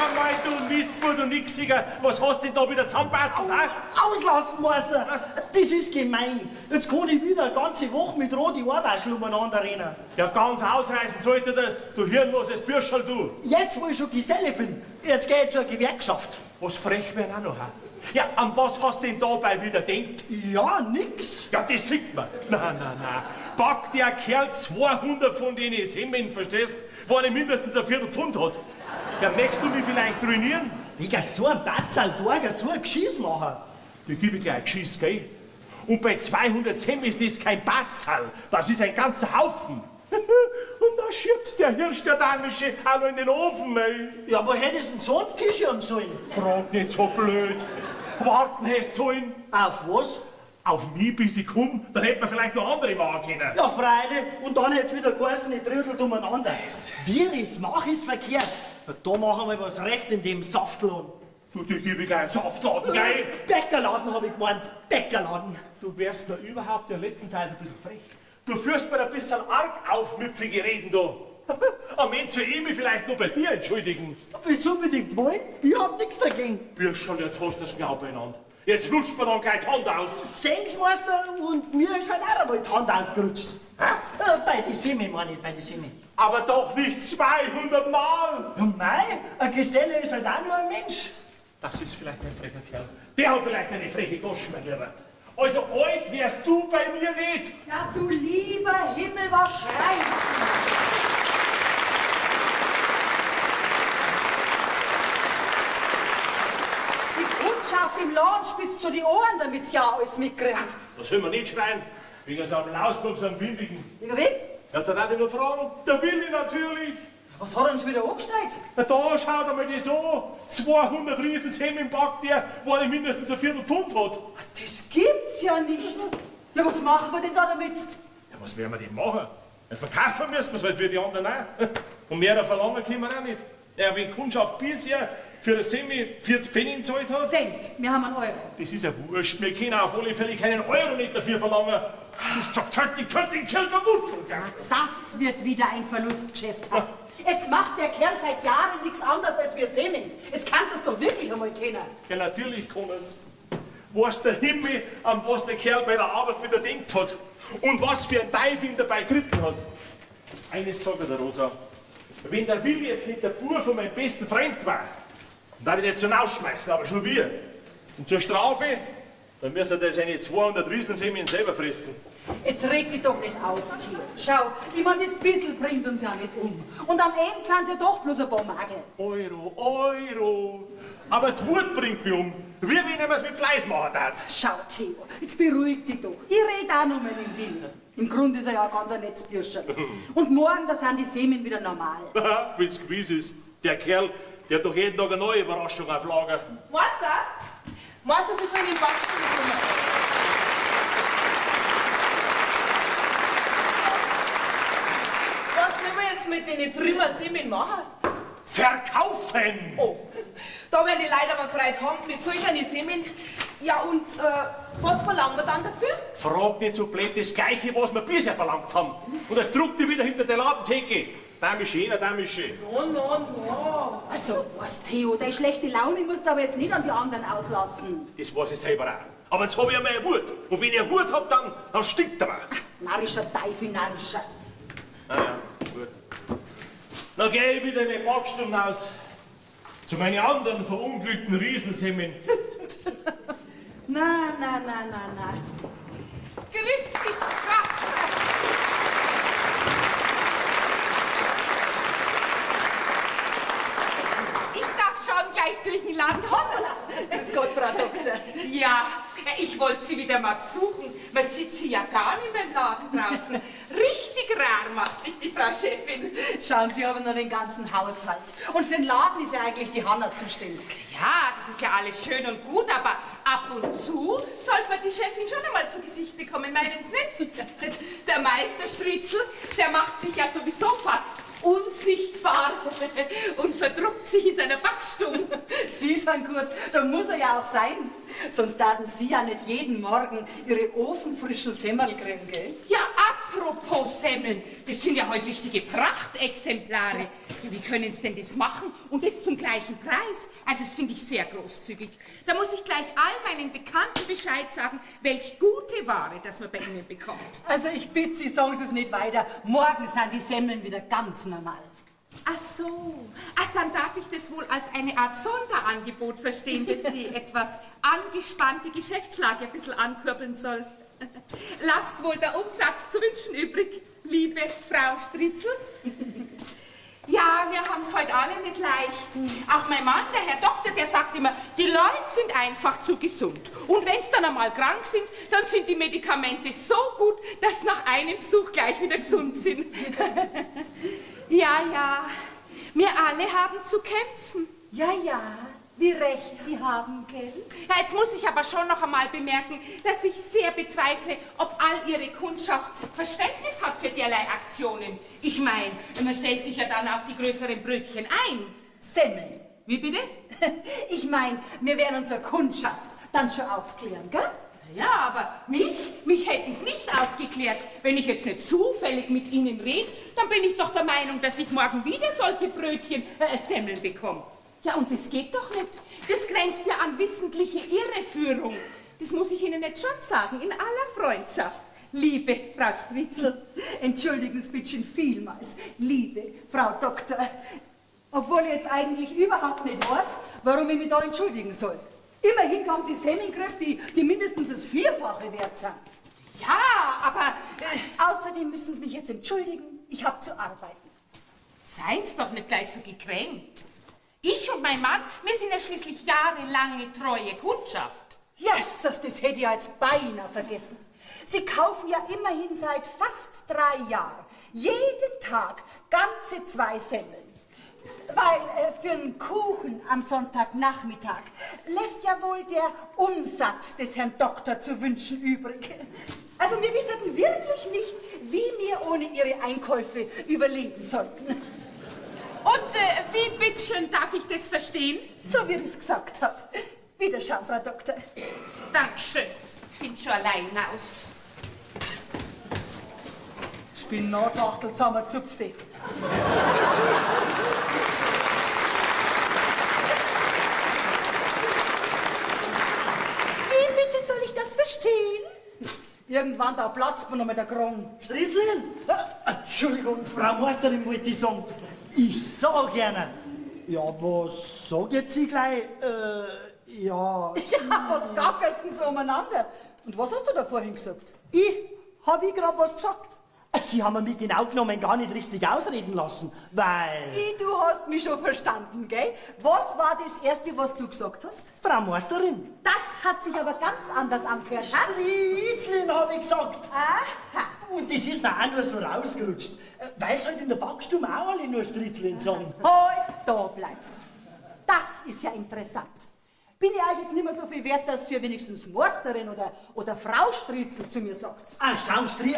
einmal, du Mistbub, du Nixiger, was hast du denn da wieder zusammenbatzelt, ha? Auslassen, Meister! Das ist gemein. Jetzt kann ich wieder eine ganze Woche mit roten Ohrwaschel umeinander rennen. Ja, ganz ausreißen sollte das, du hirnloses Bürscherl, du. Jetzt, wo ich schon Geselle bin, jetzt geh ich zur Gewerkschaft. Was frech werden auch noch, ha? Ja, an was hast du denn dabei wieder denkt? Ja, nix. Ja, das sieht man. Nein, nein, nein. Packt der Kerl 200 von denen Semmeln, verstehst? Wo er mindestens ein Viertel Pfund hat. Ja, möchtest du mich vielleicht ruinieren? Wegen so einem Batzerl Tag so ein Geschiss machen. Die gebe ich gleich ein Geschiss, gell? Und bei 200 Semmeln ist das kein Batzerl, das ist ein ganzer Haufen. Und da schiebt der Hirsch, der Damische, auch noch in den Ofen, ey. Ja, wo hättest du denn sonst hinschieben sollen? Frag nicht so blöd. Warten hättest sollen. Auf was? Auf mich, bis ich komm, dann hätte man vielleicht noch andere machen können. Ja, freilich. Und dann hätt's wieder geheißen, ich trödelt umeinander. Wie ich's mach, ist verkehrt. Ja, da machen wir was recht in dem Saftladen. Du, die gebe ich gleich einen Saftladen, gell? Bäckerladen hab ich gemeint. Bäckerladen. Du wärst mir überhaupt in der letzten Zeit ein bisschen frech. Du führst mir ein bisschen arg aufmüpfige Reden da. Am Ende soll ich mich vielleicht nur bei dir entschuldigen. Willst du unbedingt wollen? Ich hab nix dagegen. Bürscherl, jetzt hast du das genau beieinander. Jetzt lutscht mir dann gleich die Hand aus. Sehen's, Meister, und mir ist halt auch einmal die Hand ausgerutscht. Hä? Bei die Semme, meine ich, bei die Semme. Aber doch nicht 200 Mal! Ja, mei, ein Geselle ist halt auch nur ein Mensch. Das ist vielleicht ein frecher Kerl. Der hat vielleicht eine freche Gosch, mein Lieber. Also alt wärst du bei mir nicht. Ja, du lieber Himmel, was schreist du? Die Kundschaft im Laden spitzt schon die Ohren, damit sie ja alles mitkriegen. Das soll man nicht schreien. Wegen so einem Lausbub, so einem Windigen. Wegen wem? Ja, da darf ich nur fragen. Der Willi natürlich. Was hat er denn schon wieder angestellt? Na, da schaut einmal das an. 200 Riesenshemden im Back, der, wo er mindestens ein Viertel Pfund hat. Das gibt's ja nicht. Ja, was machen wir denn da damit? Ja, was werden wir denn machen? Ja, verkaufen müssen wir's halt wie die anderen auch. Und mehr verlangen können wir auch nicht. Ja, wenn Kundschaft bisher für eine Semi 40 Pfennig gezahlt hat. Cent, wir haben einen Euro. Das ist ja wurscht, wir können auf alle Fälle keinen Euro nicht dafür verlangen. Das wird wieder ein Verlustgeschäft. Jetzt macht der Kerl seit Jahren nichts anderes als wir Semmeln. Jetzt kann das doch wirklich einmal kennen. Ja, natürlich kann er's. Weiß der Himmel, an was der Kerl bei der Arbeit wieder denkt hat. Und was für ein Teufel ihn dabei geritten hat. Eines sag ich der Rosa. Wenn der Willi jetzt nicht der Bub von meinem besten Freund war, dann würde ich nicht so rausschmeißen, aber schon wir. Und zur Strafe, dann müssen wir seine 200 Riesensemmeln selber fressen. Jetzt reg dich doch nicht auf, Theo. Schau, ich mein, das Bissl bringt uns ja nicht um. Und am Ende sind ja doch bloß ein paar Magel. Euro, Euro. Aber die Wut bringt mich um. Wie wenn ich mir's mit Fleiß machen darf. Schau, Theo, jetzt beruhig dich doch. Ich red auch noch mal mit dem Willi. Im Grunde ist er ja ganz ein nettes Bürscherl. Und morgen, da sind die Semmeln wieder normal. Wenn's gewiss ist, der Kerl, der hat doch jeden Tag eine neue Überraschung auf Lager. Meister? Meister, Sie sollen in den Backstuhl kommen. Was sollen wir jetzt mit den Trümmersemmeln machen? Verkaufen! Oh, da werden die Leute aber Freude haben mit solchen Semmeln. Ja, und was verlangen wir dann dafür? Frag nicht so blöd, das Gleiche, was wir bisher verlangt haben. Und das druckt die wieder hinter der Ladentheke. Damische, Damische. No, no, no. Also, was, Theo, deine schlechte Laune musst du aber jetzt nicht an die anderen auslassen. Das weiß ich selber auch. Aber jetzt hab ich ja meine Wut. Und wenn ich eine Wut hab, dann stinkt er mir. Ach, narrischer Teufel, narrischer. Ah ja, gut. Dann geh ich wieder in die Backstube raus. Zu meinen anderen verunglückten Riesensemmeln. Na, na, na, na, na. Grüß dich, Ich darf schon gleich durch den Laden. Hoppala. Grüß Gott, Frau Doktor. Ja, ich wollte Sie wieder mal besuchen. Man sieht Sie ja gar nicht mehr im Laden draußen. Richtig rar macht sich die Frau Chefin. Schauen Sie aber nur den ganzen Haushalt. Und für den Laden ist ja eigentlich die Hanna zuständig. Ja, das ist ja alles schön und gut, aber ab und zu sollte man die Chefin schon einmal zu Gesicht bekommen, meinen Sie nicht? Der Meister Stritzel, der macht sich ja sowieso fast unsichtbar und verdruckt sich in seiner Backstube. Sie sind gut, da muss er ja auch sein. Sonst taten Sie ja nicht jeden Morgen Ihre ofenfrischen Semmerl kriegen, gell? Ja, ab Apropos Semmeln, das sind ja heute richtige Prachtexemplare. Ja, wie können Sie denn das machen? Und das zum gleichen Preis? Also das finde ich sehr großzügig. Da muss ich gleich all meinen Bekannten Bescheid sagen, welch gute Ware, das man bei Ihnen bekommt. Also ich bitte Sie, sagen Sie es nicht weiter. Morgen sind die Semmeln wieder ganz normal. Ach so. Ach, dann darf ich das wohl als eine Art Sonderangebot verstehen, das die etwas angespannte Geschäftslage ein bisschen ankurbeln soll. Lasst wohl der Umsatz zu wünschen übrig, liebe Frau Stritzel. Ja, wir haben's heute alle nicht leicht. Auch mein Mann, der Herr Doktor, der sagt immer, die Leute sind einfach zu gesund. Und wenn's dann einmal krank sind, dann sind die Medikamente so gut, dass sie nach einem Besuch gleich wieder gesund sind. Ja, ja, wir alle haben zu kämpfen. Ja, ja, wie recht Sie haben, gell? Ja, jetzt muss ich aber schon noch einmal bemerken, dass ich sehr bezweifle, ob all Ihre Kundschaft Verständnis hat für derlei Aktionen. Ich mein, man stellt sich ja dann auf die größeren Brötchen ein. Semmeln. Wie bitte? Ich mein, wir werden unsere Kundschaft dann schon aufklären, gell? Ja, aber mich hätten's nicht aufgeklärt. Wenn ich jetzt nicht zufällig mit Ihnen red, dann bin ich doch der Meinung, dass ich morgen wieder solche Brötchen, Semmeln bekomme. Ja, und das geht doch nicht. Das grenzt ja an wissentliche Irreführung. Das muss ich Ihnen jetzt schon sagen, in aller Freundschaft. Liebe Frau Stritzel. Entschuldigen Sie bitte vielmals, liebe Frau Doktor. Obwohl ich jetzt eigentlich überhaupt nicht weiß, warum ich mich da entschuldigen soll. Immerhin haben Sie Semmeln gekriegt, die mindestens das Vierfache wert sind. Ja, aber... Außerdem müssen Sie mich jetzt entschuldigen, ich hab zu arbeiten. Seien Sie doch nicht gleich so gekränkt. Ich und mein Mann, wir sind ja schließlich jahrelange treue Kundschaft. Jesus, das hätte ich ja jetzt beinahe vergessen. Sie kaufen ja immerhin seit fast 3 Jahren jeden Tag ganze 2 Semmeln. Weil für einen Kuchen am Sonntagnachmittag lässt ja wohl der Umsatz des Herrn Doktor zu wünschen übrig. Also wir wissen wirklich nicht, wie wir ohne Ihre Einkäufe überleben sollten. Und wie bitteschön darf ich das verstehen? So wie ich's gesagt hab. Wiederschauen, Frau Doktor. Dankeschön. Find schon allein aus. Spinatwachtel zusammenzupfte. Wie bitte soll ich das verstehen? Irgendwann da platzt mir noch mit der Krone. Stritzlin? Entschuldigung, Frau Meisterin, wollte ich sagen. Ich sag gerne. Ja, was sag jetzt ich gleich? Ja. Ja, was gackerst denn so umeinander? Und was hast du da vorhin gesagt? Ich? Hab ich grad was gesagt? Sie haben mich genau genommen gar nicht richtig ausreden lassen, weil... Ich, du hast mich schon verstanden, gell? Was war das Erste, was du gesagt hast? Frau Meisterin. Das hat sich aber ganz anders angehört, ha? Stritzlin, hab ich gesagt. Aha. Und das ist mir auch nur so rausgerutscht, weil's halt in der Backstube auch alle nur Stritzlin sagen. Halt, da bleibst. Das ist ja interessant. Bin ich euch jetzt nicht mehr so viel wert, dass ihr wenigstens Meisterin oder Frau Stritzel zu mir sagt? Ach, schauen Sie,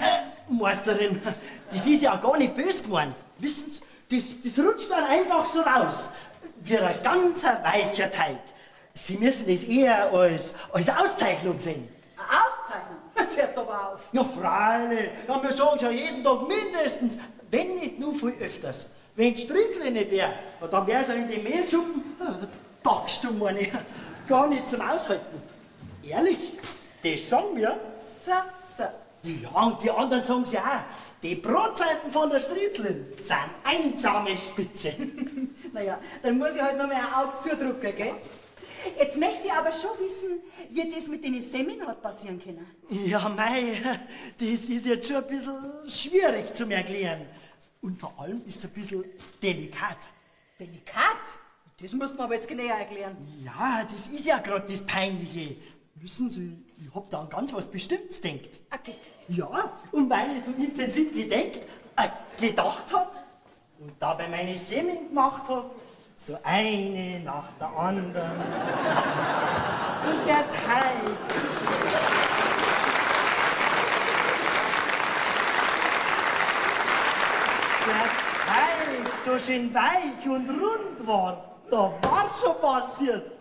Meisterin, das ist ja gar nicht böse gemeint. Wissen Sie, das rutscht dann einfach so raus. Wie ein ganz weicher Teig. Sie müssen das eher als Auszeichnung sehen. Eine Auszeichnung? Jetzt hörst du aber auf. Ja, freilich. Ja, wir sagen's ja jeden Tag mindestens, wenn nicht nur viel öfters. Wenn Stritzel nicht wär, ja, dann wär's ja in den Mehlschuppen, Backstuben, meine ich, gar nicht zum Aushalten. Ehrlich, das sagen wir. So, so. Ja, und die anderen sagen's ja auch. Die Brotzeiten von der Stritzlin sind einsame Spitze. Naja, dann muss ich halt noch mal ein Auge zudrücken, gell? Jetzt möchte ich aber schon wissen, wie das mit den Semmeln hat passieren können. Ja, mei, das ist jetzt schon ein bisschen schwierig zum Erklären. Und vor allem ist es ein bisschen delikat. Delikat? Das musst du mir aber jetzt genauer erklären. Ja, das ist ja grad das Peinliche. Wissen Sie, ich hab da an ganz was Bestimmtes gedacht. Okay. Ja, und weil ich so intensiv gedacht hab und dabei meine Semmeln gemacht hab, so eine nach der anderen. Und der Teig. Der Teig so schön weich und rund war, da war schon passiert.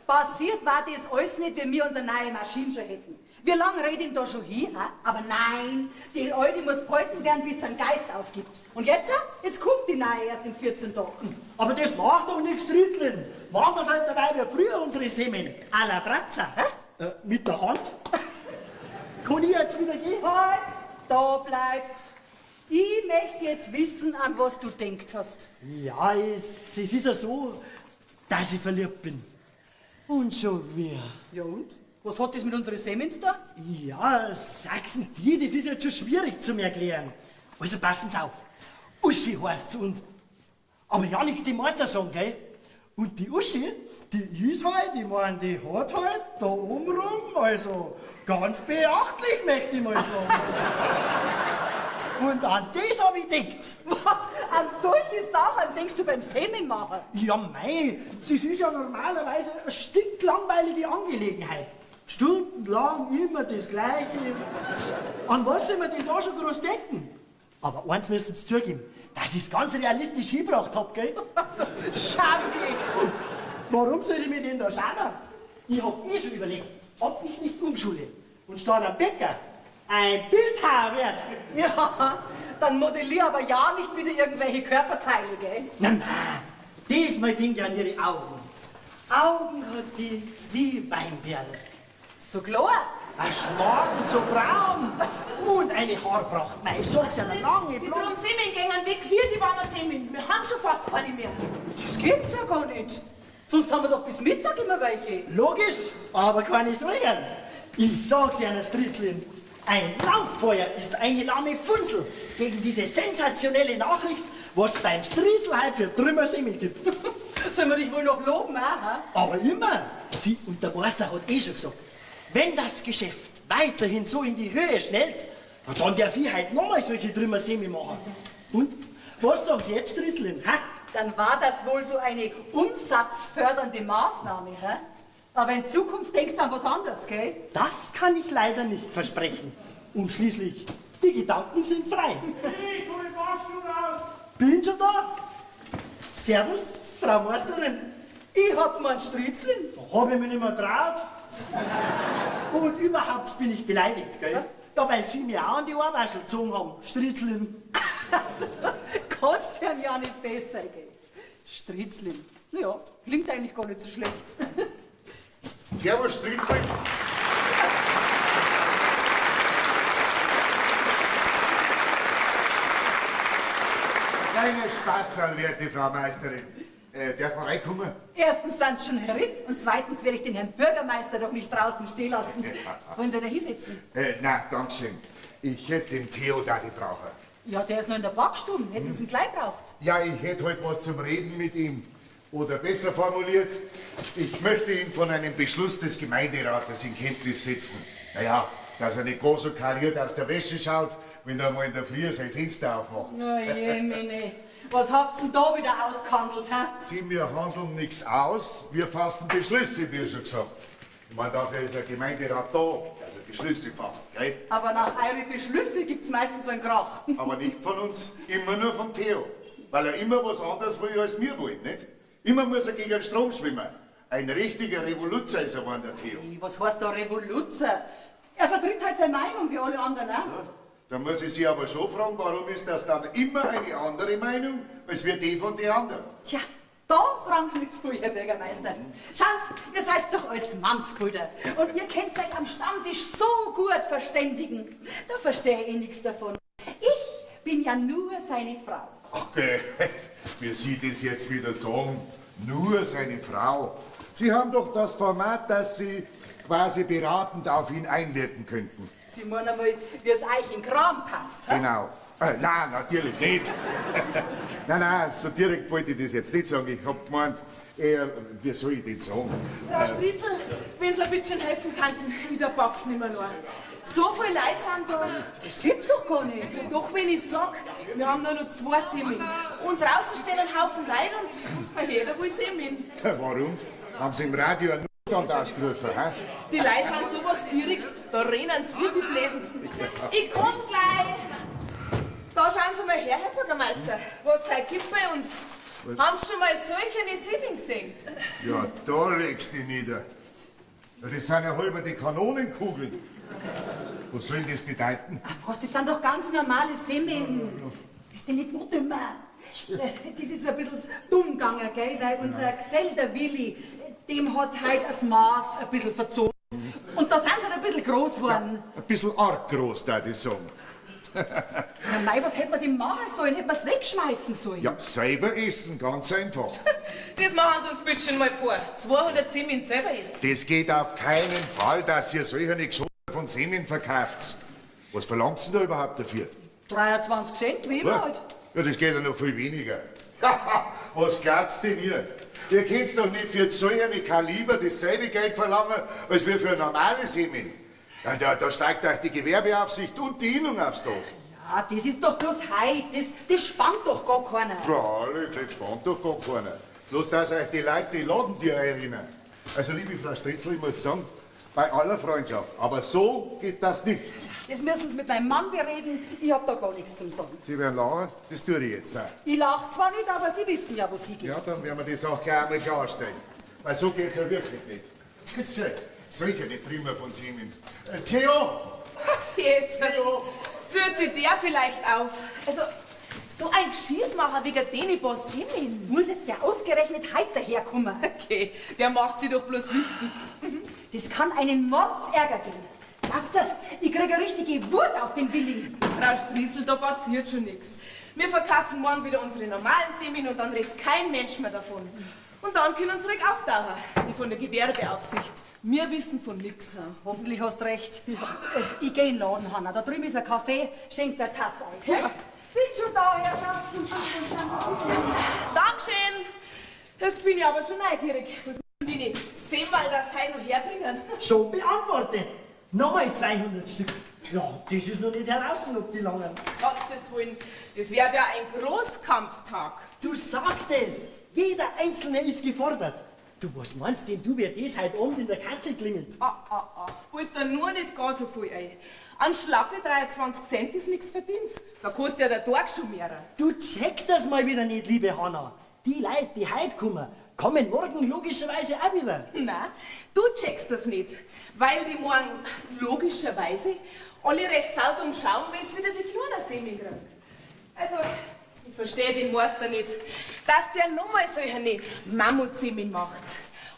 Passiert war das alles nicht, wenn wir unsere neue Maschine schon hätten. Wie lange red ich da schon hin? Hä? Aber nein, die Alte muss behalten werden, bis sie einen Geist aufgibt. Und jetzt? Jetzt kommt die neue erst in 14 Tagen. Aber das macht doch nichts, Stritzlin. Machen wir's halt dabei wie früher unsere Semmeln. À la Brazza. Hä? Mit der Hand. Kann ich jetzt wieder gehen? Halt, da bleibst. Ich möchte jetzt wissen, an was du denkt hast. Ja, es ist ja so, dass ich verliebt bin. Und schon wieder. Ja und? Was hat das mit unseren Semmeln zu tun? Ja, sag's die, das ist jetzt schon schwierig zu erklären. Also passen Sie auf. Uschi heißt's und... Aber ja nichts dem Meister sagen, gell? Und die Uschi, die ist halt, ich mein, die hat halt da oben rum, also ganz beachtlich, möchte ich mal sagen. Und an das hab ich gedacht. Was? An solche Sachen denkst du beim Semmelmachen? Ja mei, das ist ja normalerweise eine stinklangweilige Angelegenheit. Stundenlang immer das Gleiche. An was soll man denn da schon groß denken? Aber eins müssen Sie zugeben, dass ich's ganz realistisch hingebracht hab, gell? Also, schau dich! Warum soll ich mich denn da schauen? Ich hab eh schon überlegt, ob ich nicht umschule und statt am Bäcker ein Bildhauer werd. Ja, dann modellier aber ja nicht wieder irgendwelche Körperteile, gell? Na, na, diesmal denk ich an ihre Augen. Augen hat die wie Weinberl. So klar. Ein Schmarrn so braun. Und eine Haarpracht. Nein, ich sag's ja, eine lange Die blonde. drum Semmeln gingen weg, wie die warmen Semmeln. Wir haben schon fast keine mehr. Das gibt's ja gar nicht. Sonst haben wir doch bis Mittag immer welche. Logisch, aber keine Sorgen. Ich sag's ja, Stritzlin. Ein Lauffeuer ist eine lahme Funzel gegen diese sensationelle Nachricht, was beim Striezel heute für Trümmersemmel gibt. Sollen wir dich wohl noch loben, auch, hä? Aber immer. Sie und der Meister hat eh schon gesagt, wenn das Geschäft weiterhin so in die Höhe schnellt, na dann darf ich heute nochmal solche Trümmersemmel machen. Und was sagen Sie jetzt, Striezelin? Hä? Dann war das wohl so eine umsatzfördernde Maßnahme, hä? Aber in Zukunft denkst du an was anderes, gell? Das kann ich leider nicht versprechen. Und schließlich, die Gedanken sind frei. Ich hol den Waschstuhl raus. Bin schon da. Servus, Frau Meisterin. Ich hab mein Striezeln. Da hab ich mich nicht mehr traut. Und überhaupt bin ich beleidigt, gell? Ja, weil Sie mir auch an die Ohrwaschel gezogen haben, Striezelin. Also, kannst du ja nicht besser, gell? Striezelin. Naja, klingt eigentlich gar nicht so schlecht. Servus, Striezelin. Kleiner Spaß, werte Frau Meisterin. Darf man reinkommen? Erstens sind Sie schon herin und zweitens werde ich den Herrn Bürgermeister doch nicht draußen stehen lassen. Wollen Sie da hinsetzen? Nein, danke schön. Ich hätte den Theo da gebraucht. Ja, der ist noch in der Backstube. Hätten Sie ihn gleich braucht. Ja, ich hätte heute was zum Reden mit ihm. Oder besser formuliert, ich möchte ihn von einem Beschluss des Gemeinderates in Kenntnis setzen. Naja, dass er nicht groß und kariert aus der Wäsche schaut, wenn er mal in der Früh sein Fenster aufmacht. Na je, meine. Was habt ihr denn da wieder ausgehandelt, hä? Sie, wir handeln nichts aus, wir fassen Beschlüsse, wie schon gesagt. Ich meine, dafür ist der Gemeinderat da, dass er Beschlüsse fasst, gell? Aber nach euren Beschlüsse gibt's meistens einen Krach. Aber nicht von uns, immer nur vom Theo. Weil er immer was anderes will, als wir wollen, nicht? Immer muss er gegen den Strom schwimmen. Ein richtiger Revoluzer ist er geworden, der Theo. Hey, was heißt da Revoluzer? Er vertritt halt seine Meinung, wie alle anderen auch. Ja, da muss ich Sie aber schon fragen, warum ist das dann immer eine andere Meinung, als wir die von den anderen? Tja, da fragen Sie nicht zu viel, Herr Bürgermeister. Schauen Sie, ihr seid doch als Mannsbrüder und ihr könnt euch am Stammtisch so gut verständigen. Da verstehe ich nichts davon. Ich bin ja nur seine Frau. Okay, wie Sie das jetzt wieder sagen, nur seine Frau. Sie haben doch das Format, dass Sie quasi beratend auf ihn einwirken könnten. Sie meinen einmal, wie es euch in den Kram passt. Hä? Genau. Nein, natürlich nicht. Nein, nein, so direkt wollte ich das jetzt nicht sagen. Ich hab gemeint, wie soll ich denn sagen? Frau Striezel, wenn Sie ein bisschen helfen könnten, mit der Box nicht mehr nur. So viele Leute sind da. Das gibt's doch gar nicht. Doch, wenn ich sag, wir haben nur noch 2 Semmeln. Und draußen stehen ein Haufen Leute und jeder will Semmeln. Warum? Haben Sie im Radio einen Notstand ausgerufen, hä? Die Leute sind sowas Gieriges, da rennen sie wie die Blöden. Ich komm gleich. Da schauen Sie mal her, Herr Bürgermeister, was es heute gibt bei uns. Was? Haben Sie schon mal solche eine Semmeln gesehen? Ja, da legst du dich nieder. Das sind ja halber die Kanonenkugeln. Was soll denn das bedeuten? Ach, was, das sind doch ganz normale Semmeln. Bist du nicht noch dümmer? Das ist ein bisschen dumm gegangen, gell? Weil unser Gesell, der Willi, dem hat heute das Maß ein bisschen verzogen. Und da sind sie halt ein bisschen groß geworden. Ja, ein bisschen arg groß, da ich sagen. Na mei, was hätte man denn machen sollen? Hätte man's wegschmeißen sollen? Ja, selber essen, ganz einfach. Das machen Sie uns bitte schon mal vor. 200 Semmeln selber essen. Das geht auf keinen Fall, dass ihr solche Geschosse von Semmeln verkauft. Was verlangt ihr denn da überhaupt dafür? 23 Cent, wie immer halt. Ja, das geht ja noch viel weniger. Was glaubt's denn ihr? Ihr könnt doch nicht für solche Kaliber dasselbe Geld verlangen, als wir für ein normales Semmeln. Ja, da steigt euch die Gewerbeaufsicht und die Innung aufs Dach. Ja, das ist doch bloß heit. Das spannt doch gar keiner. Freilich, das spannt doch gar keiner. Bloß, dass euch die Leute die Ladentür erinnern. Also, liebe Frau Stritzel, ich muss sagen, bei aller Freundschaft, aber so geht das nicht. Das müssen Sie mit meinem Mann bereden. Ich hab da gar nichts zum Sagen. Sie werden lachen, das tue ich jetzt auch. Ich lach zwar nicht, aber Sie wissen ja, wo es hingeht. Ja, dann werden wir das auch gleich einmal klarstellen. Weil so geht's ja wirklich nicht. Das ist ja solche Trümmer von Semmeln. Theo! Jesus! Theo! Führt sie der vielleicht auf? Also, so ein Geschießmacher wie der Deni paar Semmeln. Muss jetzt der ausgerechnet heute daherkommen? Okay, der macht sie doch bloß wichtig. Das kann einen Mordsärger geben. Glaubst du das? Ich krieg eine richtige Wut auf den Willi. Frau Striezel, da passiert schon nix. Wir verkaufen morgen wieder unsere normalen Semmeln und dann redet kein Mensch mehr davon. Und dann können sie ruhig auftauchen, die von der Gewerbeaufsicht. Wir wissen von nix. Ja, hoffentlich hast du recht. Ich geh in den Laden, Hanna. Da drüben ist ein Café, schenkt der Tasse ein. Ja. Bin schon da, Herrschaften. Dankeschön. Jetzt bin ich aber schon neugierig. Bin ich Semmel das heute noch herbringen? Schon beantwortet. Nochmal 200 Stück. Ja, das ist noch nicht heraus, ob die langen. Gottes Willen, das wird ja ein Großkampftag. Du sagst es. Jeder Einzelne ist gefordert. Du, was meinst denn du, wer das heute Abend in der Kasse klingelt? Ah. Holt da nur nicht gar so viel ein. An schlappe 23 Cent ist nichts verdient. Da kostet ja der Tag schon mehr. Du checkst das mal wieder nicht, liebe Hanna. Die Leute, die heute kommen, kommen morgen logischerweise auch wieder. Nein, du checkst das nicht, weil die morgen logischerweise alle recht sauer umschauen, wenn sie wieder die kleinen Semmeln kriegen. Also, ich verstehe den Meister nicht, dass der nochmal solche Mammutsemmeln macht.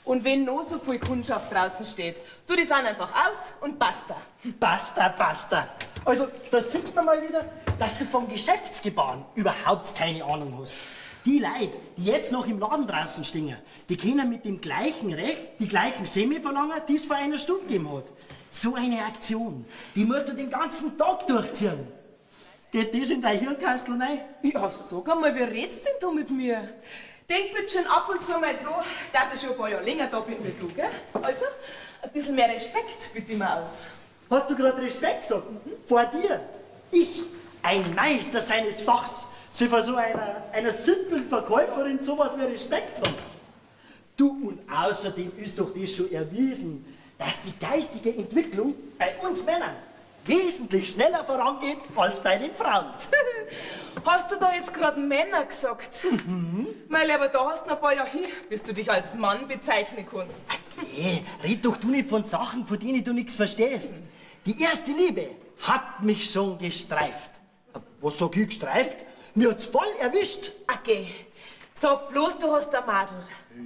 Und wenn noch so viel Kundschaft draußen steht, tu die Sachen einfach aus und basta. Basta, basta. Also, da sieht man mal wieder, dass du vom Geschäftsgebaren überhaupt keine Ahnung hast. Die Leute, die jetzt noch im Laden draußen stehen, die können mit dem gleichen Recht die gleichen Semmel verlangen, die es vor einer Stunde gegeben hat. So eine Aktion, die musst du den ganzen Tag durchziehen. Geht das in dein Hirnkastel rein? Ja, sag einmal, wie redst denn du mit mir? Denk bitte schon ab und zu mal dran, dass ich schon ein paar Jahre länger da bin wie du, gell? Also, ein bisschen mehr Respekt bitte mir aus. Hast du gerade Respekt gesagt? Vor dir? Ich, ein Meister seines Fachs, soll vor so einer simplen Verkäuferin sowas wie Respekt haben. Du, und außerdem ist doch das schon erwiesen, dass die geistige Entwicklung bei uns Männern wesentlich schneller vorangeht als bei den Frauen. Hast du da jetzt gerade Männer gesagt? Mhm. Mein Lieber, da hast du noch ein paar Jahre hin, bis du dich als Mann bezeichnen kannst. Okay, red doch du nicht von Sachen, von denen du nichts verstehst. Die erste Liebe hat mich schon gestreift. Was sag ich gestreift? Mir hat's voll erwischt. Okay, sag bloß, du hast ein Madel.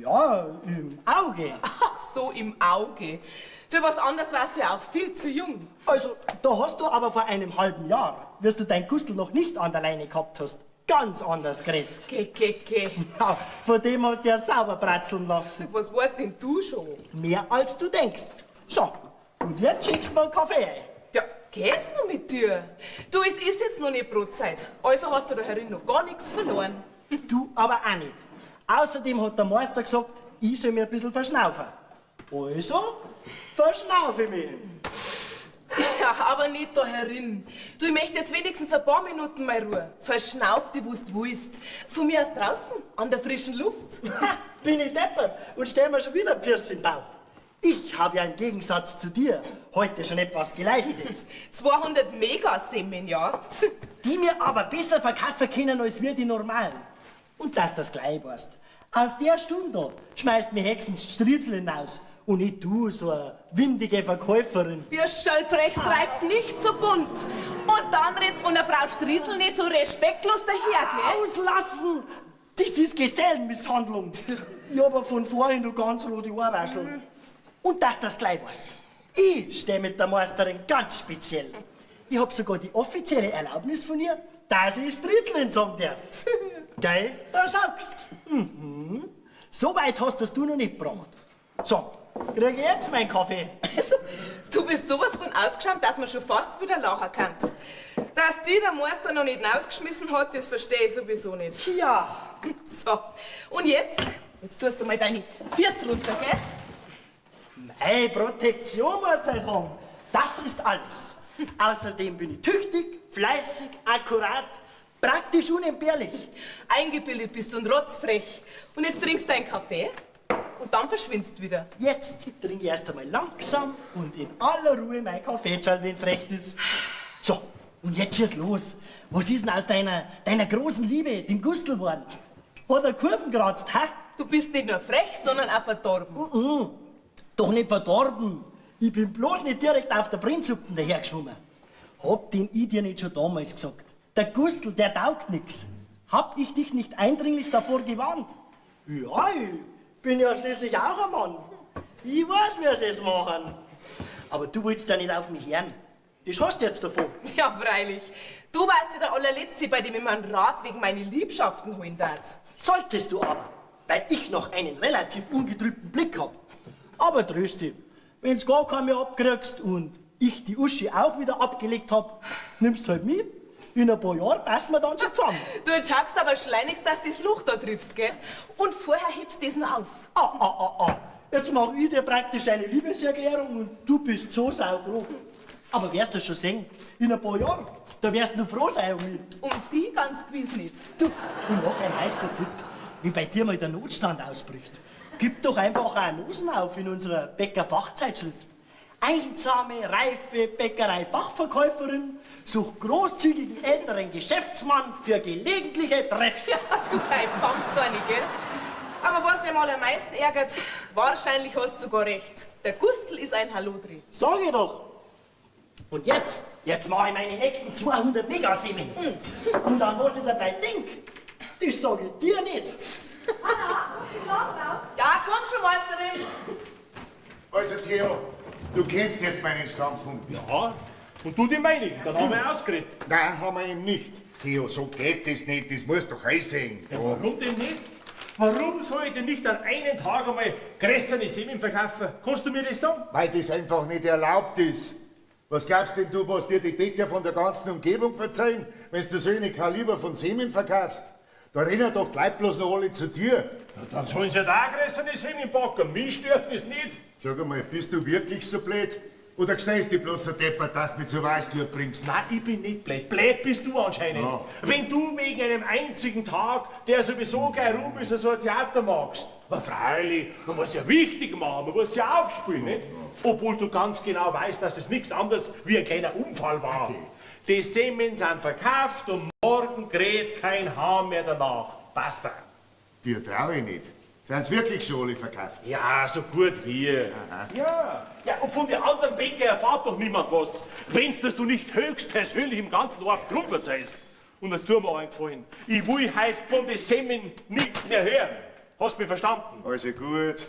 Ja, im Auge. Ach so, im Auge. Für was anderes warst du ja auch viel zu jung. Also, da hast du aber vor einem halben Jahr, wirst du dein Gustel noch nicht an der Leine gehabt hast, ganz anders geredet. Geh, geh, geh. Ja, von dem hast du ja sauber bratzeln lassen. Was weißt denn du schon? Mehr als du denkst. So, und jetzt schickst du mir einen Kaffee ein. Ja, geht's noch mit dir? Du, es ist jetzt noch nicht Brotzeit. Also hast du da herin noch gar nichts verloren. Du aber auch nicht. Außerdem hat der Meister gesagt, ich soll mir ein bisschen verschnaufen. Also, verschnaufe ich mich. Ja, aber nicht da herin. Du, ich möchte jetzt wenigstens ein paar Minuten mal Ruhe. Verschnauf dich, wo du willst. Von mir aus draußen, an der frischen Luft. Ha, bin ich deppert und stell mir schon wieder Pfirsich im Bauch. Ich habe ja im Gegensatz zu dir heute schon etwas geleistet. 200 Megasemmeln, ja. Die mir aber besser verkaufen können als wir die normalen. Und dass das gleich weißt. Aus der Stunde da schmeißt mir Hexens Striezel hinaus. Und nicht du, so eine windige Verkäuferin. Bürscherl, frech, treib's nicht so bunt. Und dann red's von der Frau Striezel nicht so respektlos daher, gell? Auslassen! Das ist Gesellenmisshandlung. Ich hab aber von vorhin noch ganz rote Ohrwascheln. Und dass das gleich weißt. Ich steh mit der Meisterin ganz speziell. Ich hab sogar die offizielle Erlaubnis von ihr, dass ich Striezelin sagen darf. Gell? Da schaust. Mhm. So weit hast das du noch nicht gebracht. So, krieg ich jetzt meinen Kaffee. Also, du bist sowas von ausgeschaut, dass man schon fast wieder lachen kann. Dass die der Meister noch nicht rausgeschmissen hat, das verstehe ich sowieso nicht. Tja. So, und jetzt? Jetzt tust du mal deine Füße runter, gell? Mei, Protektion musst du halt haben. Das ist alles. Außerdem bin ich tüchtig, fleißig, akkurat, praktisch unentbehrlich. Eingebildet bist du und rotzfrech. Und jetzt trinkst du deinen Kaffee und dann verschwindest du wieder. Jetzt trinke ich erst einmal langsam und in aller Ruhe mein Kaffee, wenn's recht ist. So, und jetzt schieß los. Was ist denn aus deiner großen Liebe, dem Gustl, geworden? Hat er Kurven geratzt, hä? Du bist nicht nur frech, sondern auch verdorben. Mm -mm. Doch nicht verdorben. Ich bin bloß nicht direkt auf der Brennsuppe dahergeschwommen. Hab den ich dir nicht schon damals gesagt. Der Gustl, der taugt nix. Hab ich dich nicht eindringlich davor gewarnt? Ja, ich bin ja schließlich auch ein Mann. Ich weiß, wie sie es machen. Aber du willst ja nicht auf mich hören. Das hast du jetzt davon. Ja, freilich. Du warst ja der allerletzte, bei dem ich mir einen Rat wegen meiner Liebschaften holen darf. Solltest du aber, weil ich noch einen relativ ungetrübten Blick hab. Aber tröst dich, wenn's gar keinen mehr abkriegst und ich die Uschi auch wieder abgelegt hab, nimmst halt mich. In ein paar Jahren passen wir dann schon zusammen. Du jetzt schaust aber schleunigst, dass du das Loch da triffst, gell? Und vorher hebst du das noch auf. Ah, ah, ah, ah. Jetzt mach ich dir praktisch eine Liebeserklärung und du bist so saugrob. Aber wirst du schon sehen, in ein paar Jahren, da wirst du froh sein um mich. Um die ganz gewiss nicht. Du, und noch ein heißer Tipp, wenn bei dir mal der Notstand ausbricht, gib doch einfach eine Nosen auf in unserer Bäcker-Fachzeitschrift. Einsame, reife Bäckerei-Fachverkäuferin sucht großzügigen älteren Geschäftsmann für gelegentliche Treffs. Ja, du dein fangst da nicht, gell? Aber was mir mal am meisten ärgert, wahrscheinlich hast du sogar recht. Der Gustl ist ein Hallodri. Sag ich doch. Und jetzt mache ich meine nächsten 200 Megasemen. Und an was ich dabei denk, das sag ich dir nicht. Anna, raus. Ja, komm schon, Meisterin. Also, Theo, du kennst jetzt meinen Standpunkt. Ja, und du die meinigen, dann haben wir ausgeredet. Nein, haben wir eben nicht. Theo, so geht das nicht, das musst du doch einsehen. Ja, warum denn nicht? Warum soll ich denn nicht an einem Tag einmal größere Semmeln verkaufen? Kannst du mir das sagen? Weil das einfach nicht erlaubt ist. Was glaubst denn du, was dir die Bäcker von der ganzen Umgebung verzeihen, wenn du so eine Kaliber von Semmeln verkaufst? Da rennen doch gleich bloß noch alle zu dir. Ja, dann sollen sie da größere Semmeln backen. Mich stört das nicht. Sag einmal, bist du wirklich so blöd? Oder gstellst du dich bloß so deppert, dass du mich zur Weißglut bringst? Nein, ich bin nicht blöd. Blöd bist du anscheinend. Ja. Wenn du wegen einem einzigen Tag, der sowieso gleich rum ist, so ein Theater machst. Na freilich, man muss ja wichtig machen, man muss ja aufspielen, nicht? Obwohl du ganz genau weißt, dass das nichts anderes wie ein kleiner Unfall war. Okay. Die Semmeln sind verkauft und morgen kräht kein Hahn mehr danach. Basta. Dir trau ich nicht. Sind's wirklich schon alle verkauft? Ja, so gut wie. Aha. Ja. Ja, und von den anderen Bäcker erfahrt doch niemand was, wenn's das du nicht höchstpersönlich im ganzen Dorf drum verzeihst. Und das tut mir auch einen Gefallen. Ich will heute von den Semmeln nicht mehr hören. Hast mich verstanden? Also gut.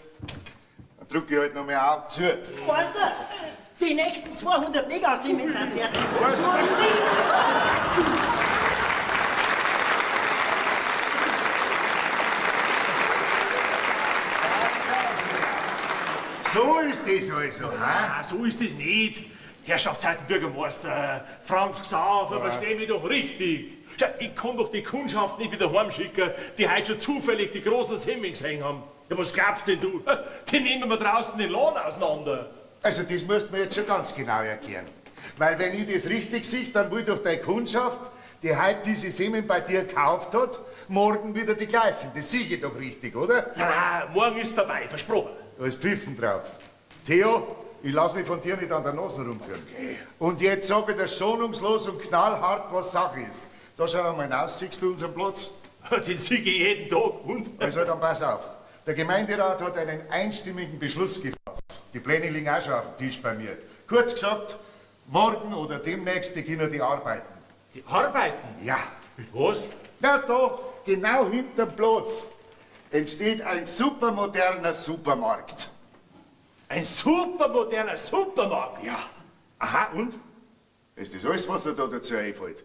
Dann drück ich halt noch mehr Augen zu. Weißt du, die nächsten 200 Megasemmeln sind fertig. Was? So bestimmt. So ist das also, ha? Ah, so ist es nicht. Herrschaftszeiten Bürgermeister, Franz Xaver, Ja. versteh mich doch richtig. Schau, ich kann doch die Kundschaft nicht wieder heimschicken, die heute schon zufällig die großen Semmeln gesehen haben. Ja, was glaubst denn du? Die nehmen wir draußen den Lohn auseinander. Also das musst du mir jetzt schon ganz genau erklären. Weil wenn ich das richtig sehe, dann will doch deine Kundschaft, die heute diese Semmeln bei dir gekauft hat, morgen wieder die gleichen. Das sehe ich doch richtig, oder? Na, morgen ist vorbei, versprochen. Da ist Pfiffen drauf. Theo, ich lass mich von dir nicht an der Nase rumführen. Und jetzt sag ich dir schonungslos und knallhart, was Sache ist. Da schau mal hinaus, siehst du unseren Platz? Den sehe ich jeden Tag. Und? Also dann pass auf. Der Gemeinderat hat einen einstimmigen Beschluss gefasst. Die Pläne liegen auch schon auf dem Tisch bei mir. Kurz gesagt, morgen oder demnächst beginnen die Arbeiten. Die Arbeiten? Ja. Mit was? Na da, genau hinterm Platz entsteht ein supermoderner Supermarkt. Ein supermoderner Supermarkt? Ja. Aha, und? Ist das alles, was dir da dazu einfällt?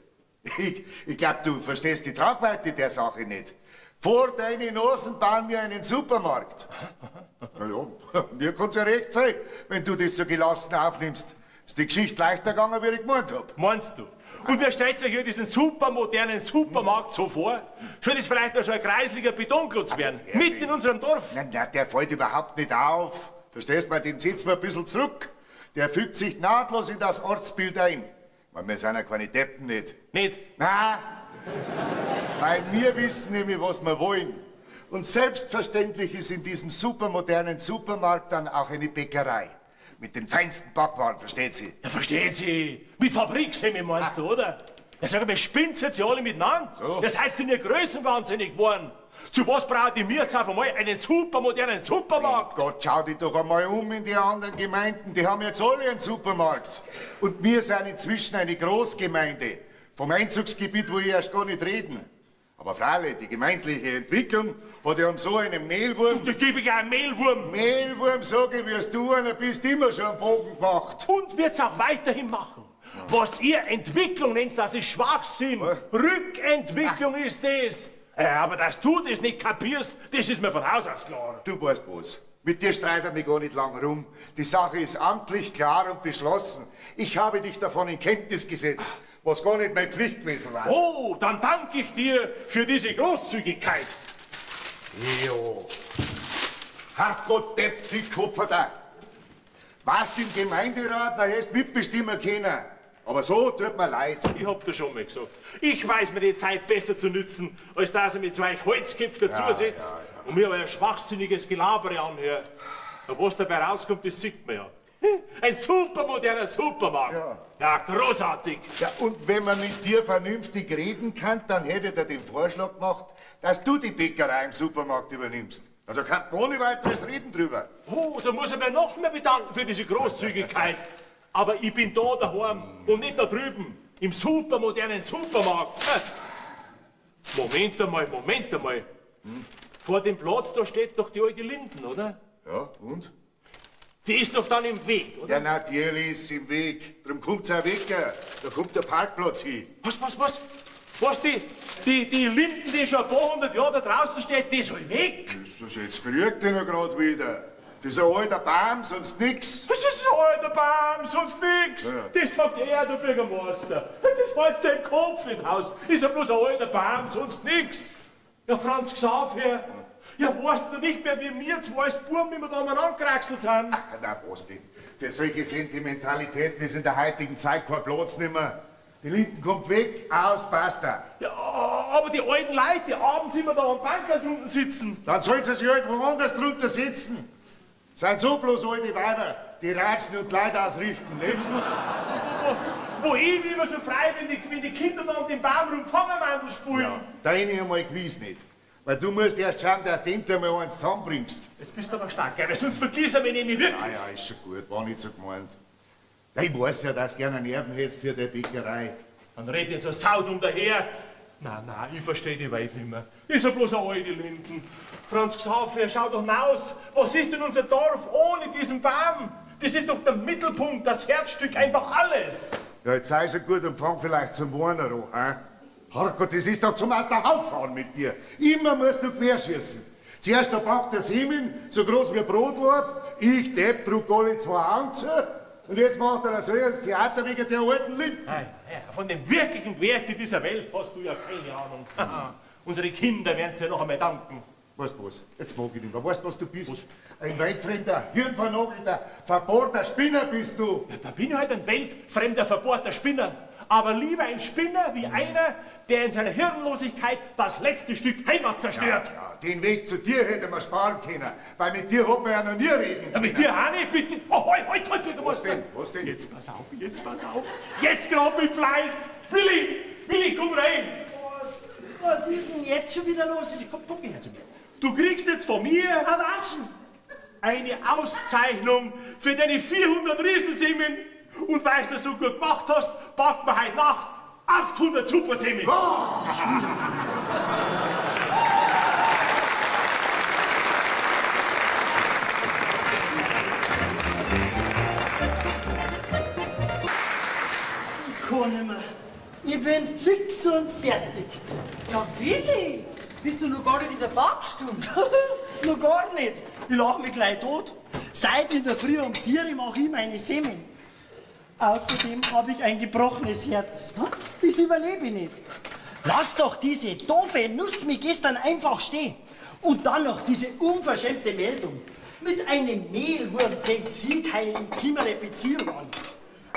Ich glaub, du verstehst die Tragweite der Sache nicht. Vor deine Nasen bauen wir einen Supermarkt. Na ja, mir kann's ja recht sein, wenn du das so gelassen aufnimmst. Ist die Geschichte leichter gegangen, wie ich gemeint hab. Meinst du? Und wer stellt sich hier diesen supermodernen Supermarkt so vor? Soll das vielleicht noch so ein kreisliger Betonklotz werden? Ja, mitten in unserem Dorf? Nein, nein, der fällt überhaupt nicht auf. Verstehst du, den setzen wir ein bisschen zurück. Der fügt sich nahtlos in das Ortsbild ein. Weil wir sind ja keine Deppen nicht. Nicht? Nein. Weil wir wissen nämlich, was wir wollen. Und selbstverständlich ist in diesem supermodernen Supermarkt dann auch eine Bäckerei. Mit den feinsten Backwaren, versteht sie? Ja, versteht sie. Mit Fabriksemmel meinst du, oder? Ja, sag mal, spinnt jetzt ja alle miteinander. So. Das heißt, sind ja größenwahnsinnig geworden. Zu was braucht ihr mir jetzt auf einmal einen supermodernen Supermarkt? Gott, schau dich doch einmal um in die anderen Gemeinden. Die haben jetzt alle einen Supermarkt. Und wir sind inzwischen eine Großgemeinde. Vom Einzugsgebiet will ich erst gar nicht reden. Aber freilich, die gemeindliche Entwicklung hat ja um so einen Mehlwurm... Da gebe ich einen Mehlwurm. Mehlwurm, sag ich, wirst du einer bist immer schon am Bogen gemacht. Und wird's auch weiterhin machen. Was ihr Entwicklung nennt, das ist Schwachsinn. Was? Rückentwicklung ist das. Aber dass du das nicht kapierst, das ist mir von Haus aus klar. Du weißt was. Mit dir streite ich mich gar nicht lang rum. Die Sache ist amtlich klar und beschlossen. Ich habe dich davon in Kenntnis gesetzt, was gar nicht meine Pflicht gewesen war. Oh, dann danke ich dir für diese Großzügigkeit. Jo. Herrgott, Depp, Dickkopfer da. Warst im Gemeinderat, da hättest mitbestimmen können. Aber so tut mir leid. Ich hab das schon mal gesagt. Ich weiß mir die Zeit besser zu nützen, als dass ich mit zwei Holzköpfen dazusetze und mir euer schwachsinniges Gelabere anhöre. Und was dabei rauskommt, das sieht man ja. Ein supermoderner Supermarkt. Ja. Ja, großartig. Ja, und wenn man mit dir vernünftig reden kann, dann hätte er den Vorschlag gemacht, dass du die Bäckerei im Supermarkt übernimmst. Na, da kann man ohne weiteres reden drüber. Oh, da muss ich mir noch mehr bedanken für diese Großzügigkeit. Aber ich bin da daheim und nicht da drüben, im supermodernen Supermarkt. Moment einmal, Moment einmal. Hm? Vor dem Platz, da steht doch die alte Linden, oder? Ja, und? Die ist doch dann im Weg, oder? Ja, natürlich ist sie im Weg. Darum kommt's auch weg. Da kommt der Parkplatz hin. Was? Was, die Linden, die schon ein paar hundert Jahre da draußen steht, die soll weg? Das ist jetzt kriegt die noch grad wieder. Das ist ein alter Baum, sonst nix. Das ist ein alter Baum, sonst nix. Ja. Das sagt er, der Bürgermeister. Das fällt dir im Kopf nicht aus. Ist ja bloß ein alter Baum, sonst nix. Ja, Franz Xaver, ja, weißt du nicht mehr, wie wir zwei als Buben immer da umeinander gekraxelt sind? Ach, na, was denn? Für solche Sentimentalitäten ist in der heutigen Zeit kein Platz nimmer. Die Linden kommt weg, aus, basta. Ja, aber die alten Leute, die abends immer da am Bankerl drunten sitzen. Dann sollen sie sich halt woanders drunter sitzen. Sind so bloß alte Weiber, die ratschen und Leute ausrichten, nicht? Wo ich mich immer so frei, wenn die Kinder da um den Baum rum Fangermandel spielen. Ja, da bin ich einmal gewiss nicht. Weil du musst erst schauen, dass du endlich mal eins zusammenbringst. Jetzt bist du aber stark, gell? Weil sonst vergiss ich mich nämlich wirklich. Ja, ja, ist schon gut, war nicht so gemeint. Ja, ich weiß ja, dass du gerne einen Erben hättest für die Bäckerei. Dann red nicht so saudumm daher. Nein, nein, ich versteh die Welt nicht mehr. Ist ja bloß eine alte Linden. Franz Xaver, schau doch hinaus. Was ist denn unser Dorf ohne diesen Baum? Das ist doch der Mittelpunkt, das Herzstück, einfach alles. Ja, jetzt sei so gut und fang vielleicht zum Warner an, he? Herrgott, das ist doch zum aus der Haut fahren mit dir. Immer musst du querschießen. Zuerst da packt der Simen, so groß wie Brotlaub, ich Depp druck alle zwei Augen zu. Und jetzt macht er so ins Theater wegen der alten Linden. Nein, ja, von dem wirklichen Wert in dieser Welt hast du ja keine Ahnung. Unsere Kinder werden's dir noch einmal danken. Weißt du was? Jetzt mag ich nicht mehr. Weißt du, was du bist? Was? Ein weltfremder, hirnvernagelter, verbohrter Spinner bist du. Ja, da bin ich halt ein weltfremder, verbohrter Spinner. Aber lieber ein Spinner wie einer, der in seiner Hirnlosigkeit das letzte Stück Heimat zerstört. Ja, ja, den Weg zu dir hätte man sparen können, weil mit dir hat man ja noch nie reden können. Ja, mit dir auch nicht, bitte. Oh, halt, halt, halt, was denn? Was denn? Jetzt pass auf, jetzt pass auf. Jetzt grad mit Fleiß. Willi, Willi, komm rein. Was ist denn jetzt schon wieder los? Komm, komm her zu mir. Du kriegst jetzt von mir Ein Waschen. eine Auszeichnung für deine 400 Riesensemmeln. Und weil du das so gut gemacht hast, backen wir heute Nacht 800 Supersemmeln. Ich kann nicht mehr. Ich bin fix und fertig. Ja, Willi, bist du noch gar nicht in der Backstube? Noch gar nicht. Ich lach mich gleich tot. Seit in der Früh um 4 Uhr mache ich meine Semmeln. Außerdem habe ich ein gebrochenes Herz. Das überlebe ich nicht. Lass doch diese doofe Nuss mich gestern einfach stehen. Und dann noch diese unverschämte Meldung. Mit einem Mehlwurm fängt sie keine intimere Beziehung an.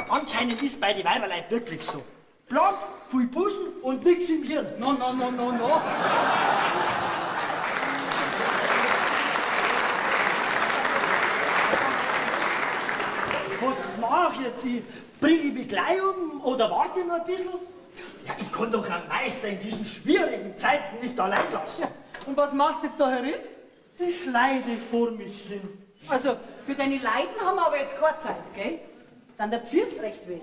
Anscheinend ist bei den Weiberleib wirklich so. Blond, viel Busen und nix im Hirn. No, no, no, no, no. Was mach ich jetzt? Bring ich mich gleich um oder warte noch ein bisschen? Ja, ich kann doch einen Meister in diesen schwierigen Zeiten nicht allein lassen. Ja, und was machst du jetzt da herin? Ich leide vor mich hin. Also, für deine Leiden haben wir aber jetzt keine Zeit, gell? Dann der Pfirs recht weh.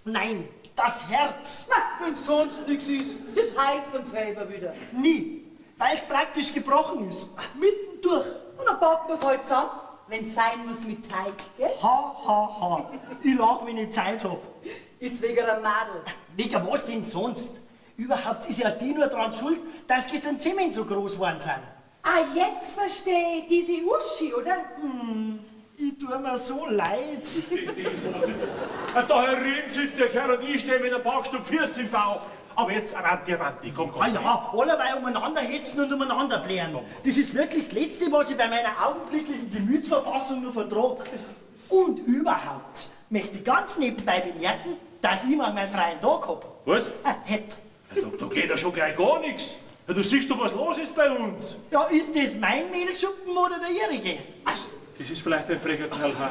Nein, das Herz. Na, wenn sonst nichts ist, das heilt von selber wieder. Nie, weil es praktisch gebrochen ist. Mittendurch. Und dann packen wir's halt zusammen. Wenn's sein muss mit Teig, gell? Ha, ha, ha. Ich lach, wenn ich Zeit hab. Ist wegen einer Madel. Wegen was denn sonst? Überhaupt ist ja die nur dran schuld, dass gestern Zement so groß geworden sind. Ah, jetzt verstehe ich diese Uschi, oder? Ich tue mir so leid. Da herin sitzt der Kerl und ich stehe mit einem Backstub Füße im Bauch. Aber jetzt Ranti, Ranti, komm, komm. Ah ja, allerweil umeinander hetzen und umeinander blären. Das ist wirklich das Letzte, was ich bei meiner augenblicklichen Gemütsverfassung nur vertrag. Und überhaupt möchte ich ganz nebenbei bemerken, dass ich mal meinen freien Tag hab. Was? Hätt. Ja, da geht ja schon gleich gar nichts. Ja, du siehst doch, was los ist bei uns. Ja, ist das mein Mehlschuppen oder der ihrige? Das ist vielleicht ein frecher Kerl. Ha?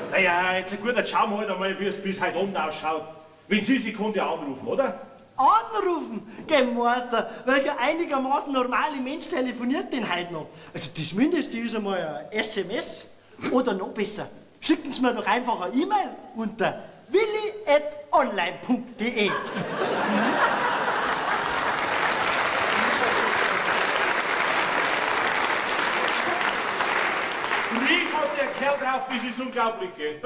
Naja, jetzt gut, jetzt schauen wir halt einmal, wie es bis heute Abend ausschaut. Wenn Sie sie konnte ja anrufen, oder? Anrufen? Geh, Meister, welcher einigermaßen normale Mensch telefoniert denn heute noch? Also das Mindeste ist einmal ein SMS oder noch besser, schicken Sie mir doch einfach eine E-Mail unter willi@online.de. Krieg hat der Kerl drauf, das ist unglaublich, gell?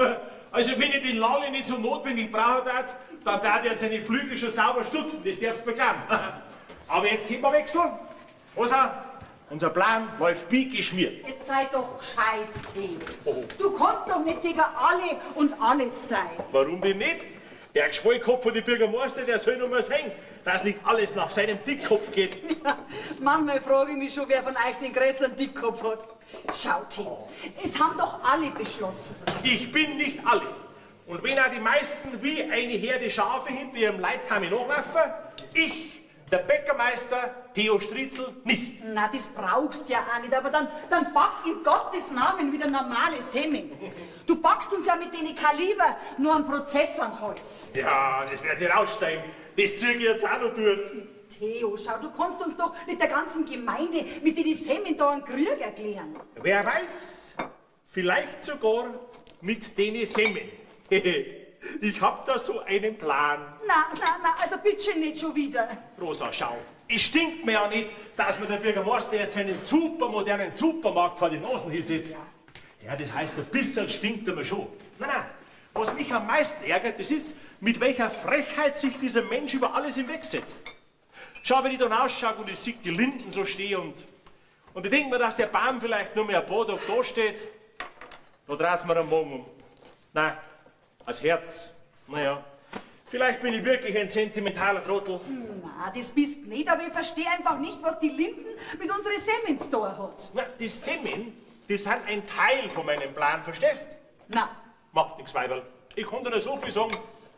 Also wenn ich den Lalli nicht so notwendig brauchen darf, dann darf er seine Flügel schon sauber stutzen, das darfst du mir glauben. Aber jetzt Themawechsel. Rosa, unser Plan läuft wie geschmiert. Jetzt sei doch gescheit, Theo. Oh. Du kannst doch nicht gegen alle und alles sein. Warum denn nicht? Der Geschwollkopf von dem Bürgermeister, der soll nur mal sehen, dass nicht alles nach seinem Dickkopf geht. Ja, manchmal frage ich mich schon, wer von euch den größeren Dickkopf hat. Schau, Theo, es haben doch alle beschlossen. Ich bin nicht alle. Und wenn auch die meisten wie eine Herde Schafe hinter ihrem Leithamme nachlaufen, ich, der Bäckermeister Theo Striezel, nicht. Na, das brauchst ja auch nicht, aber dann back in Gottes Namen wieder normale Semmeln. Du backst uns ja mit den Kaliber nur einen Prozess an Hals. Ja, das wird sich raussteigen. Das zieh ich jetzt auch noch durch. Theo, schau, du kannst uns doch nicht der ganzen Gemeinde mit den Semmeln da einen Krieg erklären. Wer weiß, vielleicht sogar mit den Semmeln. Ich hab da so einen Plan. Na, na, na, also bitte nicht schon wieder. Rosa, schau, es stinkt mir ja nicht, dass mir der Bürgermeister jetzt einen supermodernen Supermarkt vor die Nasen hinsetzt. Ja, das heißt, ein bisschen stinkt er mir schon. Nein, nein, was mich am meisten ärgert, das ist, mit welcher Frechheit sich dieser Mensch über alles hinwegsetzt. Schau, wenn ich dann ausschaue und ich sehe die Linden so stehen und ich denke mir, dass der Baum vielleicht nur mehr ein paar Tage da steht, da dreht's mir am Magen um. Nein, als Herz, naja, vielleicht bin ich wirklich ein sentimentaler Trottel. Na, das bist nicht, aber ich verstehe einfach nicht, was die Linden mit unseren Semmeln zu tun hat. Na, die Semmeln, die sind ein Teil von meinem Plan, verstehst? Na. Macht nichts, Weiberl. Ich konnte nur so viel sagen,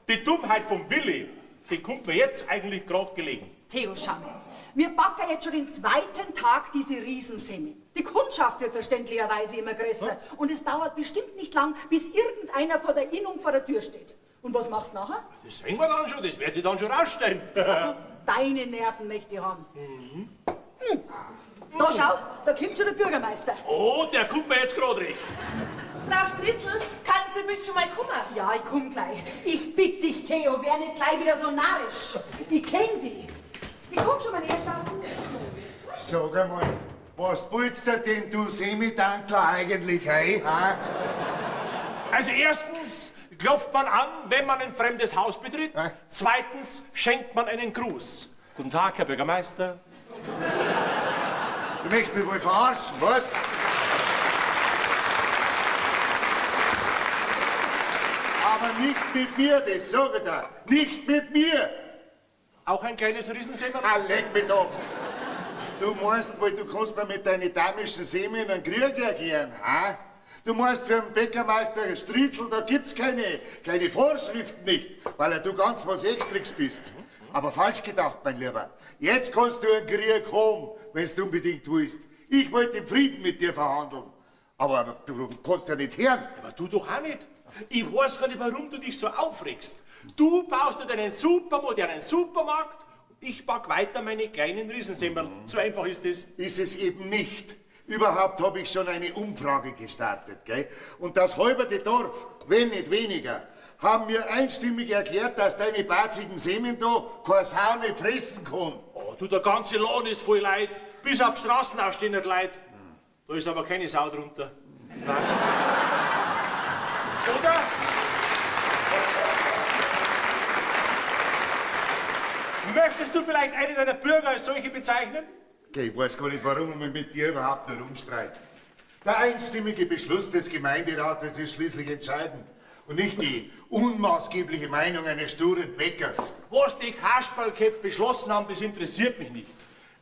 die Dummheit vom Willi, die kommt mir jetzt eigentlich gerade gelegen. Theo, schau mal. Wir backen jetzt schon den zweiten Tag diese Riesensemmel. Die Kundschaft wird verständlicherweise immer größer. Hm? Und es dauert bestimmt nicht lang, bis irgendeiner vor der Innung vor der Tür steht. Und was machst du nachher? Das sehen wir dann schon, das wird sich dann schon rausstellen. Deine Nerven möchte ich haben. Mhm. Hm. Da schau, da kommt schon der Bürgermeister. Oh, der kommt mir jetzt gerade recht. Frau Stritzel, kann Sie bitte schon mal kommen? Ja, ich komm gleich. Ich bitte dich, Theo, wär nicht gleich wieder so narrisch. Ich kenn dich. Ich komm schon, meine Herrschaften. Sag einmal, was pulst denn du Semitankler eigentlich ein? Ha? Also erstens klopft man an, wenn man ein fremdes Haus betritt. Ja. Zweitens schenkt man einen Gruß. Guten Tag, Herr Bürgermeister. Du möchtest mich wohl verarschen, was? Aber nicht mit mir, das sag ich dir. Nicht mit mir! Auch ein kleines Riesensemmerl? Ah, leck mich doch! Du meinst wohl, du kannst mir mit deinen damischen Semen einen Krieg erklären, ha? Du meinst, für einen Bäckermeister Striezel, da gibt's keine Vorschriften nicht, weil du ganz was Extrix bist. Aber falsch gedacht, mein Lieber. Jetzt kannst du einen Krieg haben, wenn's du unbedingt willst. Ich wollte im Frieden mit dir verhandeln. Aber du kannst ja nicht hören. Aber du doch auch nicht. Ich weiß gar nicht, warum du dich so aufregst. Du baust dir deinen supermodernen Supermarkt, ich back weiter meine kleinen Riesensemmerl. So einfach ist es. Ist es eben nicht. Überhaupt habe ich schon eine Umfrage gestartet, gell? Und das halbe Dorf, wenn nicht weniger, haben mir einstimmig erklärt, dass deine barzigen Semen da keine Sau nicht fressen kann. Oh, du, der ganze Laden ist voll Leid. Bis auf die Straßen auch stehen nicht Leid. Da ist aber keine Sau drunter. Nein. Oder? Möchtest du vielleicht einen deiner Bürger als solche bezeichnen? Okay, ich weiß gar nicht, warum ich mich mit dir überhaupt noch rumstreite. Der einstimmige Beschluss des Gemeinderates ist schließlich entscheidend und nicht die unmaßgebliche Meinung eines sturen Bäckers. Was die Kasperlköpfe beschlossen haben, das interessiert mich nicht.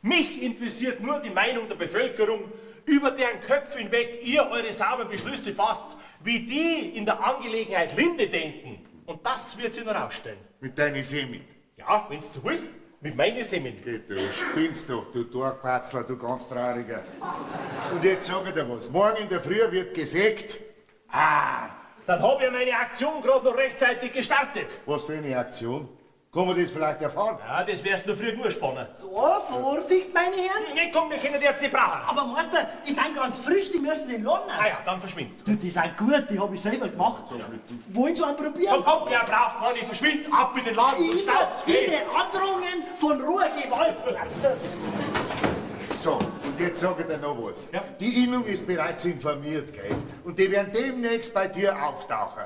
Mich interessiert nur die Meinung der Bevölkerung, über deren Köpfe hinweg ihr eure sauberen Beschlüsse fasst, wie die in der Angelegenheit Linde denken. Und das wird sie noch rausstellen. Mit deinen Semen? Ja, wenn's du willst, mit meinen Semen. Geh, du spinnst doch, du Dorkpatzler, du ganz trauriger. Und jetzt sag ich dir was, morgen in der Früh wird gesägt. Ah, dann hab ich meine Aktion gerade noch rechtzeitig gestartet. Was für eine Aktion? Kann man das vielleicht erfahren? Ja, das wärst du früh genug spannen. So, Vorsicht, meine Herren. Nee, komm, wir können die jetzt nicht brauchen. Aber Meister, die sind ganz frisch, die müssen in den Laden raus. Ah ja, dann verschwind. Du, die sind gut, die hab ich selber gemacht. Wollen Sie einen probieren? Komm, komm, der braucht gar nicht. Verschwind, ab in den Laden. und Immer staub's, geh. diese Androhungen von roher Gewalt. Glaubst du's? So, und jetzt sag ich dir noch was. Ja. Die Innung ist bereits informiert, gell? Und die werden demnächst bei dir auftauchen.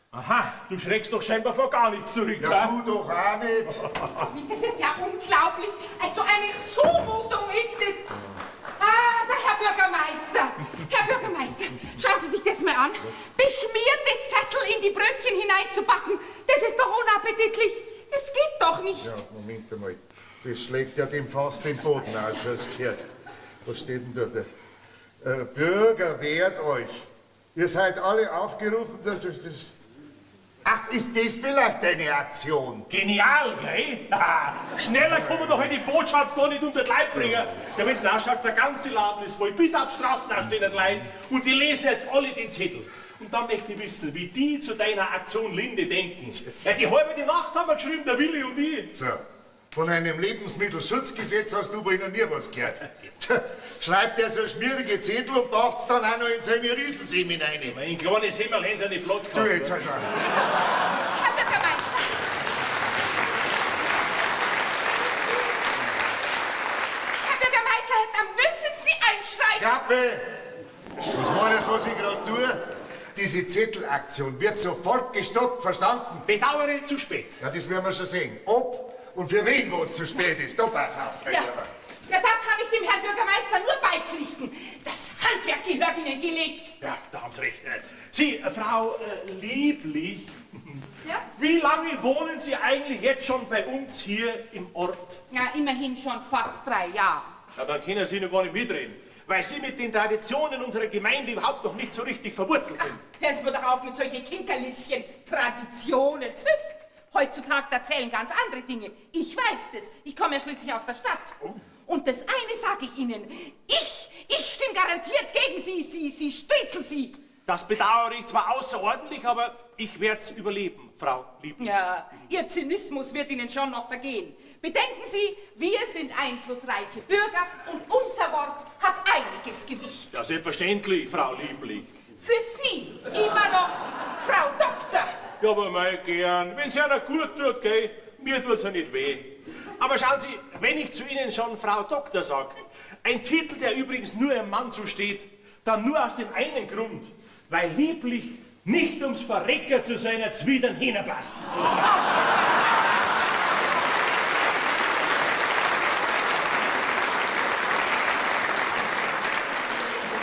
Aha, du schreckst doch scheinbar vor gar nichts zurück, Ja, wa? du doch auch nicht. Das ist ja unglaublich. Also eine Zumutung ist es. Ah, der Herr Bürgermeister. Herr Bürgermeister, schauen Sie sich das mal an. Beschmierte Zettel in die Brötchen hineinzubacken, das ist doch unappetitlich. Das geht doch nicht. Ja, Moment einmal. Das schlägt ja dem fast den Boden aus, als gehört. Was steht denn da? Bürger, wehrt euch. Ihr seid alle aufgerufen, dass das... Ach, ist das vielleicht eine Aktion? Genial, gell? Schneller kann man doch eine Botschaft gar nicht unter die Leib bringen. Ja, wenn's nachschaut, der ganze Laden ist voll, bis auf die Straßen da stehen die Leute. Und die lesen jetzt alle den Zettel. Und dann möchte ich wissen, wie die zu deiner Aktion Linde denken. Ja, die halbe die Nacht haben wir geschrieben, der Willi und ich. So, von einem Lebensmittelschutzgesetz hast du wohl noch nie was gehört. Schreibt er so schmierige Zettel und macht's dann auch noch in seine Riesensemen rein. Mein kleines Himmel haben sie nicht Platz Du gehabt. jetzt halt auch. Herr Bürgermeister. Herr Bürgermeister, da müssen Sie einschreiten. Klappe! Was war das, was ich gerade tue? Diese Zettelaktion wird sofort gestoppt, verstanden? Bedauere zu spät. Ja, das werden wir schon sehen. Ob und für wen was zu spät ist. Da pass auf, mein Ja. Lieber. Ja, da kann ich dem Herrn Bürgermeister nur beipflichten. Das Handwerk gehört Ihnen gelegt. Ja, da haben Sie recht. Sie, Frau Lieblich, Ja? wie lange wohnen Sie eigentlich jetzt schon bei uns hier im Ort? Ja, immerhin schon fast 3 Jahre. Ja, dann können Sie noch gar nicht mitreden, weil Sie mit den Traditionen unserer Gemeinde überhaupt noch nicht so richtig verwurzelt sind. Hören Sie mir doch auf mit solchen Kinkerlitzchen, Traditionen. Tschüss. Heutzutage da zählen ganz andere Dinge. Ich weiß das. Ich komme ja schließlich aus der Stadt. Und das eine sage ich Ihnen. Ich stimme garantiert gegen Sie, Sie, Sie, Striezel, Sie. Das bedauere ich zwar außerordentlich, aber ich werde es überleben, Frau Liebling. Ja, Ihr Zynismus wird Ihnen schon noch vergehen. Bedenken Sie, wir sind einflussreiche Bürger und unser Wort hat einiges Gewicht. Ja, selbstverständlich, Frau Liebling. Für Sie immer noch Frau Doktor. Ja, aber mei, gern. Wenn's einer gut tut, gell, mir tut's ja nicht weh. Aber schauen Sie, wenn ich zu Ihnen schon Frau Doktor sag, ein Titel, der übrigens nur einem Mann zusteht, dann nur aus dem einen Grund, weil lieblich nicht ums Verrecker zu seiner Zwidern hinterpasst.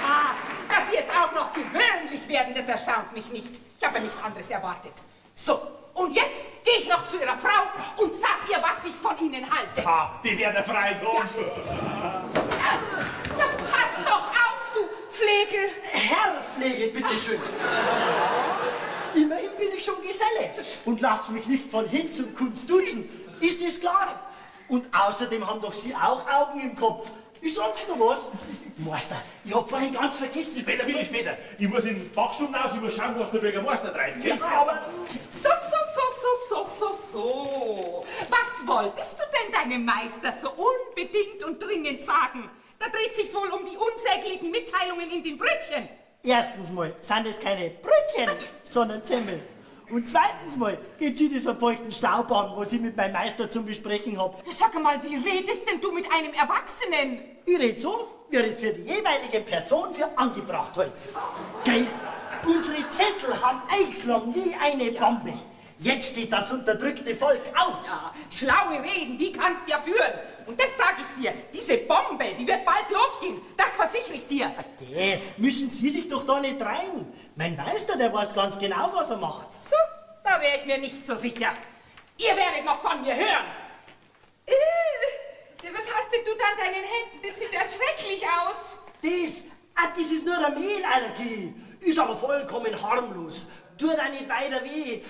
Ah, dass Sie jetzt auch noch gewöhnlich werden, das erstaunt mich nicht. Ich habe ja nichts anderes erwartet. So, und jetzt gehe ich noch zu Ihrer Frau und sag ihr, was ich von Ihnen halte. Ah, die werden frei tun. Ja. Ja, pass doch auf, du Pflegel. Herr Pflegel, bitteschön. Immerhin bin ich schon Geselle und lass mich nicht von Hinz und Kunst duzen. Ist das klar? Und außerdem haben doch Sie auch Augen im Kopf. Ist sonst noch was? Meister, ich hab vorhin ganz vergessen. Später, Willi, später. Ich muss in den Backstuben raus, ich muss schauen, was der Bürgermeister treibt. Ja, aber... So, so, so, so, so, so. Was wolltest du denn deinem Meister so unbedingt und dringend sagen? Da dreht sich's wohl um die unsäglichen Mitteilungen in den Brötchen. Erstens mal sind es keine Brötchen, sondern Semmel. Und zweitens mal geht sie das am feuchten Staub an, was ich mit meinem Meister zum Besprechen hab. Sag mal, wie redest denn du mit einem Erwachsenen? Ich red so, wie er es für die jeweilige Person für angebracht hält. Gell? Unsere Zettel haben eingeschlagen wie eine Bombe. Jetzt steht das unterdrückte Volk auf. Ja, schlaue Reden, die kannst du ja führen. Und das sage ich dir, diese Bombe, die wird bald losgehen. Das versichere ich dir. Okay, mischen Sie sich doch da nicht rein. Mein Meister, der weiß ganz genau, was er macht. So, da wäre ich mir nicht so sicher. Ihr werdet noch von mir hören. Was hast denn du da an deinen Händen? Das sieht ja schrecklich aus. Das ist nur eine Mehlallergie. Ist aber vollkommen harmlos. Tut auch nicht weiter weh.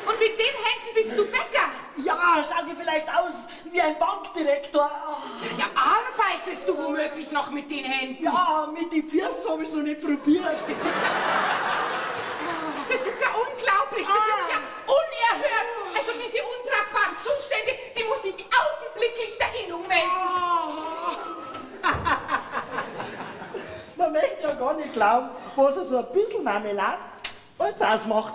Und mit den Händen bist du Bäcker? Ja, schau dir vielleicht aus wie ein Bankdirektor. Oh. Ja, arbeitest du womöglich noch mit den Händen? Ja, mit den Füßen habe ich es noch nicht probiert. Das ist ja unglaublich, das ist ja unerhört. Also diese untragbaren Zustände, die muss ich augenblicklich der Innung melden. Man möchte ja gar nicht glauben, was so ein bisschen Marmelade alles ausmacht.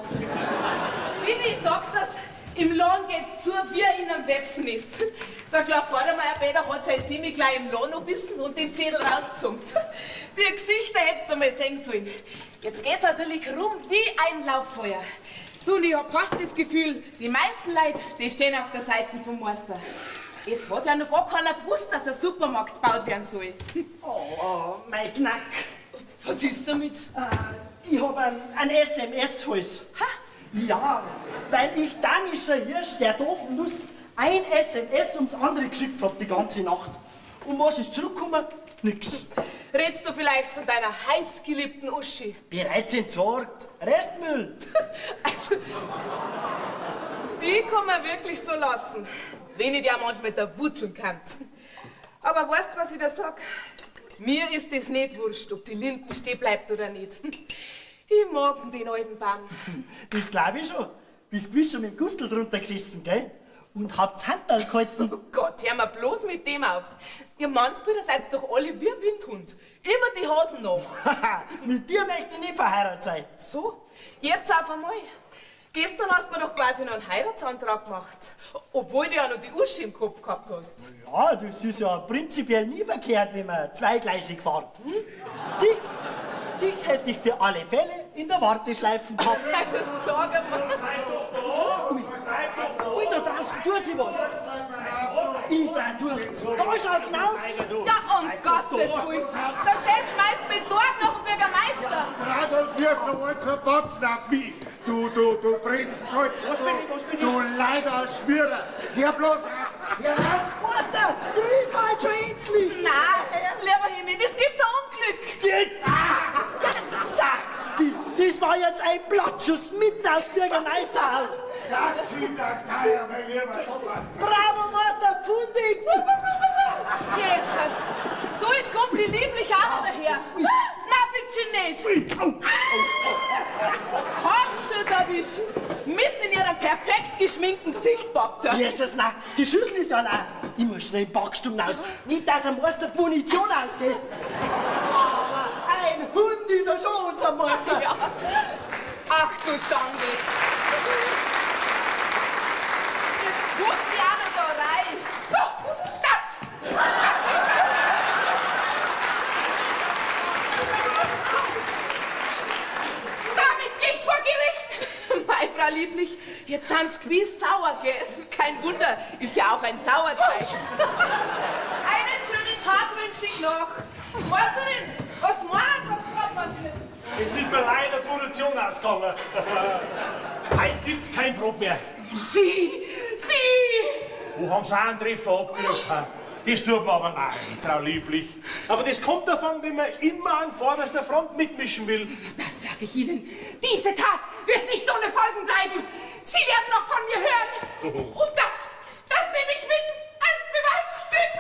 Willi sagt das, im Lohn geht's zu, wie in einem Websnest. Der Klaus Vordermeier Peter hat sein Semi gleich im Lohn gebissen und den Zettel rausgezogen. Die Gesichter hättest du mal sehen sollen. Jetzt geht's natürlich rum wie ein Lauffeuer. Du, und ich hab fast das Gefühl, die meisten Leute, die stehen auf der Seite vom Meister. Es hat ja noch gar keiner gewusst, dass ein Supermarkt gebaut werden soll. Oh, mein Knack. Was ist damit? Ich hab einen SMS-Hals. Ha? Ja, weil ich damischer Hirsch der doofen Nuss ein SMS ums andere geschickt hab die ganze Nacht. Und was ist zurückgekommen? Nix. Redst du vielleicht von deiner heißgeliebten Uschi? Bereits entsorgt. Restmüll. Also, die kann man wirklich so lassen. Wenn ich die auch manchmal der Wurzeln kann. Aber weißt du, was ich da sag? Mir ist es nicht wurscht, ob die Linden stehen bleibt oder nicht. Ich mag den alten Baum. Das glaub ich schon. Bist gewiss schon mit dem Gustl drunter gesessen, gell? Und habt's Handball gehalten. Oh Gott, hör mal bloß mit dem auf. Ihr Mannsbrüder seid doch alle wie ein Windhund. Immer die Hosen nach. Mit dir möchte ich nicht verheiratet sein. So, jetzt auf einmal. Gestern hast du mir doch quasi noch einen Heiratsantrag gemacht. Obwohl du ja noch die Uschi im Kopf gehabt hast. Ja, das ist ja prinzipiell nie verkehrt, wenn man zweigleisig fährt. Hm? Dich hätte ich für alle Fälle in der Warteschleife gehabt. Also sag mal. Ui, ui, da draußen tut sich was. Ich dreh durch. Da schaut hinaus. Ja, um Gottes Willen. Der Chef schmeißt mit dort noch den Bürgermeister. Radl wirft noch eins einen Batzen auf mich. Du Pressholz. Du leider Schmierer. Hör bloß auf. Meister, triff halt schon endlich. Nein, lieber Himmel, das gibt ein Unglück. Jetzt sagst du, das war jetzt ein Plattschuss mitten aus Bürgermeisterhaus. Das klingt nach Geier, mein lieber Thomas. Bravo, Meister Pfundig! Jesus! Du, jetzt kommt die Lieblich auch noch daher. Na, bitte nicht! Hat schon erwischt! Mitten in ihrem perfekt geschminkten Gesicht, Babter. Jesus, nein, die Schüssel ist ja allein. Ich muss schnell in die Backstube raus. Nicht, dass am Meister die Munition ausgeht. Aber ein Hund ist er schon, unser Meister. Ja. Ach du Schande! Jetzt guckt die auch noch da rein. So, das! Damit geh ich vor Gericht! Mei, Frau Lieblich, jetzt sind's gewiss sauer, gell? Kein Wunder, ist ja auch ein Sauerzeichen. Einen schönen Tag wünsche ich noch. Meisterin, was meint, was gerade passiert? Jetzt ist mir leider die Munition ausgegangen. Heute gibt's kein Brot mehr. Sie! Sie! Wo haben sie auch einen Treffer abgekriegt? Das tut mir aber leid, Frau Lieblich. Aber das kommt davon, wenn man immer an vorderster Front mitmischen will. Das sage ich Ihnen. Diese Tat wird nicht ohne Folgen bleiben. Sie werden noch von mir hören. Und das nehme ich mit als Beweisstück.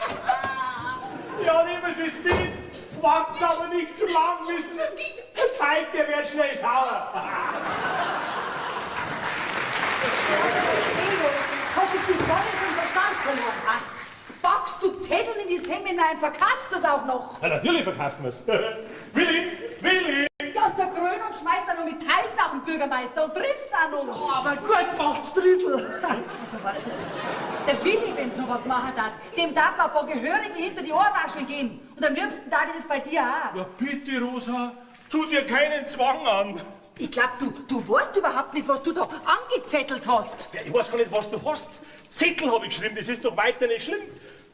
Ja, nehmen Sie es mit. Wart's aber nicht zu lang, wissen Sie. Der Teig, der wird schnell sauer. Hast du die voll zum Verstand verloren? Ha? Backst du Zettel in die Semmel hinein, verkaufst das auch noch? Ja, natürlich verkaufen wir's. Willi, Willi! Ja, zerkrön und schmeißt dann noch mit Teig nach dem Bürgermeister und triffst auch noch. Oh, aber gut macht's, Striezel. Also, weißt du, der Willi, wenn sowas machen darf, dem darf man ein paar Gehörige hinter die Ohrwascheln gehen. Und am liebsten darf ich das bei dir auch. Ja, bitte, Rosa, tu dir keinen Zwang an. Ich glaub, du weißt überhaupt nicht, was du da angezettelt hast. Ja, ich weiß gar nicht, was du hast. Zettel habe ich geschrieben, das ist doch weiter nicht schlimm.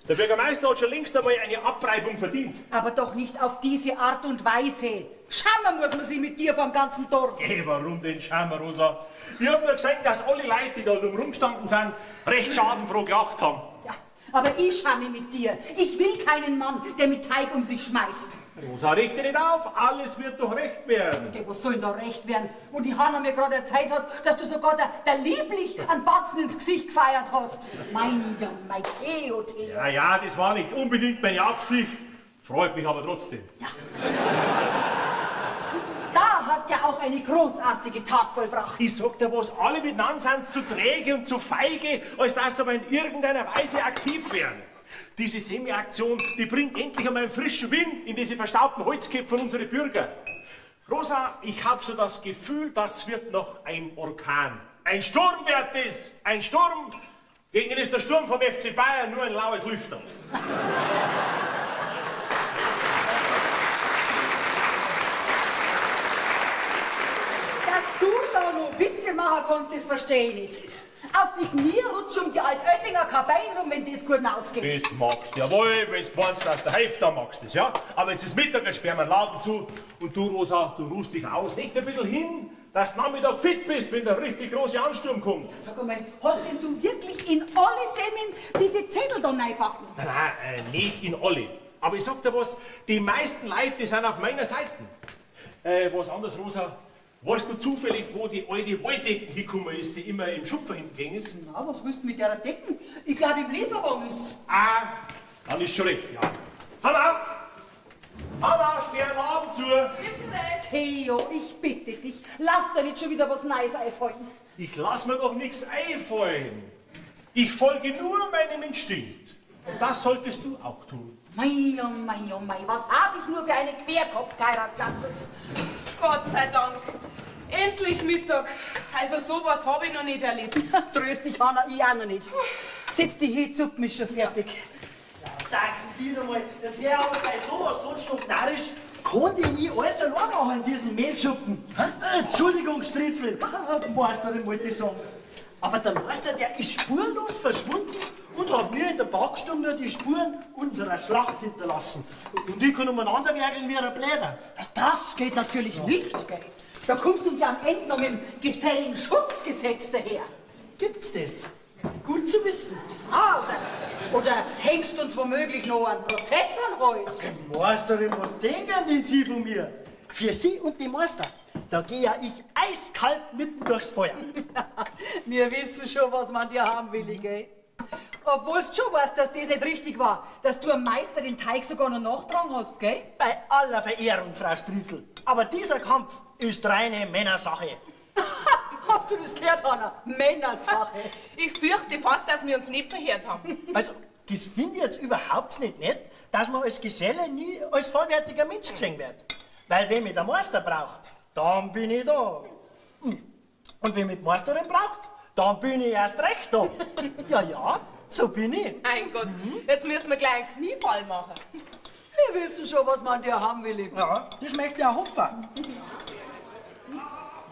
Der Bürgermeister hat schon längst einmal eine Abreibung verdient. Aber doch nicht auf diese Art und Weise. Schauen muss man sich mit dir vom ganzen Dorf. Hey, warum denn schauen, Rosa? Ich hab nur gesagt, dass alle Leute, die da rumgestanden sind, recht schadenfroh gelacht haben. Ja, aber ich schaue mich mit dir. Ich will keinen Mann, der mit Teig um sich schmeißt. Rosa, reg dich nicht auf, alles wird doch recht werden. Okay, was soll denn da recht werden? Wo die Hanna mir gerade erzählt hat, dass du sogar der Lieblich einen Batzen ins Gesicht gefeiert hast. Mei, ja, mei, Theo, Theo. Ja, ja, das war nicht unbedingt meine Absicht. Freut mich aber trotzdem. Ja. Da hast ja auch eine großartige Tat vollbracht. Ich sag dir was, alle miteinander sind zu träge und zu feige, als dass sie aber in irgendeiner Weise aktiv wären. Diese Semi-Aktion, die bringt endlich einmal einen frischen Wind in diese verstaubten Holzköpfe von unseren Bürgern. Rosa, ich hab so das Gefühl, das wird noch ein Orkan. Ein Sturm wird es! Ein Sturm! Gegen den ist der Sturm vom FC Bayern nur ein laues Lüfter. Dass du da noch Witze machen kannst, das verstehe ich nicht. Auf die Knie rutsch um die Altöttinger Karbein rum, wenn das gut ausgeht. Das magst du, jawohl, wenn du meinst, dass der hilft, dann magst du das, ja? Aber jetzt ist Mittag, jetzt sperren wir den Laden zu. Und du, Rosa, du ruhst dich aus, leg dich ein bisschen hin, dass du Nachmittag fit bist, wenn der richtig große Ansturm kommt. Ja, sag einmal, hast denn du wirklich in alle Semmeln diese Zettel da reinbacken? Nein, nein, nicht in alle. Aber ich sag dir was, die meisten Leute sind auf meiner Seite. Was anderes, Rosa. Weißt du zufällig, wo die alte Wolldecken hingekommen ist, die immer im Schupfer hinten gegangen ist? Na, was willst du mit der Decken? Ich glaube, im Lieferwagen ist. Ah, dann ist schon recht, ja. Hanna! Hanna, sperr den Abend zu! Ist schon recht. Theo, ich bitte dich, lass dir nicht schon wieder was Neues einfallen. Ich lass mir doch nichts einfallen. Ich folge nur meinem Instinkt. Und das solltest du auch tun. Mei, oh mei, oh mei, was hab ich nur für eine Querkopf geheiratet, Lassels? Gott sei Dank. Endlich Mittag. Also sowas habe ich noch nicht erlebt. Tröst dich, Hanna, ich auch noch nicht. Setz dich hin, Zuppen ist schon fertig. Ja, sagen Sie doch mal, das wäre aber bei sowas sonst noch narrisch. Konnte ich nie alles allein machen in diesem Mehlschuppen. Entschuldigung, Striezel, Meisterin wollte ich sagen. Aber der Meister, der ist spurlos verschwunden und hat mir in der Backstube nur die Spuren unserer Schlacht hinterlassen. Und ich kann umeinander werkeln wie ein Bläder. Das geht natürlich nicht, gell? Da kommst du uns ja am Ende noch mit dem Gesellenschutzgesetz daher. Gibt's das? Gut zu wissen. Ah, oder hängst uns womöglich noch einen Prozess an Hals? Okay, Meisterin, was denken denn Sie von mir? Für Sie und den Meister Da geh ja ich eiskalt mitten durchs Feuer. Wir wissen schon, was man dir haben will, gell? Obwohl du schon weißt, dass das nicht richtig war, dass du am Meister den Teig sogar noch nachgetragen hast, gell? Bei aller Verehrung, Frau Striezel, aber dieser Kampf ist reine Männersache. Hast du das gehört, Hanna? Männersache. Ich fürchte fast, dass wir uns nicht verhört haben. Also, das finde ich jetzt überhaupt nicht nett, dass man als Geselle nie als vollwertiger Mensch gesehen wird. Weil wenn mich der Meister braucht, dann bin ich da. Und wenn mich die Meisterin braucht, dann bin ich erst recht da. Ja, ja, so bin ich. Mein Gott, jetzt müssen wir gleich einen Kniefall machen. Wir wissen schon, was man dir haben will. Ja, das möchte ich auch hoffen.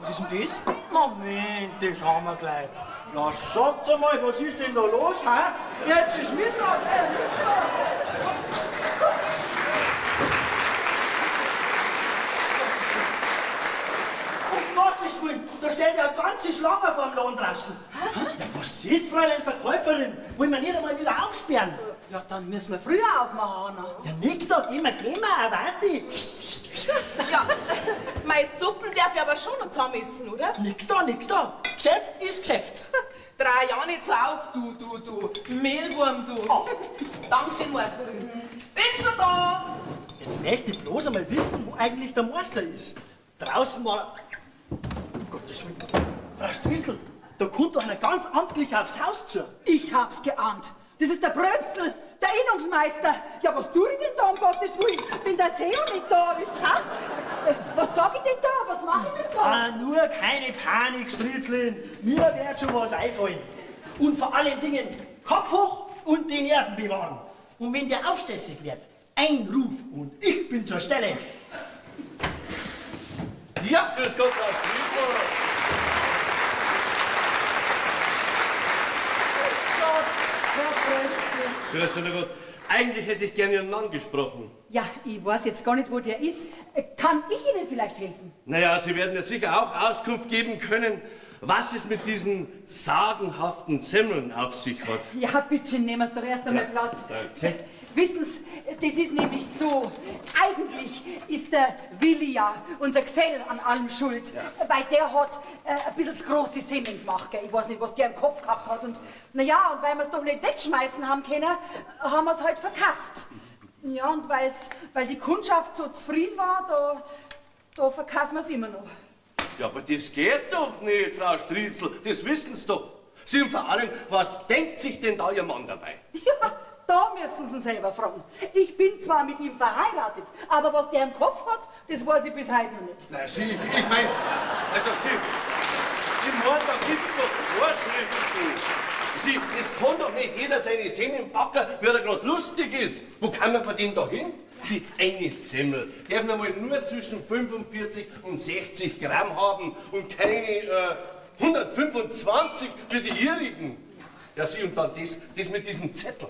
Was ist denn das? Moment, das haben wir gleich. Ja, sagt's einmal, was ist denn da los, hä? Jetzt ist Mittag, Um Gottes Willen, da steht ja eine ganze Schlange vorm Laden draußen. Ja, was ist, Fräulein Verkäuferin? Wollen wir nicht einmal wieder aufsperren? Ja, dann müssen wir früher aufmachen, Hanna. Ja, nix da, gehen wir, erwarte. Ja, meine Suppen darf ich aber schon noch zusammen essen, oder? Nix da, nix da. Geschäft ist Geschäft. Dreh ja nicht so auf, du. Mehlwurm, du. Oh. Dankeschön, Meisterin. Bin schon da. Jetzt möchte ich bloß einmal wissen, wo eigentlich der Meister ist. Draußen war... Um Gottes Willen. Frau Striezel, da kommt doch einer ganz amtlich aufs Haus zu. Ich hab's geahnt. Das ist der Pröpstl, der Innungsmeister. Ja, was tue ich denn da, um Gottes Willen, wenn der Theo nicht da ist, ha? Was sag ich denn da? Was mach ich denn da? Ah, nur keine Panik, Striezelin. Mir wird schon was einfallen. Und vor allen Dingen Kopf hoch und die Nerven bewahren. Und wenn der aufsässig wird, ein Ruf und ich bin zur Stelle. Ja, grüß Gott, Frau Striezel. Grüß Gott. Eigentlich hätte ich gerne Ihren Mann gesprochen. Ja, ich weiß jetzt gar nicht, wo der ist. Kann ich Ihnen vielleicht helfen? Naja, Sie werden ja sicher auch Auskunft geben können, was es mit diesen sagenhaften Semmeln auf sich hat. Ja, bitte, nehmen Sie doch erst einmal ja, Platz. Danke. Wissen Sie, das ist nämlich so. Eigentlich ist der Willi ja, unser Gesell, an allem schuld. Ja. Weil der hat ein bisschen zu große Semmeln gemacht. Gell? Ich weiß nicht, was der im Kopf gehabt hat. Und naja, und weil wir es doch nicht wegschmeißen haben können, haben wir es halt verkauft. Ja, und weil die Kundschaft so zufrieden war, da verkaufen wir es immer noch. Ja, aber das geht doch nicht, Frau Striezel. Das wissen Sie doch. Sie und vor allem, was denkt sich denn da Ihr Mann dabei? Ja, da müssen Sie ihn selber fragen. Ich bin zwar mit ihm verheiratet, aber was der im Kopf hat, das weiß ich bis heute noch nicht. Na, Sie, ich meine, also Sie, ich meine, da gibt's doch Vorschriften. Sie, es kann doch nicht jeder seine Semmeln backen, wie er gerade lustig ist. Wo kann man bei dem da hin? Sie, eine Semmel darf einmal nur zwischen 45 und 60 Gramm haben und keine 125 für die Ihrigen. Ja, Sie, und dann das mit diesem Zettel.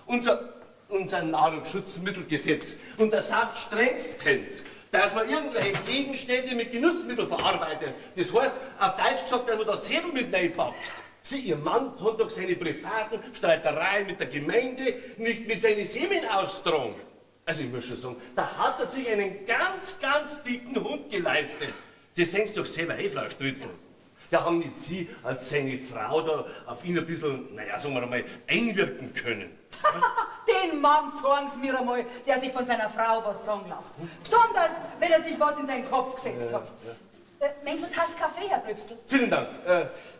Unser Nahrungsschutzmittelgesetz untersagt strengstens, dass man irgendwelche Gegenstände mit Genussmitteln verarbeitet. Das heißt, auf Deutsch gesagt, dass man da Zettel mit reinpackt. Sie, Ihr Mann kann doch seine privaten Streitereien mit der Gemeinde nicht mit seinen Semen austragen. Also ich muss schon sagen, da hat er sich einen ganz, ganz dicken Hund geleistet. Das denkst du doch selber, hey, Frau Striezel. Da haben nicht Sie als seine Frau da auf ihn ein bisschen, naja, sagen wir einmal, einwirken können. Den Mann zeigen Sie mir einmal, der sich von seiner Frau was sagen lässt. Besonders, wenn er sich was in seinen Kopf gesetzt hat. Ja. Mengen Sie eine Tasse Kaffee, Herr Pröpstl? Vielen Dank.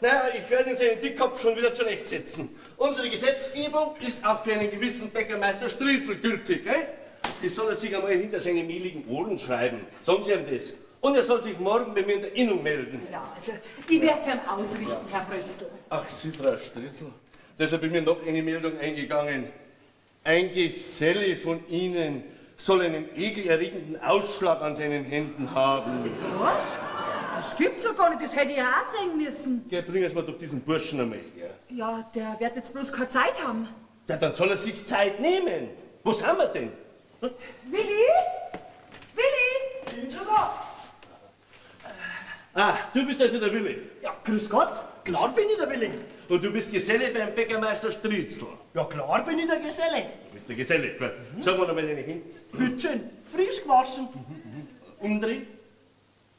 Naja, ich werde ihn seinen Dickkopf schon wieder zurechtsetzen. Unsere Gesetzgebung ist auch für einen gewissen Bäckermeister Striezel gültig, eh? Das soll er sich einmal hinter seine mehligen Ohren schreiben. Sagen Sie ihm das. Und er soll sich morgen bei mir in der Innung melden. Ja, also, ich werde es ihm ausrichten, Herr Pröpstl. Ach, Sie, Frau Striezel, da ist ja bei mir noch eine Meldung eingegangen. Ein Geselle von Ihnen soll einen ekelerregenden Ausschlag an seinen Händen haben. Was? Das gibt's ja gar nicht, das hätte ich ja auch sehen müssen. Geh, bring es mal doch diesen Burschen einmal her. Ja, der wird jetzt bloß keine Zeit haben. Ja, dann soll er sich Zeit nehmen. Wo sind wir denn? Hm? Willi? Willi? Bin schon da. Ah, du bist also der Willi. Ja, grüß Gott, klar bin ich der Willi. Und du bist Geselle beim Bäckermeister Striezel. Ja, klar bin ich der Geselle. Du bist der Geselle, gut. Mhm. Sag mal noch mal deine Hände. Bittschön, frisch gewaschen. Umdrehen.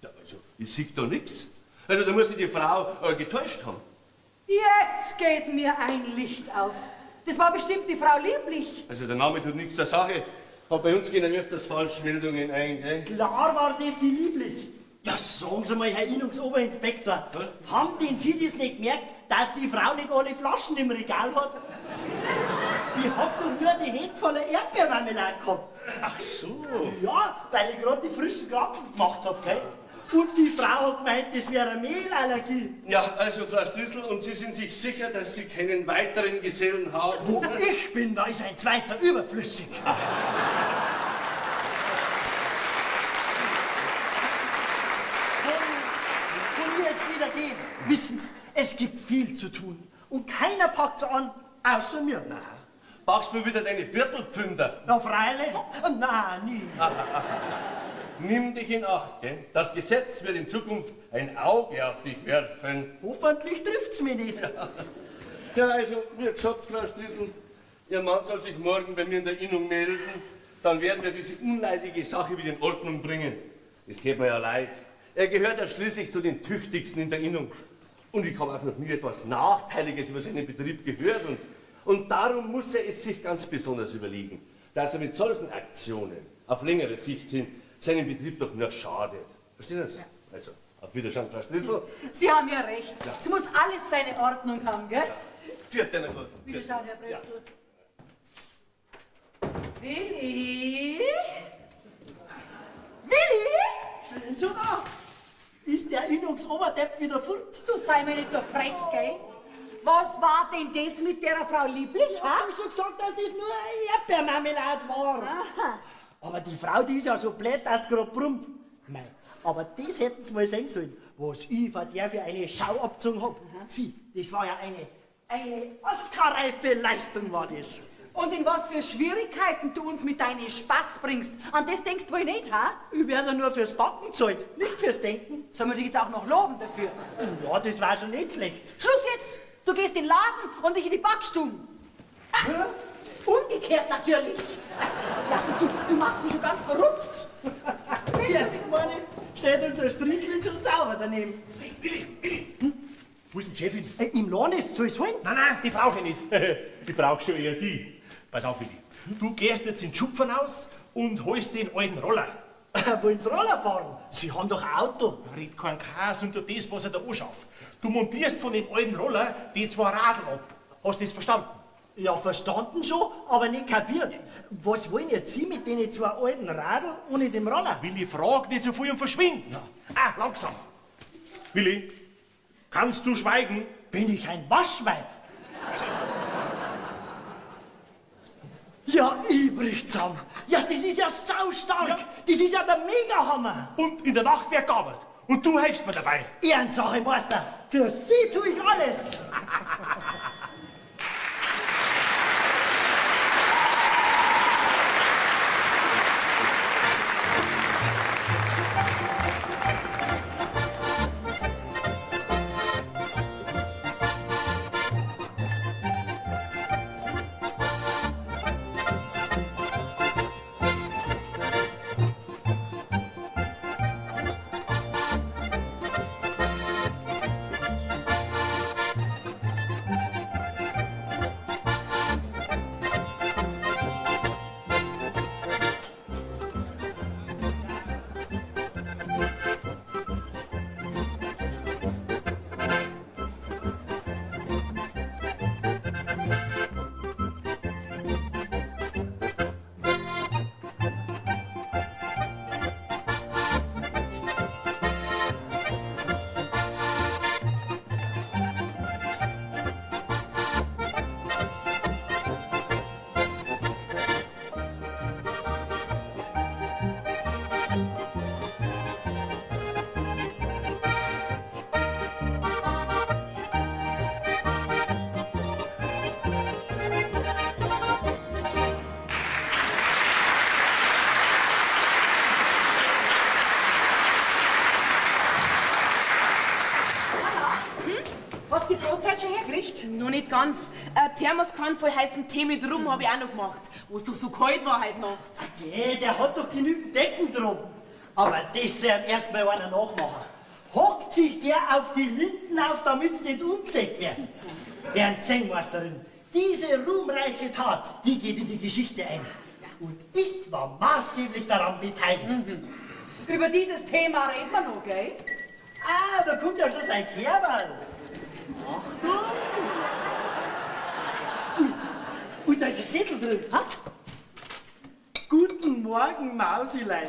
Ja, Also, ich sehe da nichts. Also, da muss sich die Frau getäuscht haben. Jetzt geht mir ein Licht auf. Das war bestimmt die Frau Lieblich. Also, der Name tut nichts zur Sache. Aber bei uns gehen ja öfters Falschmeldungen ein, gell? Klar war das die Lieblich. Ja, sagen Sie mal, Herr Innungsoberinspektor, haben denn Sie das nicht gemerkt, dass die Frau nicht alle Flaschen im Regal hat? Ich hab doch nur die Hände voller Erdbeermarmelade gehabt. Ach so. Ja, weil ich gerade die frischen Krapfen gemacht hab, gell? Und die Frau hat gemeint, das wäre eine Mehlallergie. Ja, also Frau Strissel, und Sie sind sich sicher, dass Sie keinen weiteren Gesellen haben? Wo ich bin, da ist ein zweiter überflüssig. Kann ich jetzt wieder gehen? Wissen Sie, es gibt viel zu tun. Und keiner packt's an, außer mir. Na, packst du wieder deine Viertelpfünder? Na, freilich. Nein, nie. Nimm dich in Acht, gell? Das Gesetz wird in Zukunft ein Auge auf dich werfen. Hoffentlich trifft's mich nicht. Ja, also, wie gesagt, Frau Strissel, Ihr Mann soll sich morgen bei mir in der Innung melden. Dann werden wir diese unleidige Sache wieder in Ordnung bringen. Es tät mir ja leid. Er gehört ja schließlich zu den Tüchtigsten in der Innung. Und ich habe auch noch nie etwas Nachteiliges über seinen Betrieb gehört. Und darum muss er es sich ganz besonders überlegen, dass er mit solchen Aktionen auf längere Sicht hin seinem Betrieb doch nur schadet. Verstehen Sie? Ja. Also, auf Wiedersehen, Frau Schlüssel. Sie haben ja recht. Ja. Es muss alles seine Ordnung haben, gell? Ja. Vierte Gott. Wiederschauen, Herr Bröstel. Ja. Willi? Willi? Bin schon da. Ist der Innungsoberdepp wieder fort? Du sei mir nicht so frech, gell? Was war denn das mit der Frau Lieblich? Ich hab schon gesagt, dass das nur eine Erdbeermarmelade war. Aha. Aber die Frau, die ist ja so blöd, dass sie gerade brummt. Mei, aber das hätten sie mal sehen sollen, was ich von der für eine Schau abgezogen hab. Sie, das war ja eine Oscar-reife Leistung war das. Und in was für Schwierigkeiten du uns mit deinem Spaß bringst, an das denkst du wohl nicht, ha? Ich werde nur fürs Backen gezahlt, nicht fürs Denken. Sollen wir dich jetzt auch noch loben dafür? Ja, das war schon nicht schlecht. Schluss jetzt! Du gehst in den Laden und ich in die Backstube. Ah, umgekehrt natürlich. Ja, du machst mich schon ganz verrückt. Jetzt, meine ich, steht unser Strickchen schon sauber daneben. Hey, Willi, Willi. Hm? Wo ist denn die Chefin? Im Laden ist, soll ich's holen? Nein, nein, die brauche ich nicht. Ich brauche schon eher die. Pass auf, Willi. Du gehst jetzt in den Schupfen aus und holst den alten Roller. Wollen Sie Roller fahren? Sie haben doch ein Auto. Red kein Käse unter das, was ich da anschaffe. Du montierst von dem alten Roller die zwei Radl ab. Hast du das verstanden? Ja, verstanden schon, aber nicht kapiert. Was wollen jetzt Sie mit den zwei alten Radl ohne dem Roller? Willi, frag nicht so viel und verschwind. Ja. Ah, langsam. Willi, kannst du schweigen? Bin ich ein Waschweib? Ja, ich brich zusammen. Ja, das ist ja saustark. Ja. Das ist ja der Megahammer. Und in der Nacht wird gearbeitet. Und du hilfst mir dabei. Ehrensache, Meister. Für Sie tue ich alles. Noch nicht ganz. Thermoskanne voll heißen Tee mit Rum habe ich auch noch gemacht, wo's doch so kalt war heute Nacht. Okay, der hat doch genügend Decken drum. Aber das soll ihm erst mal einer nachmachen. Hockt sich der auf die Linden auf, damit's nicht umgesägt wird. Während Zengmeisterin, diese ruhmreiche Tat, die geht in die Geschichte ein. Und ich war maßgeblich daran beteiligt. Mhm. Über dieses Thema reden wir noch, gell? Ah, da kommt ja schon sein Kerl. Achtung! Ui, da ist ein Zettel drin. Ha? Guten Morgen, Mausilein.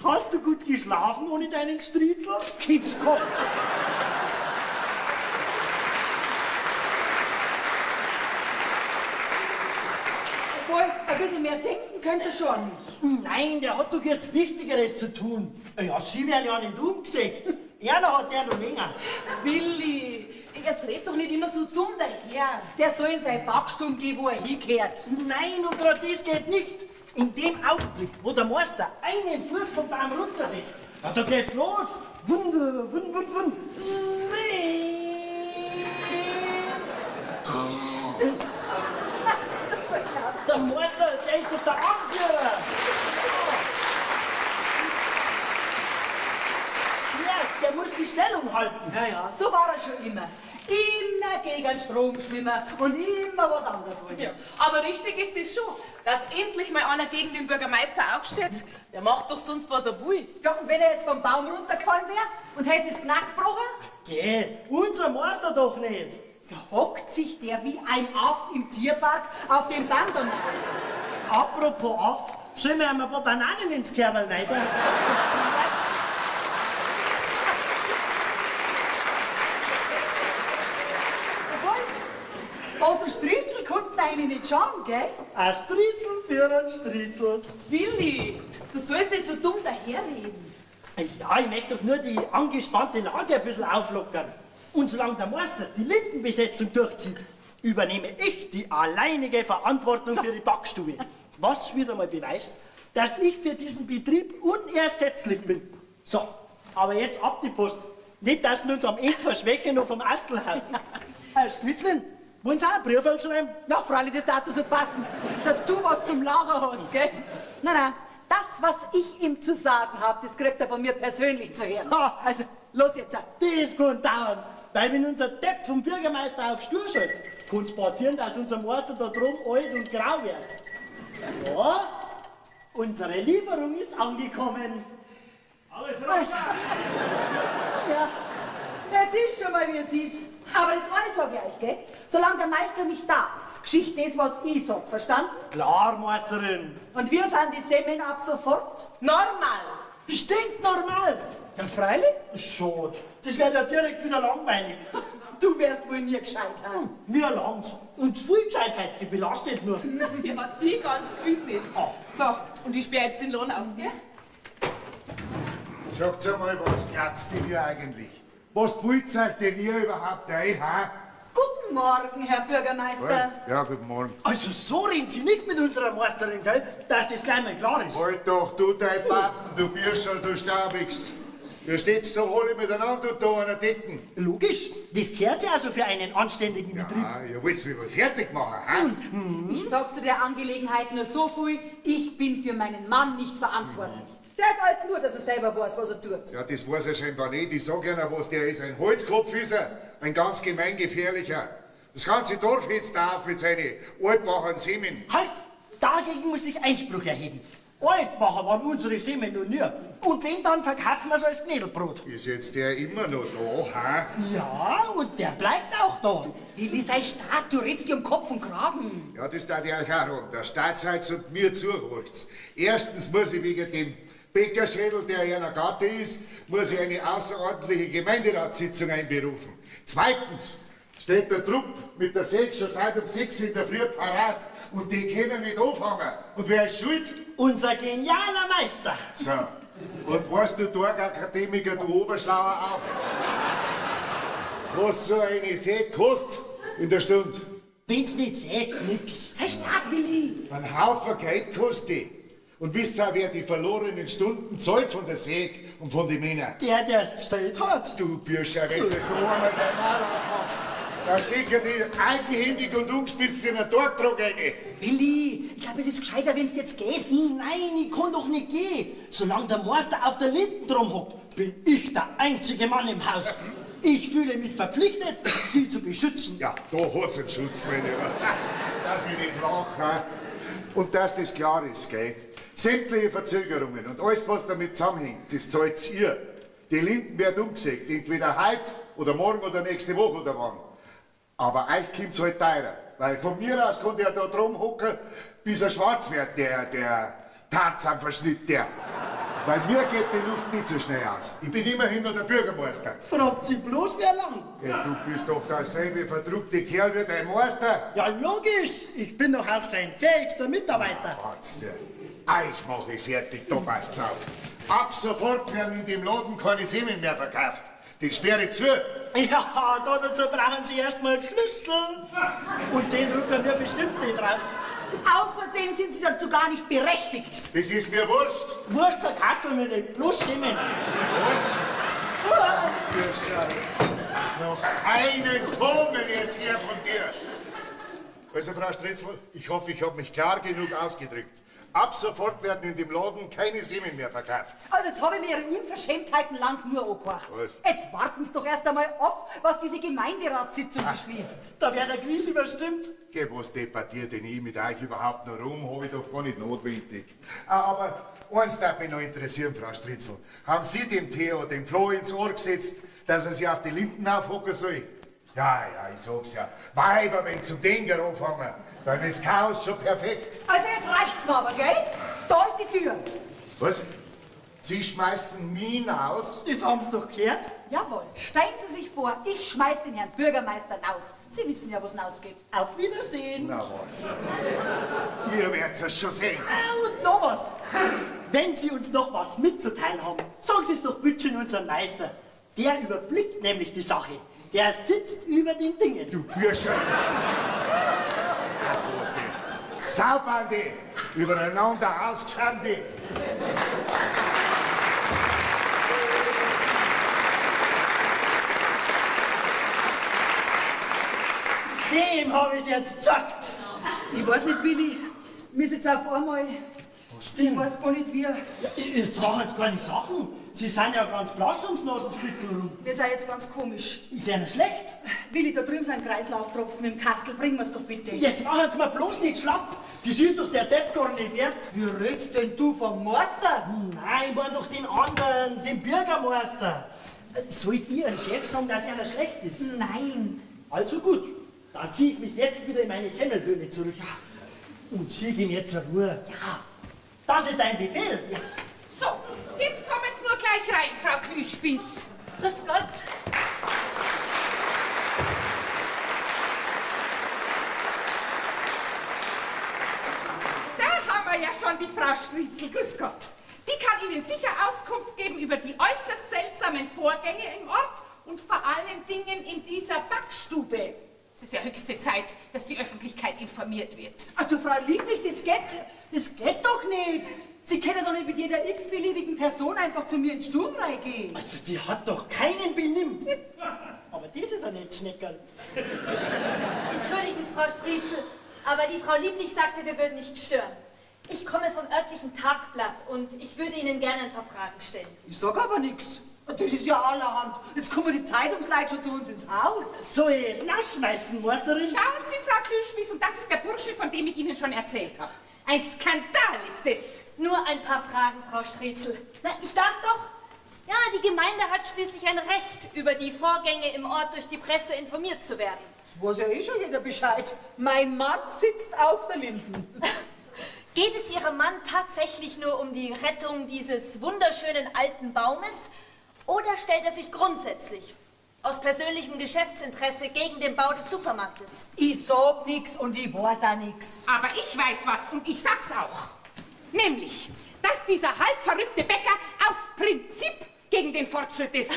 Hast du gut geschlafen ohne deinen Striezel? Gibt's Kopf. Obwohl, ein bisschen mehr denken könnte schon an mich. Nein, der hat doch jetzt Wichtigeres zu tun. Ja, Sie werden ja nicht umgesägt. Einer hat der noch länger. Willi, jetzt red doch nicht immer so dumm daher. Der soll in seine Backstube gehen, wo er hingehört. Nein, und gerade das geht nicht. In dem Augenblick, wo der Meister einen Fuß vom Baum runtersetzt, ja, da geht's los. Wunder, wund, wund, wund. Der Meister, der ist doch der Anführer. Ja, der muss die Stellung halten. Ja, ja, so war er schon immer. Immer gegen den Strom schwimmen und immer was anderes wollen. Ja, aber richtig ist es schon, dass endlich mal einer gegen den Bürgermeister aufsteht. Der macht doch sonst, was er will. Ja, und wenn er jetzt vom Baum runtergefallen wäre und hätte sich das Knack gebrochen? Geh, unser Meister doch nicht. So hockt sich der wie ein Aff im Tierpark auf dem Baum dann. Apropos Aff, sollen wir ihm ein paar Bananen ins Kerl rein? Was ein Striezel konnte eigentlich nicht schaden, gell? Ein Striezel für einen Striezel. Willi, du sollst nicht so dumm daherreden. Ja, ich möchte doch nur die angespannte Lage ein bisschen auflockern. Und solange der Meister die Lindenbesetzung durchzieht, übernehme ich die alleinige Verantwortung für die Backstube. Was wieder mal beweist, dass ich für diesen Betrieb unersetzlich bin. So, aber jetzt ab die Post. Nicht, dass wir uns am Ende vor Schwäche noch vom Astel haut. Herr Striezelin, wollen Sie auch einen Brief schreiben? Na, freilich, das darf so passen, dass du was zum Lachen hast, gell? Nein, nein, das, was ich ihm zu sagen habe, das kriegt er von mir persönlich zu hören. Ha. Also, los jetzt. Das kann dauern, weil wenn unser Depp vom Bürgermeister auf Stur schaut, kann's passieren, dass unser Meister da drum alt und grau wird. So, unsere Lieferung ist angekommen. Alles Also, ja, jetzt ist schon mal, wie es ist. Aber das eine sag ich euch, gell? Solange der Meister nicht da ist, Geschichte ist, was ich sag, verstanden? Klar, Meisterin. Und wir sind die Semmeln ab sofort? Normal. Stinknormal. Ja, freilich. Schade. Das wird ja direkt wieder langweilig. Du wärst wohl nie gescheit, ha? Mir langt's. Und zu viel Gescheitheit, die belastet nur. Ja, die ganz gewiss nicht. Ah. So, und ich sperre jetzt den Lohn auf, gell? Sagt's einmal, was glaubst denn ihr eigentlich? Was wollt euch denn ihr überhaupt ein, ha? Guten Morgen, Herr Bürgermeister. Ja, guten Morgen. Also so reden Sie nicht mit unserer Meisterin, gell? Dass das gleich mal klar ist. Halt doch du dein Pappen, du Birscherl, du Staubigs. Ihr steht so alle miteinander und da an der Decken. Logisch, das gehört sich also für einen anständigen Betrieb. Ja, ihr wollt's mich wohl fertig machen, ha? Ich sag zu der Angelegenheit nur so viel, ich bin für meinen Mann nicht verantwortlich. Der ist alt nur, dass er selber weiß, was er tut. Ja, das weiß er scheinbar nicht. Ich sag ihnen, was der ist. Ein Holzkopf ist er. Ein ganz gemeingefährlicher. Das ganze Dorf hetzt da auf mit seinen Altbacher Semmeln. Halt! Dagegen muss ich Einspruch erheben. Altbacher waren unsere Semmeln noch nie. Und wenn, dann verkaufen wir's als Knädelbrot. Ist jetzt der immer noch da, ha? Ja, und der bleibt auch da. Willi, sei stark, du redst dir um Kopf und Kragen. Ja, das darf ich euch auch raten. Der Staatsseits und mir zuhört. Erstens muss ich wegen dem Bäckerschädel, der ja einer Gatte ist, muss ich eine außerordentliche Gemeinderatssitzung einberufen. Zweitens steht der Trupp mit der Säge schon seit um 6 in der Früh parat und die können nicht anfangen. Und wer ist schuld? Unser genialer Meister. So, und weißt du, Torg-Akademiker, du Oberschlauer auch, was so eine Säge kostet in der Stunde? Wenn's nicht seht, nix. Sei stark, Willi. Ein Haufen Geld kostet die. Und wisst ihr auch, wer die verlorenen Stunden zahlt von der Säge und von den Männern? Der, der es bestellt hat. Du Bürscher, wenn du so einmal dein Maul aufmachst. Da steht ja die eigenhändig und ungespitzt in den Tortrag rein. Willi, ich glaube, es ist gescheiter, wenn du jetzt gehst. Nein, ich kann doch nicht gehen. Solange der Meister auf der Linden drum hockt, bin ich der einzige Mann im Haus. Ich fühle mich verpflichtet, Sie zu beschützen. Ja, da hat's einen Schutz, mein Lieber. Dass ich nicht lache. Und dass das klar ist, gell? Sämtliche Verzögerungen und alles, was damit zusammenhängt, das zahlt ihr. Die Linden werden umgesägt, entweder heute oder morgen oder nächste Woche oder wann. Aber euch kommt's halt teurer, weil von mir aus konnte er da drum hocken, bis er schwarz wird, der Tarzan-Verschnitt, der. Weil mir geht die Luft nicht so schnell aus. Ich bin immerhin noch der Bürgermeister. Fragt sie bloß, wer lang. Ja, du bist doch derselbe verdruckte Kerl wie dein Meister. Ja, logisch. Ich bin doch auch sein fähigster Mitarbeiter. Wart's dir. Euch mache ich fertig, da passt's auf. Ab sofort werden in dem Laden keine Semmeln mehr verkauft. Den sperre ich zu. Ja, da dazu brauchen Sie erstmal einen Schlüssel. Und den rücken wir bestimmt nicht raus. Außerdem sind Sie dazu gar nicht berechtigt. Das ist mir wurscht. Wurscht verkaufen wir nicht, bloß Semmeln. Was? Noch einen Tomen jetzt her von dir. Also, Frau Stritzel, ich hoffe, ich habe mich klar genug ausgedrückt. Ab sofort werden in dem Laden keine Semmeln mehr verkauft. Also jetzt habe ich mir Ihre Unverschämtheiten lang nur angehört. Jetzt warten Sie doch erst einmal ab, was diese Gemeinderatssitzung beschließt. Da wäre der Gries überstimmt. Geh, was debattiert denn ich mit euch überhaupt noch rum? Habe ich doch gar nicht notwendig. Aber eins darf mich noch interessieren, Frau Stritzel. Haben Sie dem Theo den Floh ins Ohr gesetzt, dass er sich auf die Linden aufhocken soll? Ja, ja, ich sag's ja. Weiber, wenn zum Denker anfangen, dann ist Chaos schon perfekt. Also jetzt reicht's mir aber, gell? Da ist die Tür. Was? Sie schmeißen mich raus? Das haben Sie doch gehört. Jawohl, stellen Sie sich vor, ich schmeiß den Herrn Bürgermeister raus. Sie wissen ja, wo's rausgeht. Auf Wiedersehen. Na was. Ihr werdet's es schon sehen. Und noch was. Wenn Sie uns noch was mitzuteilen haben, sagen Sie es doch bitte schön unserem Meister. Der überblickt nämlich die Sache. Der sitzt über den Dingen. Du Bürsche! Ach, was denn? Saubande! Übereinander ausgeschande! Dem habe ich's jetzt gezackt! Ich weiß nicht, Willi, mir ist jetzt auf einmal. Was denn? Ich weiß gar nicht, wie. Ja, jetzt machen jetzt keine Sachen. Sie sind ja ganz blass ums Nasenspitzel rum. Mir ist auch jetzt ganz komisch. Ist ja nicht schlecht. Willi, da drüben sind Kreislauftropfen im Kastel. Bringen wir's doch bitte. Jetzt machen Sie mir bloß nicht schlapp. Das ist doch der Depp gar nicht wert. Wie redst denn du vom Meister? Nein, ich meine doch den anderen, den Bürgermeister. Sollt ihr einen Chef sagen, dass er nicht schlecht ist? Nein. Also gut, dann ziehe ich mich jetzt wieder in meine Semmelhöhle zurück. Und ziehe ihm jetzt zur Ruhe. Ja. Das ist ein Befehl. Ja. So, jetzt kommen Sie nur gleich rein, Frau Klüschbiss. Grüß Gott. Da haben wir ja schon die Frau Stritzel. Grüß Gott. Die kann Ihnen sicher Auskunft geben über die äußerst seltsamen Vorgänge im Ort und vor allen Dingen in dieser Backstube. Es ist ja höchste Zeit, dass die Öffentlichkeit informiert wird. Also, Frau Lieblich, das geht doch nicht. Sie können doch nicht mit jeder x-beliebigen Person einfach zu mir in den Sturm reingehen. Also, die hat doch keinen benimmt. Aber das ist ja nicht Schneckerl. Entschuldigen Sie, Frau Stritzel, aber die Frau Lieblich sagte, wir würden nicht stören. Ich komme vom örtlichen Tagblatt und ich würde Ihnen gerne ein paar Fragen stellen. Ich sag aber nichts. Das ist ja allerhand. Jetzt kommen die Zeitungsleute schon zu uns ins Haus. Soll ich es rausschmeißen, Meisterin? Schauen Sie, Frau Klüschmiss, und das ist der Bursche, von dem ich Ihnen schon erzählt habe. Ein Skandal ist es. Nur ein paar Fragen, Frau Stritzel. Na, ich darf doch. Ja, die Gemeinde hat schließlich ein Recht, über die Vorgänge im Ort durch die Presse informiert zu werden. Das weiß ja eh schon jeder Bescheid. Mein Mann sitzt auf der Linden. Geht es Ihrem Mann tatsächlich nur um die Rettung dieses wunderschönen alten Baumes? Oder stellt er sich grundsätzlich aus persönlichem Geschäftsinteresse gegen den Bau des Supermarktes? Ich sag nix und ich weiß auch nix. Aber ich weiß was und ich sag's auch. Nämlich, dass dieser halbverrückte Bäcker aus Prinzip gegen den Fortschritt ist.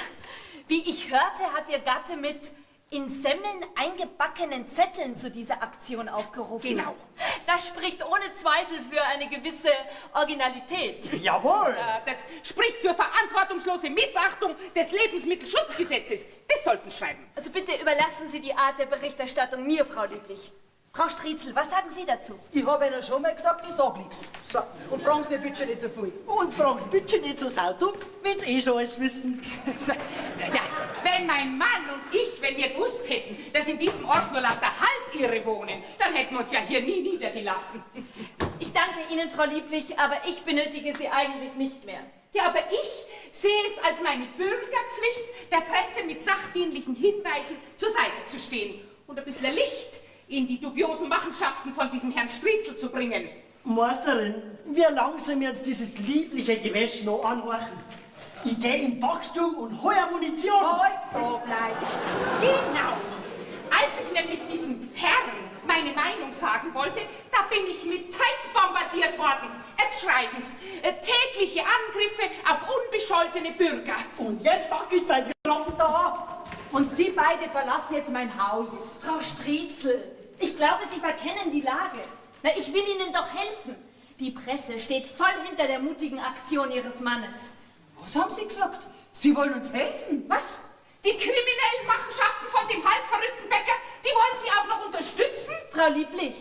Wie ich hörte, hat Ihr Gatte mit in Semmeln eingebackenen Zetteln zu dieser Aktion aufgerufen. Genau. Das spricht ohne Zweifel für eine gewisse Originalität. Jawohl! Das spricht für verantwortungslose Missachtung des Lebensmittelschutzgesetzes. Das sollten Sie schreiben. Also bitte überlassen Sie die Art der Berichterstattung mir, Frau Lieblich. Frau Striezel, was sagen Sie dazu? Ich habe Ihnen schon mal gesagt, ich sag nichts. So, und fragen Sie mir bitte nicht so viel. Und fragen Sie bitte nicht so saudumm, wenn Sie eh schon alles wissen. Ja, wenn mein Mann und ich, wenn wir gewusst hätten, dass in diesem Ort nur lauter Halbirre wohnen, dann hätten wir uns ja hier nie niedergelassen. Ich danke Ihnen, Frau Lieblich, aber ich benötige Sie eigentlich nicht mehr. Ja, aber ich sehe es als meine Bürgerpflicht, der Presse mit sachdienlichen Hinweisen zur Seite zu stehen und ein bisschen Licht in die dubiosen Machenschaften von diesem Herrn Striezel zu bringen. Meisterin, wie lang sollen wir jetzt dieses liebliche Gewäsch noch anhorchen? Ich geh in Backstube und hol Munition. Halt, da bleibst. Genau. Als ich nämlich diesem Herrn meine Meinung sagen wollte, da bin ich mit Teig bombardiert worden. Jetzt schreiben's. Tägliche Angriffe auf unbescholtene Bürger. Und jetzt pack ich's beim Grafen. Da. Und Sie beide verlassen jetzt mein Haus. Frau Striezel, ich glaube, Sie verkennen die Lage. Na, ich will Ihnen doch helfen. Die Presse steht voll hinter der mutigen Aktion Ihres Mannes. Was haben Sie gesagt? Sie wollen uns helfen? Was? Die kriminellen Machenschaften von dem halbverrückten Bäcker, die wollen Sie auch noch unterstützen? Frau Lieblich,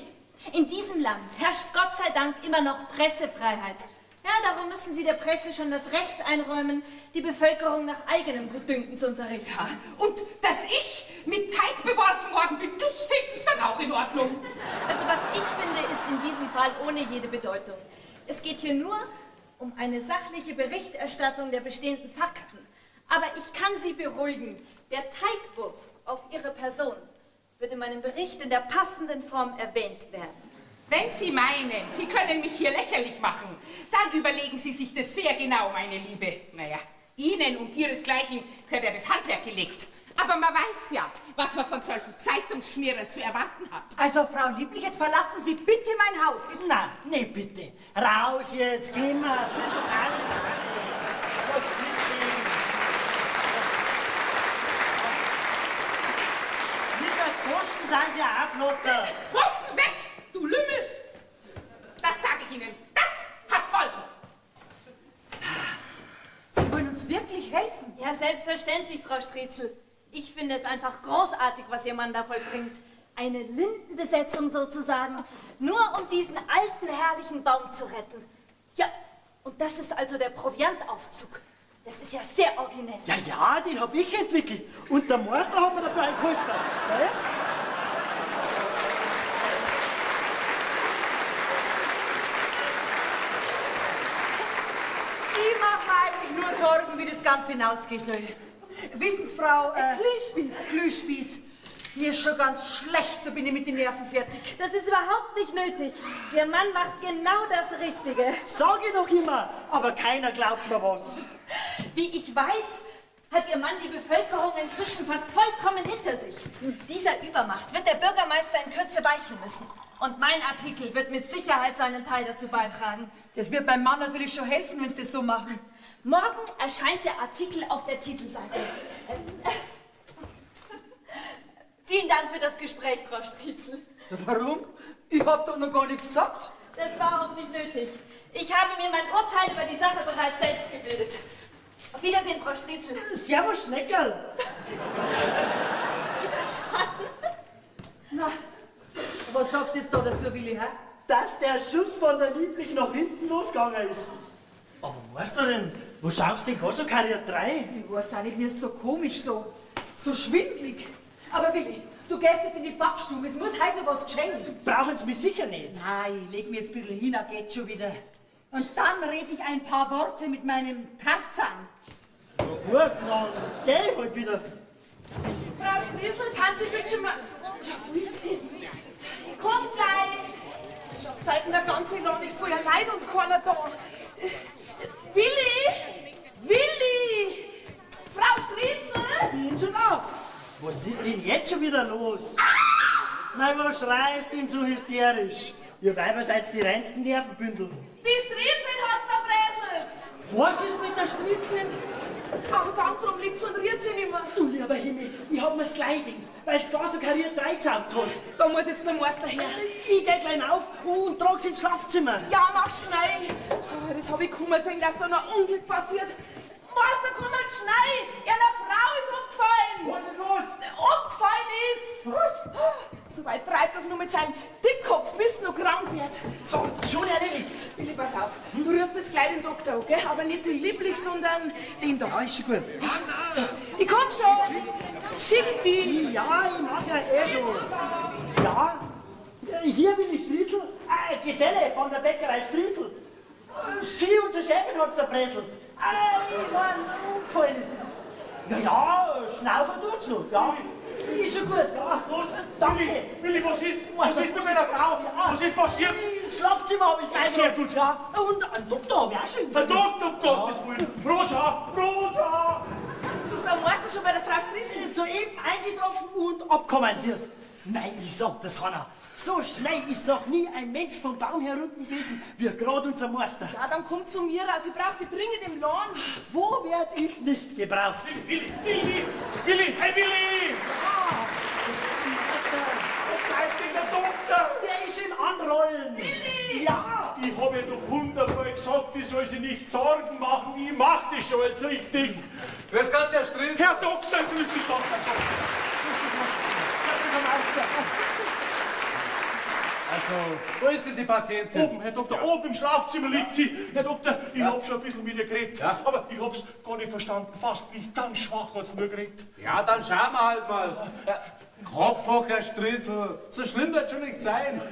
in diesem Land herrscht Gott sei Dank immer noch Pressefreiheit. Ja, darum müssen Sie der Presse schon das Recht einräumen, die Bevölkerung nach eigenem Gutdünken zu unterrichten. Ja, und dass ich mit Teig beworfen worden bin, das finden Sie dann auch in Ordnung. Also was ich finde, ist in diesem Fall ohne jede Bedeutung. Es geht hier nur um eine sachliche Berichterstattung der bestehenden Fakten. Aber ich kann Sie beruhigen, der Teigwurf auf Ihre Person wird in meinem Bericht in der passenden Form erwähnt werden. Wenn Sie meinen, Sie können mich hier lächerlich machen, dann überlegen Sie sich das sehr genau, meine Liebe. Naja, Ihnen und Ihresgleichen gehört ja das Handwerk gelegt. Aber man weiß ja, was man von solchen Zeitungsschmierern zu erwarten hat. Also, Frau Lieblich, jetzt verlassen Sie bitte mein Haus. Na, nee, bitte. Raus jetzt, gehen wir. Ein bisschen Panik. Was ist denn? Mit der Kosten sind Sie ja auch flotter. Pfoten weg, du Lümmel! Das sage ich Ihnen. Das hat Folgen. Sie wollen uns wirklich helfen? Ja, selbstverständlich, Frau Striezel. Ich finde es einfach großartig, was Ihr Mann da vollbringt. Eine Lindenbesetzung sozusagen, nur um diesen alten, herrlichen Baum zu retten. Ja, und das ist also der Proviantaufzug. Das ist ja sehr originell. Ja, ja, den hab ich entwickelt. Und der Meister hat mir dabei geholfen. Gell? Ich mache mir eigentlich nur Sorgen, wie das Ganze hinausgehen soll. Wissen Sie, Frau... Glühspieß. Glühspieß. Mir ist schon ganz schlecht, so bin ich mit den Nerven fertig. Das ist überhaupt nicht nötig. Ihr Mann macht genau das Richtige. Sag ich doch immer, aber keiner glaubt mir was. Wie ich weiß, hat Ihr Mann die Bevölkerung inzwischen fast vollkommen hinter sich. Dieser Übermacht wird der Bürgermeister in Kürze weichen müssen. Und mein Artikel wird mit Sicherheit seinen Teil dazu beitragen. Das wird meinem Mann natürlich schon helfen, wenn Sie das so machen. Morgen erscheint der Artikel auf der Titelseite. Vielen Dank für das Gespräch, Frau Striezel. Warum? Ich hab doch noch gar nichts gesagt. Das war auch nicht nötig. Ich habe mir mein Urteil über die Sache bereits selbst gebildet. Auf Wiedersehen, Frau Striezel. Servus, Schneckerl. Wiederschauen. Na, was sagst du jetzt da dazu, Willi, hä? Dass der Schuss von der Lieblich nach hinten losgegangen ist. Aber Meisterin, wo schaust du denn gar so kariert rein? Ich weiß auch nicht, mir ist so komisch, so schwindlig. Aber Willi, du gehst jetzt in die Backstube, es muss heute noch was geschehen. Brauchen Sie mich sicher nicht. Nein, ich leg mir jetzt ein bisschen hin, dann geht's schon wieder. Und dann rede ich ein paar Worte mit meinem Tarzan. Na gut, dann geh ich halt wieder. Frau Striezel, kann Sie bitte mal... Ja, wo ist die? Komm gleich! Schaffzeiten der ganze Land ist voller Leid und keiner da. Willi! Willi! Frau Striezel! Bin schon auf! Was ist denn jetzt schon wieder los? Ah! Nein, was schreist denn so hysterisch? Ihr Weiber seid die reinsten Nervenbündel. Die Striezeln hat's da bräselt! Was ist mit der Striezeln? Am Gang drum liegt und rührt sich nicht mehr. Du lieber Himmel, ich hab mir's gleich gedacht, weil's gar so kariert reingeschaut hat. Da muss jetzt der Meister her. Ich geh gleich auf und trag's ins Schlafzimmer. Ja, mach schnell. Oh, das hab ich kummer sehen, dass da noch ein Unglück passiert. Meister, komm jetzt schnell! Einer Frau ist umgefallen! Was ist los? Umgefallen ist! Was? So weit treibt das nur mit seinem Dickkopf, bis noch krank wird. So, schon erledigt. Willi, pass auf. Du rufst jetzt gleich den Doktor, okay? Aber nicht den Lieblich, sondern den da. Ja, ist schon gut. So, ich komm schon. Schick die. Ja, ich mach ja eh schon. Ja, hier will ich Striezel. Geselle von der Bäckerei Striezel. Sie, unsere Chefin, hat's zerpresselt. Ich mein, umgefallen ist. Ja, ja, schnaufen tut's noch. Ja, ist schon gut. Ja, was? Danke. Willi, was ist? Was ist mit meiner Frau? Ja. Was ist passiert? Im Schlafzimmer hab ich's rein. Sehr gut. Ja, und einen Doktor hab ich auch schon. Ein Doktor, um Gottes Willen. Rosa, Rosa! Ist der Meister schon bei der Frau Striezel? Soeben eingetroffen und abkommandiert. Nein, ich sag das, Hanna. So schnell ist noch nie ein Mensch vom Baum herunter gewesen, wie gerade unser Meister. Ja, dann komm zu mir raus. Ich brauch die dringend im Laden. Wo werd ich nicht gebraucht? Willi, Willi, Willi, hey Willi! Ah, Meister. Wo bleibt denn der Doktor? Der ist im Anrollen. Willi! Ja! Ich hab ihr doch hundertmal gesagt, die soll sich nicht Sorgen machen. Ich mach das schon alles richtig. Grüß Gott, Herr Striezel. Herr Doktor, grüß Sie Gott, Herr Doktor. Grüß Sie Gott. Herr Bürgermeister. Also, wo ist denn die Patientin? Oben, Herr Doktor, oben im Schlafzimmer liegt sie. Herr Doktor, ich hab schon ein bisschen mit ihr geredet, aber ich hab's gar nicht verstanden. Fast nicht, ganz schwach hat's nur geredet. Ja, dann schauen wir halt mal. Kopf hoch, Herr Striezel. So schlimm wird schon nicht sein.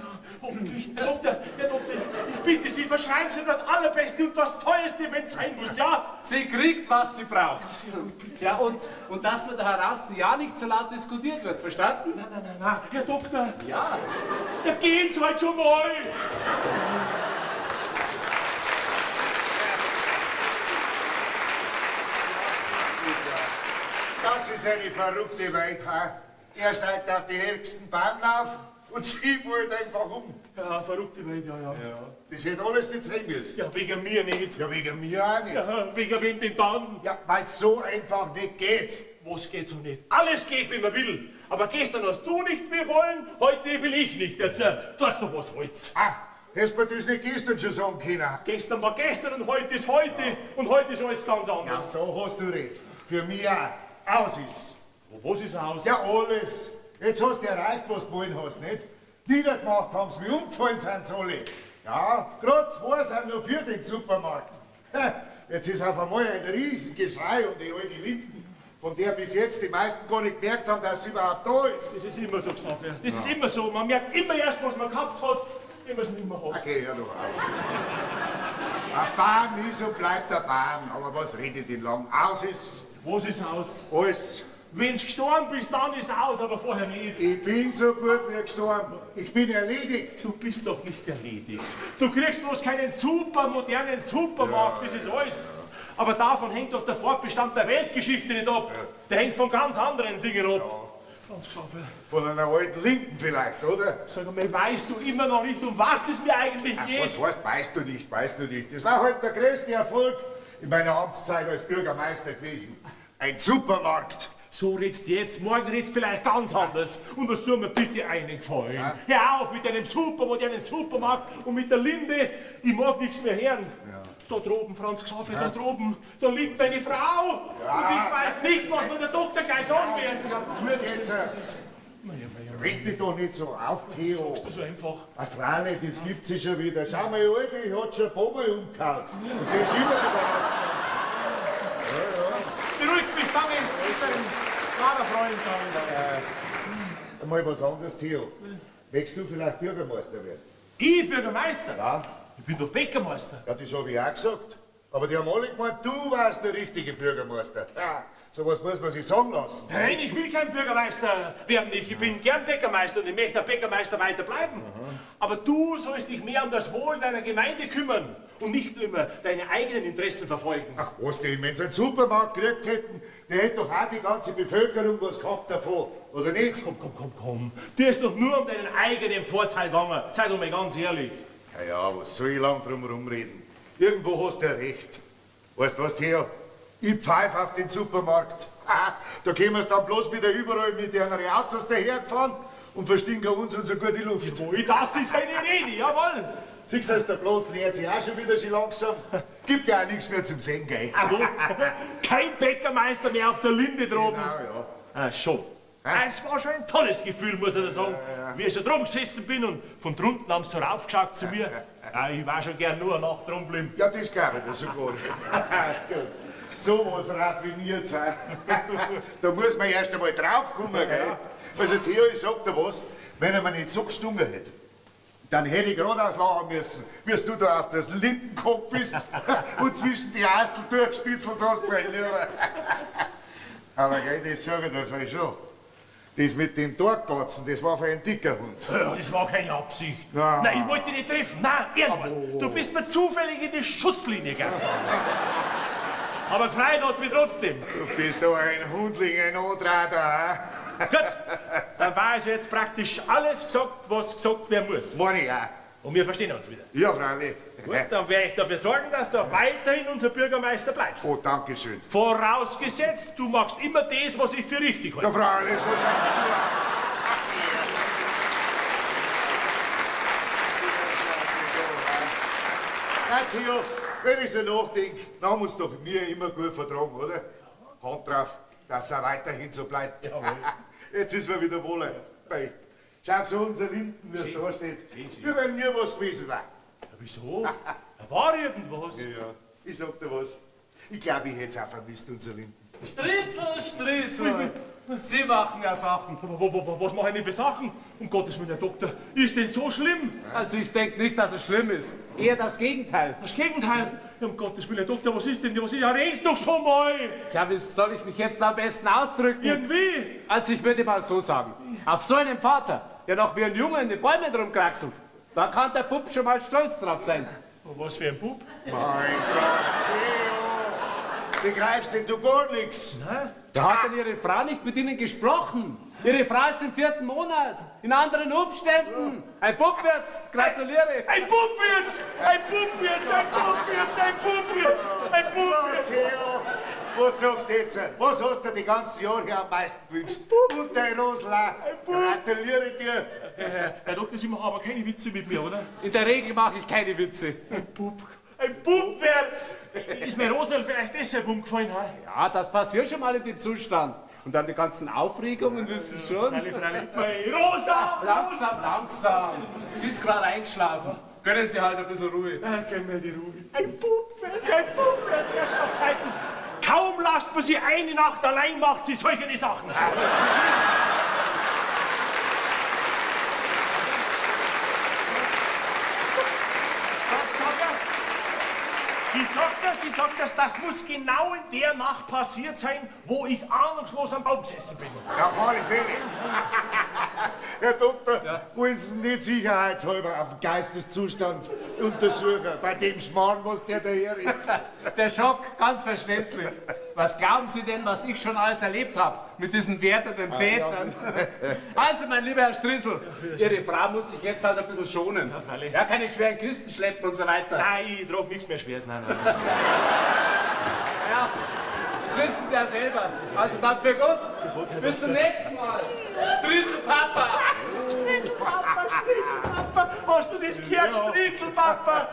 Hoffentlich. Herr Doktor, Herr Doktor, ich bitte Sie, verschreiben Sie das Allerbeste und das Teuerste, wenn's sein muss, ja? Sie kriegt, was sie braucht. Ja, und dass man da heraus ja nicht so laut diskutiert wird, verstanden? Nein, nein, nein, nein, Herr Doktor. Ja. Da gehen Sie halt schon mal. Das ist eine verrückte Welt, ha? Er steigt auf die höchsten Bahnen auf und sie fällt einfach um. Ja, verrückte Welt, ja, ja. Ja. Das hätte alles nicht sein müssen. Ja, wegen mir nicht. Ja, wegen mir auch nicht. Ja, wegen wem denn dann? Ja, weil's so einfach nicht geht. Was geht so nicht? Alles geht, wie man will. Aber gestern hast du nicht mehr wollen, heute will ich nicht. Jetzt, du hast doch was wollt's. Ah, hättest mir das nicht gestern schon sagen können. Gestern war gestern und heute ist heute. Ja. Und heute ist alles ganz anders. Ja, so hast du recht. Für mich auch. Aus ist's. Was ist aus? Ja, alles. Jetzt hast du erreicht, was du wollen hast, nicht? Niedergemacht haben sie mich, umgefallen sind sie alle. Ja, grad zwei sind noch für den Supermarkt. Jetzt ist auf einmal ein Riesengeschrei um die alte Linden, von der bis jetzt die meisten gar nicht gemerkt haben, dass sie überhaupt da ist. Das ist immer so, Xaver. Das ist immer so. Man merkt immer erst, was man gehabt hat, wenn man es nicht mehr hat. Okay, hör doch auf. Ein Bahn ist und bleibt eine Bahn. Aber was redet denn lang? Aus ist. Was ist aus? Alles. Wenn's gestorben bist, dann ist aus, aber vorher nicht. Ich bin so gut wie gestorben. Ich bin erledigt. Du bist doch nicht erledigt. Du kriegst bloß keinen super modernen Supermarkt, ja, das ist alles. Aber davon hängt doch der Fortbestand der Weltgeschichte nicht ab. Ja. Der hängt von ganz anderen Dingen ab. Ja. Franz Xaver. Von einer alten Linden vielleicht, oder? Sag einmal, weißt du immer noch nicht, um was es mir eigentlich geht? Was heißt, weißt du nicht, weißt du nicht. Das war halt der größte Erfolg in meiner Amtszeit als Bürgermeister gewesen. Ein Supermarkt. So redst du jetzt, morgen redst du vielleicht ganz anders. Und das tut mir bitte einen Gefallen. Ja? Hör auf mit deinem supermodernen Supermarkt und mit der Linde. Ich mag nichts mehr hören. Ja. Da droben, Franz Xaver, ja, da droben, da liegt meine Frau. Ja. Und ich weiß nicht, was mir der Doktor gleich sagen wird. Ja, ist ja gut jetzt. Reg dich doch nicht so auf, Theo. Sagst du so einfach? Ah, freilich, das gibt sich schon wieder. Schau mal, Alte, ich hat schon ein paar Mal umgehauen. Und der ist immer wieder. Ja, ja. Beruhigt mich, danke. Du bist ein wahrer Freund. Danke. Mal was anderes, Theo. Möchtest du vielleicht Bürgermeister werden? Ich Bürgermeister? Ja. Ich bin doch Bäckermeister. Ja, das habe ich auch gesagt. Aber die haben alle gemeint, du warst der richtige Bürgermeister. Ja, sowas muss man sich sagen lassen. Nein, ich will kein Bürgermeister werden. Ich bin gern Bäckermeister und ich möchte Bäckermeister weiter bleiben. Mhm. Aber du sollst dich mehr um das Wohl deiner Gemeinde kümmern und nicht nur immer deine eigenen Interessen verfolgen. Ach, was denn, wenn sie einen Supermarkt gekriegt hätten, der hätte doch auch die ganze Bevölkerung was gehabt davon, oder nicht? Komm, komm, komm, komm. Dir ist doch nur um deinen eigenen Vorteil gegangen. Sei doch mal ganz ehrlich. Ja, ja, was soll ich lang drum rumreden? Irgendwo hast du ja recht. Weißt du was, Theo? Ich pfeife auf den Supermarkt. Da kämen sie dann bloß wieder überall mit ihren Autos dahergefahren und verstinken uns unsere gute Luft. Jawohl, das ist eine Rede, jawohl. Siehst du, der Platz leert sich auch schon wieder schön langsam. Gibt ja auch nichts mehr zum Sehen, gell? Kein Bäckermeister mehr auf der Linde droben. Genau, ja. Ah, schon. Es war schon ein tolles Gefühl, muss ich da sagen. Ja, ja. Wie ich so drum gesessen bin und von drunten haben sie so raufgeschaut zu mir. Ja, ich war schon gern nur eine Nacht drum geblieben. Ja, das glaube ich dir sogar. Gut. So was raffiniert sein. Da muss man erst einmal draufkommen, gell? Also Theo, ich sag dir was, wenn er mir nicht so gestungen hätte, dann hätte ich geradeaus lachen müssen, wie du da auf das Linden gekommen bist und zwischen die Astel durchgespitzelt hast, mein Lieber. Aber gell, das sag ich dir vielleicht schon. Das mit dem Torgatzen, das war für ein dicker Hund. Ja, das war keine Absicht. Nein. Nein, ich wollte dich nicht treffen. Nein, irgendwann. Du bist mir zufällig in die Schusslinie gegangen. Aber gefreut hat mich trotzdem. Du bist doch ein Hundling, ein Antrater. Gut, dann war also jetzt praktisch alles gesagt, was gesagt werden muss. Meine ich auch. Und wir verstehen uns wieder. Ja, freilich. Gut, dann werde ich dafür sorgen, dass du auch weiterhin unser Bürgermeister bleibst. Oh, danke schön. Vorausgesetzt, du machst immer das, was ich für richtig halte. Ja, freilich, so schaust du aus. Na, Theo, wenn ich so nachdenke, dann haben wir uns doch mir immer gut vertragen, oder? Hand drauf, dass er weiterhin so bleibt. Jawohl. Jetzt ist mir wieder wohl. Bei. Schau so unser Linden, wie es da steht. Wie wenn nie was gewesen war. Ja, wieso? Da war irgendwas. Ja, ja. Ich sag dir was. Ich glaube, ich hätte es auch vermisst, unser Linden. Striezel, Striezel. Sie machen ja Sachen. Was mache ich denn für Sachen? Um Gottes Willen, Herr Doktor, ist denn so schlimm? Also ich denke nicht, dass es schlimm ist. Eher das Gegenteil. Das Gegenteil? Um Gottes Willen, Herr Doktor, was ist denn? Was ist? Ja, red's doch schon mal! Tja, wie soll ich mich jetzt am besten ausdrücken? Irgendwie! Also ich würde mal so sagen, auf so einen Vater, der noch wie ein Junge in den Bäumen rumkraxelt, da kann der Bub schon mal stolz drauf sein. Und was für ein Bub? Mein Gott, Theo! Begreifst denn du gar nichts? Nein. Da hat denn Ihre Frau nicht mit Ihnen gesprochen? Ihre Frau ist im 4. Monat, in anderen Umständen. Ein Bub wird's, gratuliere. Ein Bub wird's, ein Bub wird's, ein Bub wird's, ein Bub wird's, ein Bub wird's. Theo, was sagst du jetzt? Was hast du die ganzen Jahre am meisten gewünscht? Und dein Rosla, gratuliere dir. Herr Doktor, Sie machen aber keine Witze mit mir, oder? In der Regel mache ich keine Witze. Ein Bub. Ein Bub wird's! Ist mir Rosel vielleicht deshalb umgefallen? He? Ja, das passiert schon mal in dem Zustand. Und dann die ganzen Aufregungen, wissen Sie schon. Freilich, freilich. Mei, Rosa! Langsam, langsam. Sie ist gerade eingeschlafen. Gönnen Sie halt ein bisschen Ruhe. Ja, gönn mir die Ruhe. Ein Bub wird's, ein Bub wird's, Herrschaftszeiten. Kaum lasst man sie eine Nacht allein, macht sie solche Sachen. Ich sag das, das muss genau in der Nacht passiert sein, wo ich ahnungslos am Baum gesessen bin. Ja, auf alle Fälle. Herr Doktor, ja? Wollen Sie nicht sicherheitshalber auf den Geisteszustand untersuchen, bei dem Schmarrn, was der daher ist? Der Schock, ganz verständlich. Was glauben Sie denn, was ich schon alles erlebt habe mit diesen wertenden Vätern? Ja. Also, mein lieber Herr Striezel, Ihre Frau muss sich jetzt halt ein bisschen schonen. Ja, freilich. Ja, keine schweren Kisten schleppen und so weiter. Nein, ich trage nichts mehr Schweres, nein, nein. Ja, das wissen Sie ja selber. Also dann für gut. Bis zum nächsten Mal. Striezelpapa! Striezelpapa, Striezelpapa! Hast du das gehört, Striezelpapa?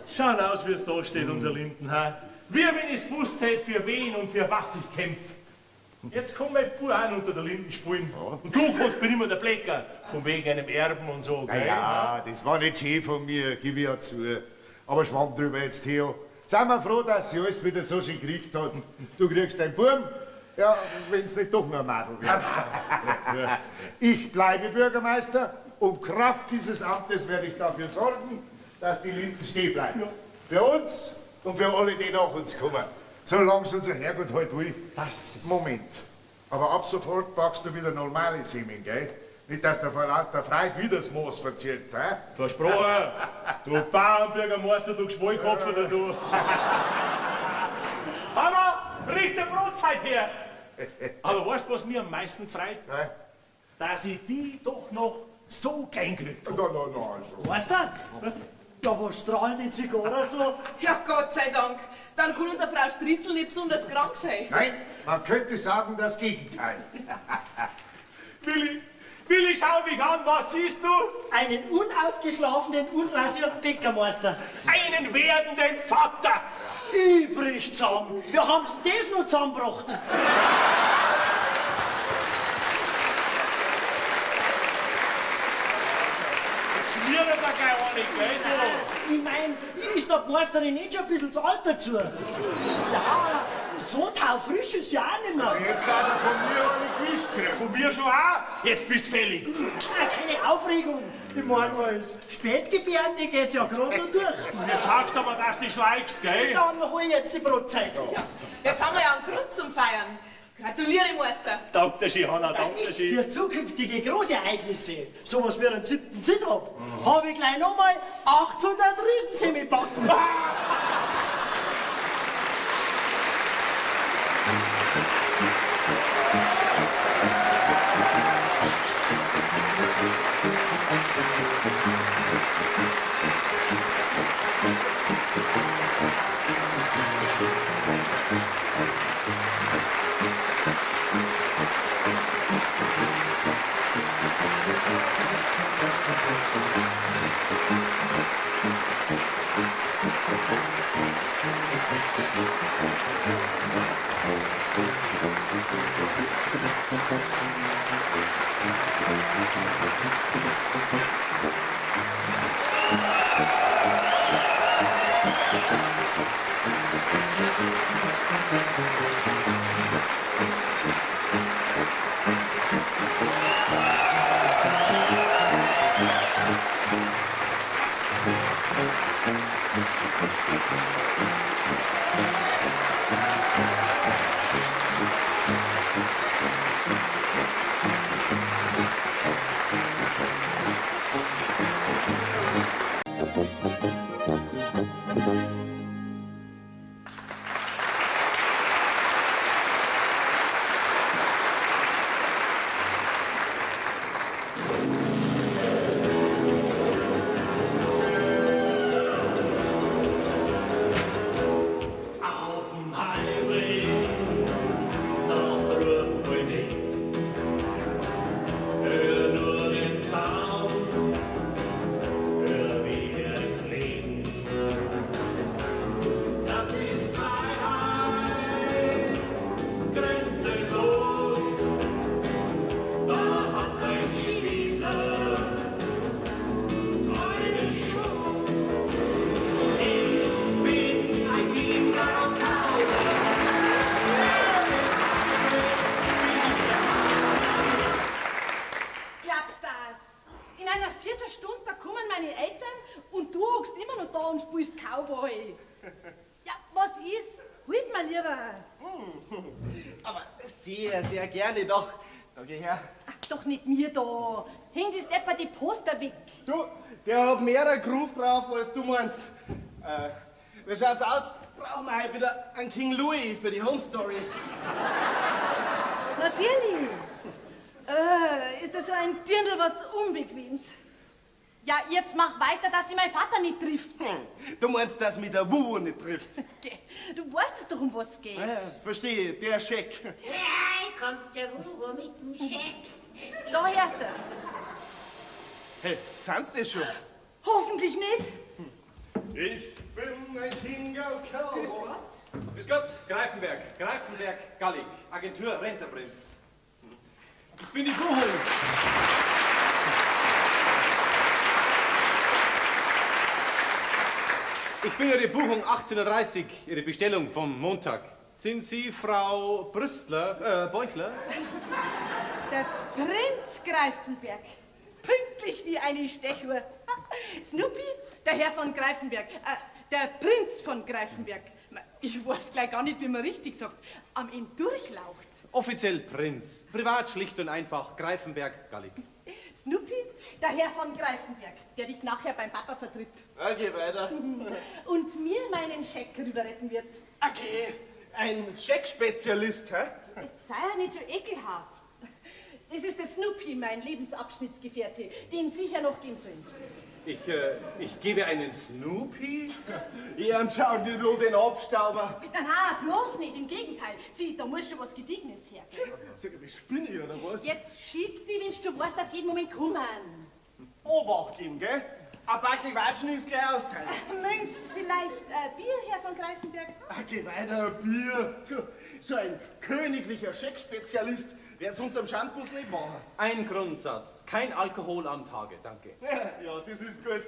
Schau aus, wie es da steht, unser Linden. Ha? Wie wenn ich es gewusst hätte, für wen und für was ich kämpfe. Jetzt kann mein Bub auch unter der Linden spielen. Und du kannst mir immer der Blecker, von wegen einem Erben und so. Na ja, das war nicht schön von mir, gebe ich ja zu. Aber schwamm drüber jetzt, Theo. Seien wir froh, dass sie alles wieder so schön gekriegt hat. Du kriegst deinen Burm, ja, wenn's nicht doch nur ein Madel wird. Ich bleibe Bürgermeister und Kraft dieses Amtes werde ich dafür sorgen, dass die Linden stehen bleibt. Für uns und für alle, die nach uns kommen. Solange es unser Herrgott halt will. Das ist... Moment. Aber ab sofort backst du wieder normale Semmeln, gell? Nicht, dass der vor lauter Freude wieder das Moos verzieht, hä? Versprochen! Du Bauernbürgermeister, du Geschwollkopf, oder du! Aber richte Brotzeit her! Aber weißt du, was mir am meisten freut? Hä? Dass ich die doch noch so klein gekriegt habe. Nein, nein, nein, also. Weißt du? Ja, was strahlen die Zigarren so? Ja, Gott sei Dank. Dann kann unsere Frau Stritzel nicht besonders krank sein. Nein, man könnte sagen, das Gegenteil. Willi, Willi, schau mich an, was siehst du? Einen unausgeschlafenen, unrasierten Bäckermeister. Einen werdenden Vater. Ich brich zusammen. Wir haben's das noch zusammengebracht. Schmiert er gleich auch nicht, gell, du? Ich mein, ist der Meisterin nicht schon ein bisschen zu alt dazu? Ja, so taufrisch ist sie auch nicht mehr. Also jetzt hat er von mir eine gewischt gekriegt. Von mir schon auch? Jetzt bist du fällig. Ah, keine Aufregung. Ich mein, als Spätgebärende geht's ja gerade noch durch. Jetzt schaust du aber, dass du nicht schweigst, gell? Dann hol ich jetzt die Brotzeit. Ja, jetzt haben wir ja einen Grund zum Feiern. Gratuliere, Meister. Danke schön, Hanna, danke schön. Für zukünftige Großereignisse, sowas wie einen siebten Sinn hab, hab ich gleich nochmal 800 Riesensemmel backen. Aber sehr, sehr gerne doch. Da geh her. Ach, doch nicht mir da. Hängt ist etwa die Poster weg. Du, der hat mehr Groove drauf, als du meinst. Wie schaut's aus? Brauchen wir heute wieder einen King Louis für die Home Story. Natürlich. Ist das so ein Dirndl was Unbequemes? Ja, jetzt mach weiter, dass dich mein Vater nicht trifft. Du meinst, dass mich der Wuhu nicht trifft? Okay. Du weißt es doch, um was geht. Ja, verstehe, der Scheck. Ja, kommt der Wuhu mit dem Scheck. Da hörst du's. Hey, sind's das schon? Hoffentlich nicht. Ich bin ein King of Cowboy. Grüß Gott. Grüß Gott, Greifenberg, Greifenberg, Gallig, Agentur Renterprinz. Ich bin die Buchung. Ich bin Ihre Buchung 18:30 Uhr, Ihre Bestellung vom Montag. Sind Sie Frau Brüstler, Beuchler? Der Prinz Greifenberg. Pünktlich wie eine Stechuhr. Snoopy, der Herr von Greifenberg. Der Prinz von Greifenberg. Ich weiß gleich gar nicht, wie man richtig sagt. Am Ende durchlaucht. Offiziell Prinz. Privat schlicht und einfach Greifenberg Gallig. Snoopy, der Herr von Greifenberg, der dich nachher beim Papa vertritt. Okay, weiter. Und mir meinen Scheck rüberretten wird. Okay, ein Scheckspezialist, hä? Jetzt sei ja nicht so ekelhaft. Es ist der Snoopy, mein Lebensabschnittsgefährte, den sicher noch geben sollen. Ich gebe einen Snoopy? Ihrem schaut nicht nur den Abstauber. Nein, nein, bloß nicht, im Gegenteil. Sie, da muss schon was Gediegenes her. Gell? Sag, ich spinne ich, oder was? Jetzt schick die, wenn du weißt, dass jeden Moment kommen. Obacht geben, gell? Ein Backel Watschen ist gleich austeilen. Mögen's vielleicht ein Bier, Herr von Greifenberg? Ach, geh weiter, ein Bier. So ein königlicher Scheckspezialist wird's unterm Schandbus nicht machen. Ein Grundsatz. Kein Alkohol am Tage, danke. Ja, das ist gut.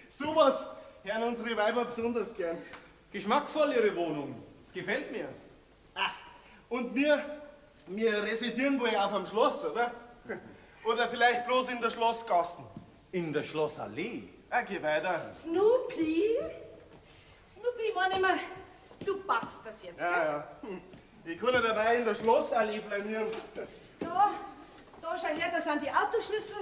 Sowas hören unsere Weiber besonders gern. Geschmackvoll, Ihre Wohnung. Gefällt mir. Ach, und wir residieren wohl auf dem Schloss, oder? Oder vielleicht bloß in der Schlossgassen. In der Schlossallee? Ah, geh weiter. Snoopy? Snoopy, meine ich mal, du packst das jetzt, ja, gell? Ja. Ich kann ja dabei in der Schlossallee flanieren. Da, da schau her, da sind die Autoschlüssel.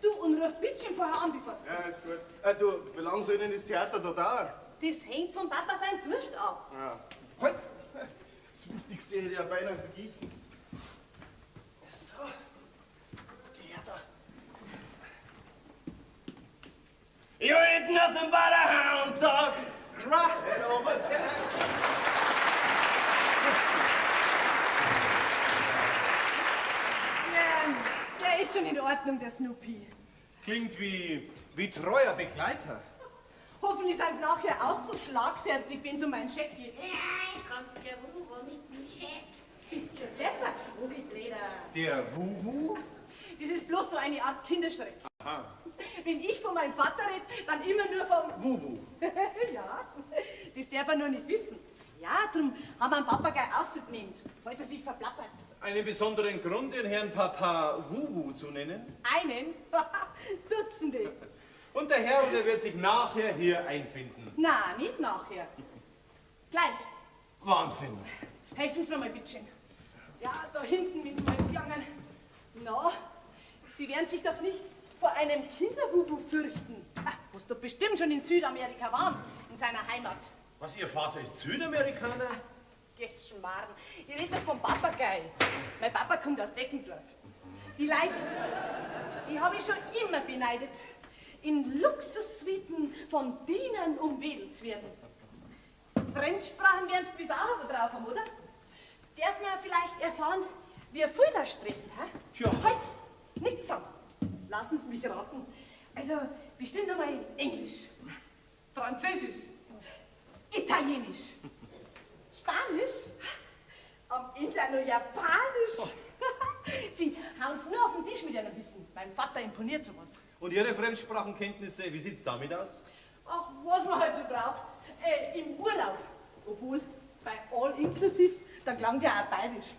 Du, und ruf bitte vorher an, bevor es Ja, ist gut. Du, wie lange soll denn das Theater da dauern? Das hängt vom Papa sein Durst ab. Ja. Halt! Das Wichtigste hätte ich ja beinahe vergessen. So, jetzt geh her da. You ain't nothing but a hound dog, crying over town. Ja, der ist schon in Ordnung, der Snoopy. Klingt wie treuer Begleiter. Hoffentlich sind sie nachher auch so schlagfertig, wenn es um meinen Scheck geht. Gleich kommt der Wuhu mit dem Scheck. Bist du deppert, Vogelbläder? Der Wuhu? Das ist bloß so eine Art Kinderschreck. Aha. Wenn ich von meinem Vater rede, dann immer nur vom Wuhu. Ja, das darf er nur nicht wissen. Ja, drum haben wir einen Papagei auszunehmen, falls er sich verplappert. Einen besonderen Grund, den Herrn Papa Wuhu zu nennen? Einen? Dutzende. Und der Herr, der wird sich nachher hier einfinden. Na, nicht nachher. Gleich. Wahnsinn. Helfen Sie mir mal bitte schön. Ja, da hinten, wenn's mal gegangen. Na, Sie werden sich doch nicht vor einem Kinderwuhu fürchten. Ah, was doch bestimmt schon in Südamerika waren, in seiner Heimat. Was, Ihr Vater ist Südamerikaner? Geschmarrn. Ich rede doch vom Papagei. Mein Papa kommt aus Deckendorf. Die Leute, die habe ich schon immer beneidet, in Luxussuiten von Dienern umwedelt zu werden. Fremdsprachen werden sie bis auch aber drauf haben, oder? Darf man vielleicht erfahren, wie viel da sprechen, hä? Tja. Halt, nix sagen. Lassen Sie mich raten. Also, bestimmt einmal Englisch, Französisch, Italienisch, Spanisch, am Ende auch noch Japanisch. Oh. Sie hauen's nur auf den Tisch mit einem Wissen. Meinem Vater imponiert sowas. Und Ihre Fremdsprachenkenntnisse, wie sieht's damit aus? Ach, was man halt so braucht. Im Urlaub. Obwohl, bei All Inclusive, da klang der auch bayerisch.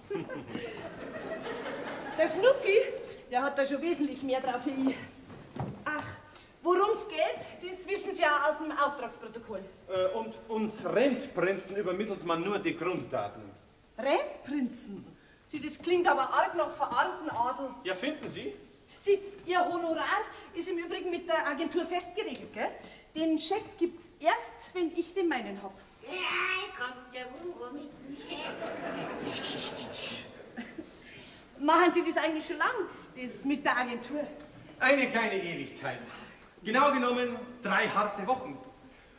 Der Snoopy, der hat da schon wesentlich mehr drauf wie ich. Ach, worum's geht, das wissen Sie ja aus dem Auftragsprotokoll. Und uns Rentprinzen übermittelt man nur die Grunddaten. Rentprinzen? Sie, das klingt aber arg nach verarmten Adel. Ja, finden Sie? Sie, Ihr Honorar ist im Übrigen mit der Agentur festgeregelt, gell? Den Scheck gibt's erst, wenn ich den meinen hab. Gleich kommt der Wuhu mit dem Scheck. Machen Sie das eigentlich schon lang, das mit der Agentur? Eine kleine Ewigkeit. Genau genommen 3 harte Wochen.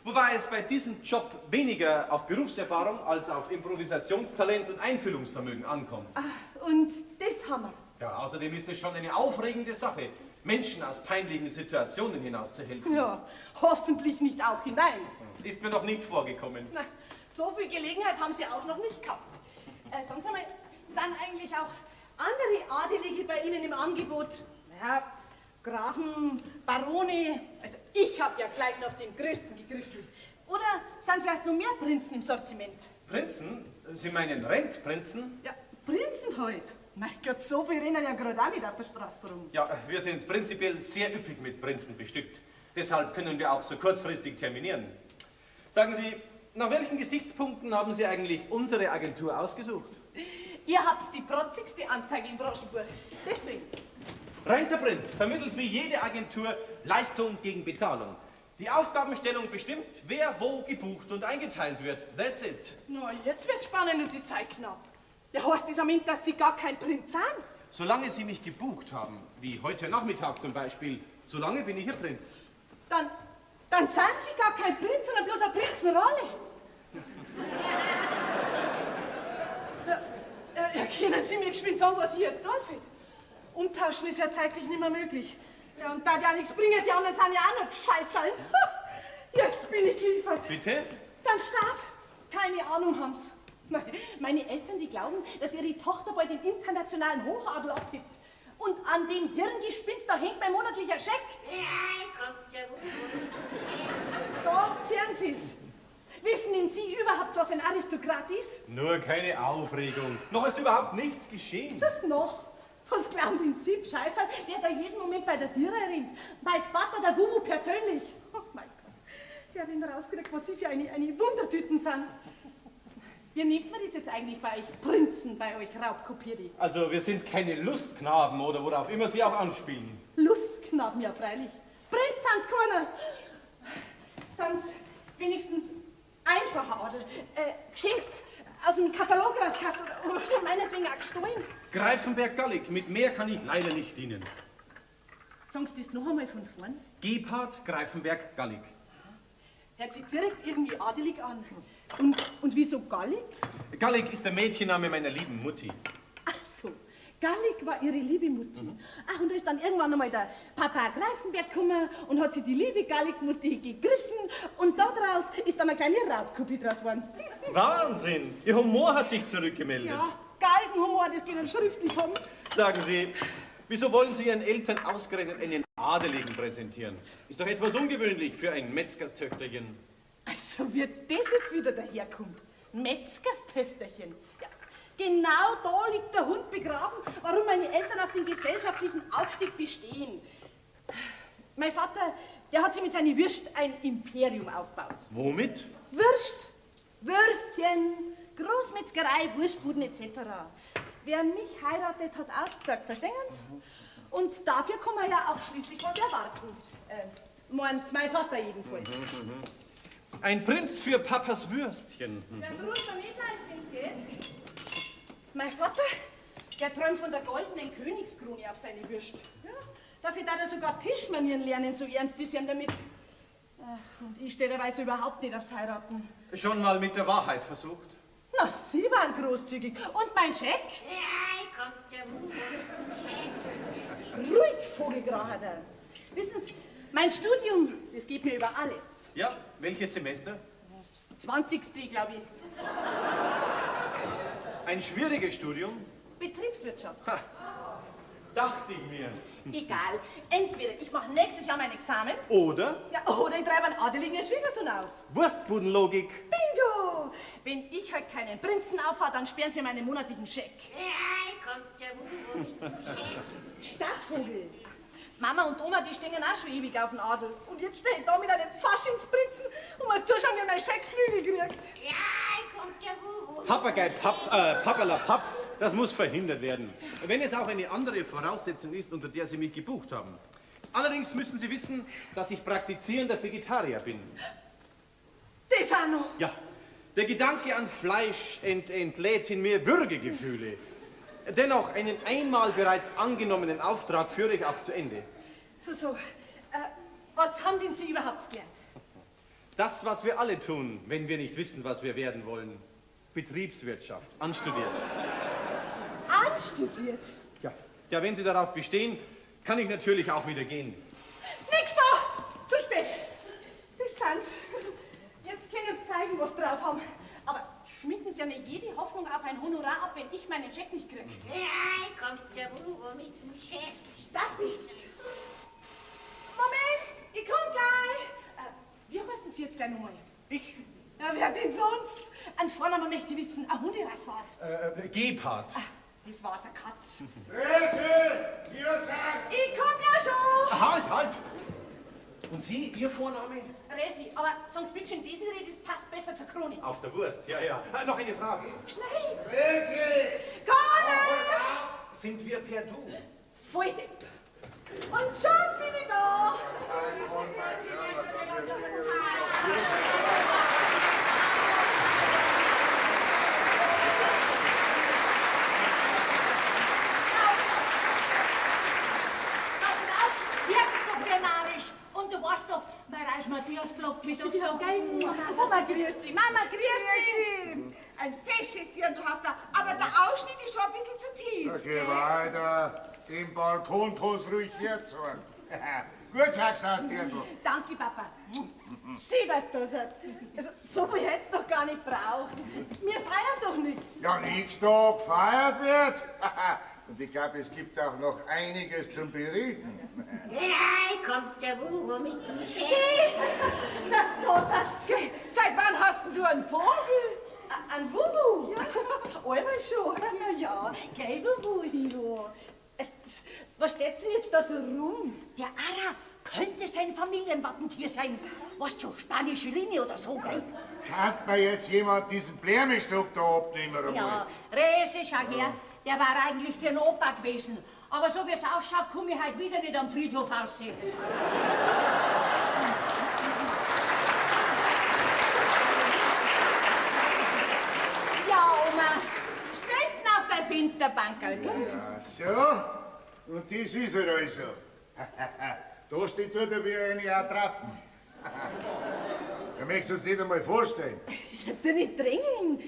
Wobei es bei diesem Job weniger auf Berufserfahrung als auf Improvisationstalent und Einfühlungsvermögen ankommt. Ah, und das haben wir. Ja, außerdem ist es schon eine aufregende Sache, Menschen aus peinlichen Situationen hinauszuhelfen. Ja, hoffentlich nicht auch hinein. Ist mir noch nicht vorgekommen. Na, so viel Gelegenheit haben Sie auch noch nicht gehabt. Sagen Sie mal, sind eigentlich auch andere Adelige bei Ihnen im Angebot? Naja, Grafen, Barone, also ich habe ja gleich nach dem Größten gegriffen. Oder sind vielleicht noch mehr Prinzen im Sortiment? Prinzen? Sie meinen Rentprinzen? Ja, Prinzen halt. Mein Gott, so viel rennen ja gerade auch nicht auf der Straße rum. Ja, wir sind prinzipiell sehr üppig mit Prinzen bestückt. Deshalb können wir auch so kurzfristig terminieren. Sagen Sie, nach welchen Gesichtspunkten haben Sie eigentlich unsere Agentur ausgesucht? Ihr habt die protzigste Anzeige im Branchenbuch. Deswegen. Renter Prinz vermittelt wie jede Agentur Leistung gegen Bezahlung. Die Aufgabenstellung bestimmt, wer wo gebucht und eingeteilt wird. That's it. Na, jetzt wird's spannend und die Zeit knapp. Ja, heißt das am Ende, dass Sie gar kein Prinz sind? Solange Sie mich gebucht haben, wie heute Nachmittag zum Beispiel, solange bin ich Ihr Prinz. Dann sind Sie gar kein Prinz, sondern bloß eine Prinzenrolle. Ja, können Sie mir geschwind sagen, was ich jetzt da soll? Umtauschen ist ja zeitlich nicht mehr möglich. Ja, und da die auch nichts bringen, die anderen sind ja auch noch Scheißerl. Jetzt bin ich geliefert. Bitte? Sind Staat. Keine Ahnung haben's. Meine Eltern, die glauben, dass ihre Tochter bald den internationalen Hochadel abgibt. Und an dem Hirngespinst, da hängt mein monatlicher Scheck. Da hören Sie's. Wissen denn Sie überhaupt, was ein Aristokrat ist? Nur keine Aufregung. Noch ist überhaupt nichts geschehen. Noch? Was glauben denn Sie, Scheißerl, der da jeden Moment bei der Türe rennt? Mein Vater, der Wubu persönlich. Oh mein Gott, der hat ihn rausgekriegt, was Sie für eine Wundertüten sind. Wie nennt man das jetzt eigentlich bei euch Prinzen, bei euch Raubkopierte? Also, wir sind keine Lustknaben oder worauf immer Sie auch anspielen. Lustknaben, ja freilich. Prinz sind's keiner. Sind's wenigstens einfacher Adel. Geschenkt, aus dem Katalog rausgekauft oder meinetwegen auch gestohlen. Greifenberg-Gallig, mit mehr kann ich leider nicht dienen. Sagen Sie das noch einmal von vorn? Gebhard Greifenberg-Gallig. Hört sich direkt irgendwie adelig an. Und wieso Gallig? Gallig ist der Mädchenname meiner lieben Mutti. Ach so, Gallig war ihre liebe Mutti. Mhm. Ach, und da ist dann irgendwann einmal der Papa Greifenberg gekommen und hat sich die liebe Gallig-Mutti gegriffen und daraus ist dann eine kleine Raubkopie draus geworden. Wahnsinn! Ihr Humor hat sich zurückgemeldet. Ja, Galgenhumor, das geht dann schriftlich haben. Sagen Sie, wieso wollen Sie Ihren Eltern ausgerechnet einen Adeligen präsentieren? Ist doch etwas ungewöhnlich für ein Metzgerstöchterchen. Also, wie das jetzt wieder daherkommt. Metzgerstöchterchen. Ja, genau da liegt der Hund begraben, warum meine Eltern auf den gesellschaftlichen Aufstieg bestehen. Mein Vater, der hat sich mit seinen Würst ein Imperium aufgebaut. Womit? Würst, Würstchen, Großmetzgerei, Wurstbuden etc. Wer mich heiratet, hat ausgesagt, verstehen Sie? Und dafür kann man ja auch schließlich was erwarten. Meint mein Vater jedenfalls. Mhm, Ein Prinz für Papas Würstchen. Ja, drunter nicht leicht, wenn's geht. Mein Vater, der träumt von der goldenen Königskrone auf seine Würst. Ja, dafür darf er sogar Tischmanieren lernen, so ernst ist ihm damit. Ach, und ich stehe dabei so überhaupt nicht aufs Heiraten. Schon mal mit der Wahrheit versucht? Na, Sie waren großzügig. Und mein Scheck? Ja, kommt der Hugo mit dem Scheck. Ruhig, Vogelgrahader. Wissen Sie, mein Studium, das geht mir über alles. Ja, welches Semester? Das 20. glaube ich. Ein schwieriges Studium? Betriebswirtschaft. Ha, dachte ich mir. Egal. Entweder ich mache nächstes Jahr mein Examen. Oder? Ja, oder ich treibe einen adeligen Schwiegersohn auf. Wurstbudenlogik. Bingo! Wenn ich halt keinen Prinzen auffahre, dann sperren sie mir meinen monatlichen Scheck. Ja, kommt der Hugo mit dem Scheck. Stadtvogel. Mama und Oma, die stehen auch schon ewig auf dem Adel. Und jetzt stehe ich da mit einem Faschingsprinzen und muss zuschauen, wie mein Scheck Flügel kriegt. Ja, kommt der Hugo. Papagei, Pappalapapp, das muss verhindert werden. Wenn es auch eine andere Voraussetzung ist, unter der Sie mich gebucht haben. Allerdings müssen Sie wissen, dass ich praktizierender Vegetarier bin. Das auch noch? Ja. Der Gedanke an Fleisch entlädt in mir Würgegefühle. Dennoch, einen einmal bereits angenommenen Auftrag führe ich auch zu Ende. So, so. Was haben denn Sie überhaupt gelernt? Das, was wir alle tun, wenn wir nicht wissen, was wir werden wollen. Betriebswirtschaft. Anstudiert. Anstudiert? Ja. Ja, wenn Sie darauf bestehen, kann ich natürlich auch wieder gehen. Nix da! Zu spät! Das sind's. Jetzt können Sie zeigen, was Sie drauf haben. Aber schminken Sie ja nicht jede Hoffnung auf ein Honorar ab, wenn ich meinen Scheck nicht kriege. Ja, kommt der Hugo mit dem Scheck. Stappis! Moment, ich komm gleich! Wie heißen Sie jetzt gleich nochmal? Ich? Ja, wer denn sonst? Ein Vorname möchte ich wissen, ein Hunderass war's. Gebhard. Ah, das war's, eine Katz. Resi, hier seid! Ich komm ja schon! Halt, halt! Und Sie, Ihr Vorname? Resi, aber sagen Sie bitte schön, Desiree, das passt besser zur Krone. Auf der Wurst, ja, ja. Noch eine Frage. Schnell! Resi! Komm! Sind wir per Du? Voll Depp. Und schon bin ich da! Und du weißt doch, Nachmittag sagen, gell? Mama, grüß dich. Mama, grüß dich. Ein fesches Dirndl hast du, aber der Ausschnitt ist schon ein bisschen zu tief. Okay, weiter. Den Balkon kannst ruhig herzeigen. Gut schaust aus, Dirndl. Danke, Papa. Schön, dass du da seid. Also, so viel hättest du doch gar nicht braucht. Wir feiern doch nichts. Ja, nix da gefeiert wird. Und ich glaube, es gibt auch noch einiges zum Bereden. Gleich kommt der Wuhu mit dem Chef. Schön, dass du da seid. Seit wann hast denn du einen Vogel? Ein Wuhu? Ja. Einmal schon. Ja, gell, Wuhu, ja. Was steht denn jetzt da so rum? Der Ara könnte sein Familienwappentier sein. Was zur spanische Linie oder so, gell? Kann mir jetzt jemand diesen Blärmestock da abnehmen einmal? Ja, Rese, schau her, der war eigentlich für einen Opa gewesen. Aber so wie es ausschaut, komme ich heute wieder nicht am Friedhof raus. Ja, Oma, stellst ihn auf dein Fensterbankerl, gell? Ja, so. Und das ist er also. Da steht dort wie eine Attrappen. Da möchtest du uns nicht einmal vorstellen. Ja, tu nicht drängeln.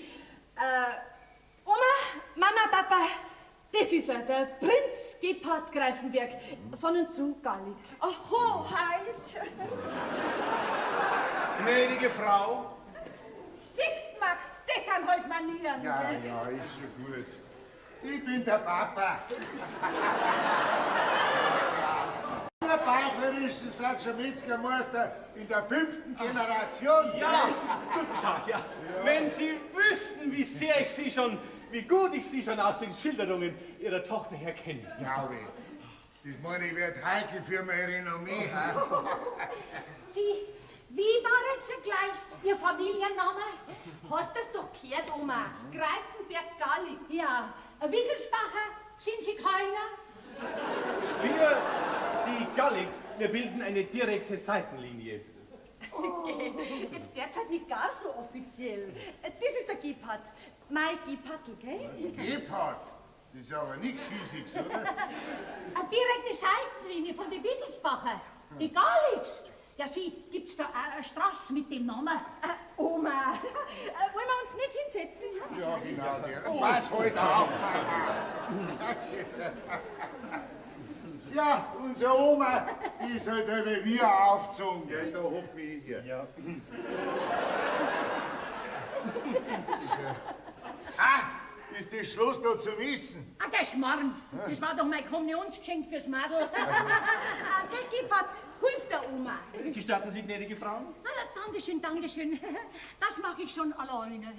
Oma, Mama, Papa, das ist er, der Prinz Gebhard Greifenberg von und zu Gallig. Oh, Hoheit! Gnädige Frau. Siehst, Max, das sind halt Manieren. Ja, gell? ja, ist schon gut. Ich bin der Papa. Der Beichlerischen sind schon Metzgermeister in der 5. Generation. Ja, guten Tag, ja. Wenn Sie wüssten, wie sehr ich Sie schon, wie gut ich Sie schon aus den Schilderungen Ihrer Tochter her kenne. Glaube ich. Das meine ich, wird heikel für mein Renommee. Ha? Sie, wie war jetzt gleich Ihr Familienname? Hast das doch gehört, Oma? Greifenberg-Gallig. Ja, Wittelsbacher, sind Sie keiner? Wir, die Galligs, wir bilden eine direkte Seitenlinie. Okay. Jetzt derzeit nicht gar so offiziell. Das ist der Gebhard. Mein Gebhardl, gell? Gebhard? Das ist aber nichts Hiesiges, oder? Eine direkte Seitenlinie von den Wittelsbacher. Die Galligs. Ja, sie, gibt's da auch eine Straße mit dem Namen? Oma, wollen wir uns nicht hinsetzen? Ja, genau. Der. Pass halt auf. Das ist, ja, unsere Oma, die ist halt wie wir aufgezogen. Gell? Da hock mich hier. Ja. Ah, ist das Schloss da zu wissen? Ah, der Schmarrn. Das war doch mein Kommunionsgeschenk fürs Madel. Gell, Gebhard, hilf der Oma. Gestatten Sie, gnädige Frau? Ah, Dankeschön, Dankeschön. Das mache ich schon alleine.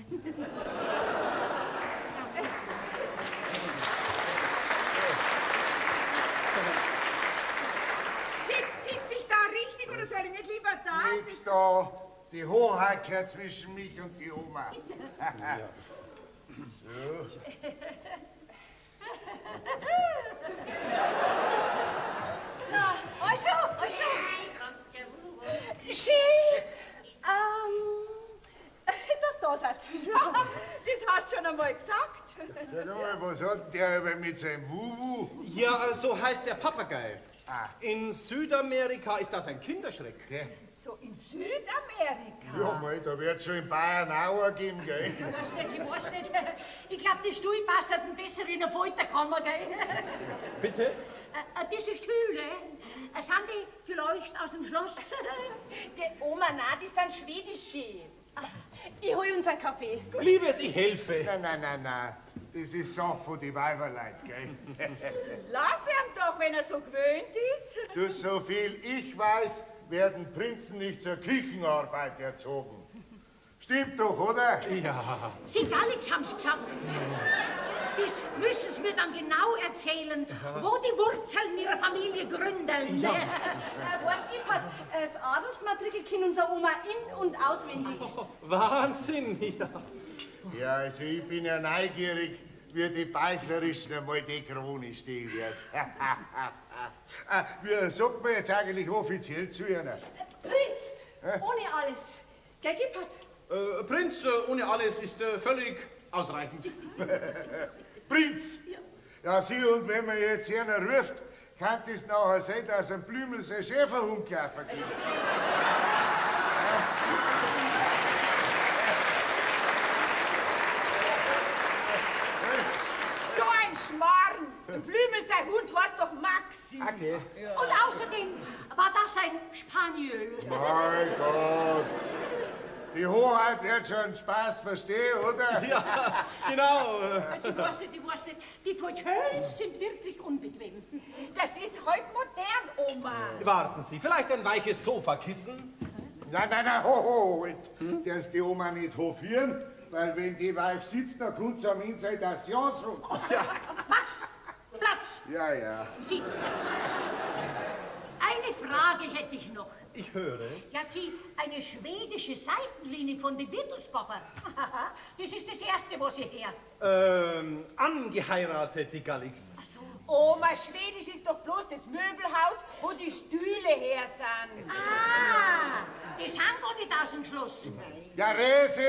Sitz ich da richtig oder soll ich nicht lieber da? Nix da. Die Hoheit gehört zwischen mich und die Oma. Ja. So. Na, also, also. Schön. Das da seid. Das hast du schon einmal gesagt. Sag mal, was hat der aber mit seinem Wuwu? Ja, so heißt der Papagei. Ah. In Südamerika ist das ein Kinderschreck. Okay. So in Südamerika? Ja, mei, da wird schon in Bayern auch einen geben, gell? Ich weiß nicht, ich weiß nicht. Ich glaube, die Stuhl passen besser in eine Folterkammer, gell? Bitte? Diese Stühle, sind die vielleicht aus dem Schloss? Die Oma, nein, die sind schwedische. Ich hol uns einen Kaffee. Liebes, ich helfe. Nein, nein, nein, nein. Das ist Sache von den Weiberleut, gell? Lass ihn doch, wenn er so gewöhnt ist. Du, so viel ich weiß, werden Prinzen nicht zur Küchenarbeit erzogen. Stimmt doch, oder? Ja. Sie Galliks haben's gesagt. Das müssen Sie mir dann genau erzählen, wo die Wurzeln Ihrer Familie gründen. Ja. Weißt du, Gebhard, das Adelsmatrikel kennt unsere Oma in- und auswendig. Oh, Wahnsinn, ja. Ja, also ich bin ja neugierig, wie die Beichlerischen einmal die Krone stehen wird. Wie sagt man jetzt eigentlich offiziell zu einer? Prinz, ohne alles. Gell, Gebhard? Prinz ohne alles ist völlig ausreichend. Prinz! Ja, sieh, und wenn man jetzt einer ruft, kann es nachher sein, dass ein Blümel sein Schäferhund kaufen gibt. Ja. Danke. Und außerdem war das ein Spaniöl. Mein Gott. Die Hoheit wird schon Spaß verstehen, oder? Ja, genau. Also, ich weiß nicht, die Fauteuils sind wirklich unbequem. Das ist heute modern, Oma. Warten Sie, vielleicht ein weiches Sofakissen? Nein, nein, nein, ho, ho, halt. Das die Oma nicht hofieren, weil wenn die weich sitzt, dann kommt sie am Ende sein, dass sie ja so. Ja. Max, Platz. Ja, ja. Sie. Eine Frage hätte ich noch. Ich höre. Ja, Sie, eine schwedische Seitenlinie von den Wittelsbacher. Das ist das Erste, was ich her. Angeheiratet, die Gallix. Ach so. Oma, Schwedisch ist doch bloß das Möbelhaus, wo die Stühle her sind. Ah, die sind gar nicht aus dem Schloss. Ja, Resi,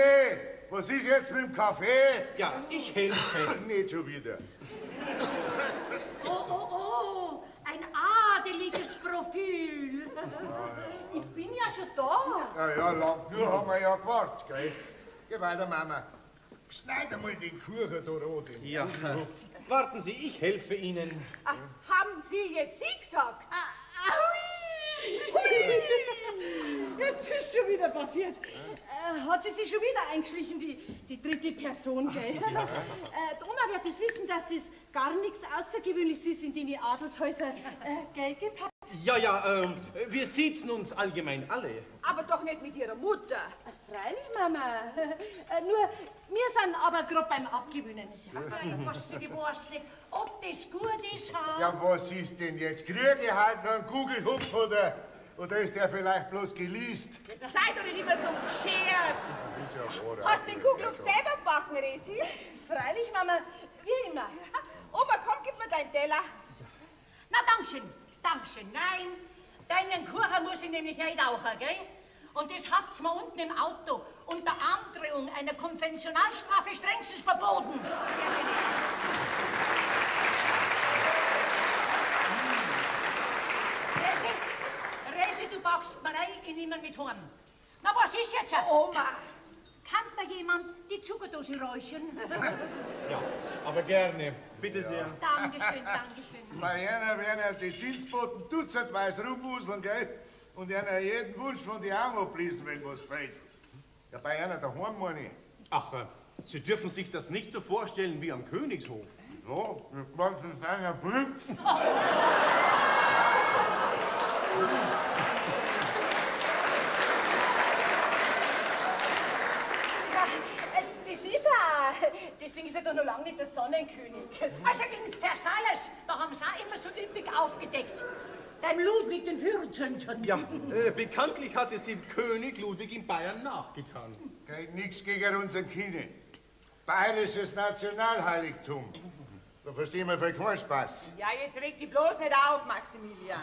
was ist jetzt mit dem Kaffee? Ja, ich helfe. Nicht schon wieder. Oh, oh, oh, ein adeliges Profil. Ich bin ja schon da. Ja, ja, lang nur haben wir ja gewartet, gell? Geh weiter, Mama. Schneid einmal den Kuchen da rot. Ja. Warten Sie, ich helfe Ihnen. Ach, haben Sie jetzt Sie gesagt? Aui! Jetzt ist schon wieder passiert. Hat sie sich schon wieder eingeschlichen, die dritte Person, gell? Ja. Die Oma wird das wissen, dass das gar nichts Außergewöhnliches ist in den Adelshäusern, gell, gepackt? Ja, ja, wir siezen uns allgemein alle. Aber doch nicht mit Ihrer Mutter. Freilich, Mama. Nur, wir sind aber gerade beim Abgewöhnen. Ja, ich weiß nicht, ob das gut ist. Ha? Ja, was ist denn jetzt? Kriege ich halt noch einen Kugelhupf oder ist der vielleicht bloß geleast? Sei doch nicht immer so geschert. Das ist ja wahr. Hast den Kugelhupf selber gebacken, Resi? Freilich, Mama, wie immer. Oma, komm, gib mir deinen Teller. Na, dankeschön. Dankeschön. Nein, deinen Kuchen muss ich nämlich nicht rauchen, gell? Und das habt's mir unten im Auto unter Androhung einer Konventionalstrafe strengstens verboten. Resi, Resi, du backst mir rein, ich nehme ihn mit heim. Na, was ist jetzt? Oma! Kann mir jemand die Zuckerdose räuchern? Ja, aber gerne. Bitte sehr. Dankeschön, dankeschön. Bei einer werden ja die Dienstboten dutzendweise rumwuseln, gell? Und einer jeden Wunsch von die Arme ablesen, wenn was fehlt. Ja, bei einer daheim meine ich. Ach, Sie dürfen sich das nicht so vorstellen wie am Königshof. So, das ist einer Prinz. Das ist er. Deswegen ist er doch noch lange nicht der Sonnenkönig. Also in Versailles, da haben sie auch immer so üppig aufgedeckt. Beim Ludwig den 14. Ja, bekanntlich hat es ihm König Ludwig in Bayern nachgetan. Geht nichts gegen unseren Kine. Bayerisches Nationalheiligtum. Da verstehen wir vielleicht keinen Spaß. Ja, jetzt reg dich bloß nicht auf, Maximilian.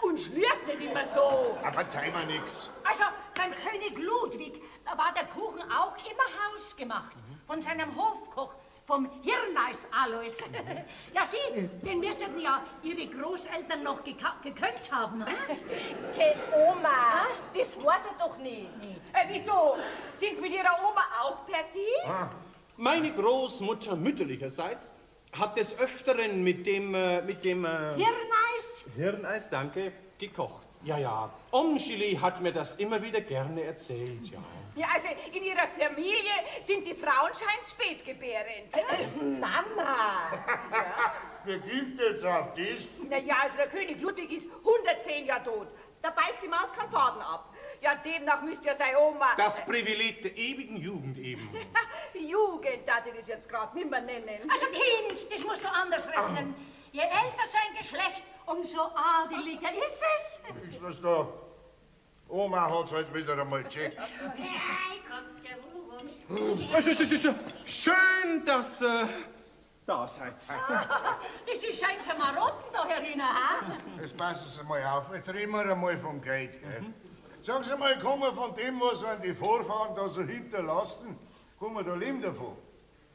Und schlürf nicht immer so. Ah, verzeih mir nix. Also, beim König Ludwig, da war der Kuchen auch immer hausgemacht. Von seinem Hofkoch, vom Hirneis Alois. Ja, Sie, den müssen ja Ihre Großeltern noch gekönnt haben. Hm? Hey, Oma, das weiß er doch nicht. Wieso? Sind Sie mit Ihrer Oma auch per Sie? Ah. Meine Großmutter mütterlicherseits hat des Öfteren mit dem Hirneis? Hirneis, danke, gekocht. Ja, ja. Omschili hat mir das immer wieder gerne erzählt, ja. Ja, also in Ihrer Familie sind die Frauen scheint spätgebärend. Mama! Ja. Wer gibt jetzt auf das? Na ja, also der König Ludwig ist 110 Jahre tot. Da beißt die Maus keinen Faden ab. Ja, demnach müsste ja seine Oma... Das Privileg der ewigen Jugend eben. Jugend, darf ich das jetzt gerade nimmer nennen. Also Kind, das musst du anders rechnen. Je älter sein Geschlecht, umso adeliger ist es. Ist das da? Oma hat's halt wieder einmal gecheckt. Schön, dass da seid. Das ist scheinbar schon Marotten da herinnen, ha? Jetzt passen Sie mal auf, jetzt reden wir einmal vom Geld, gell? Mhm. Sagen Sie mal, kann man von dem, was an die Vorfahren da so hinterlassen, kann man da leben davon?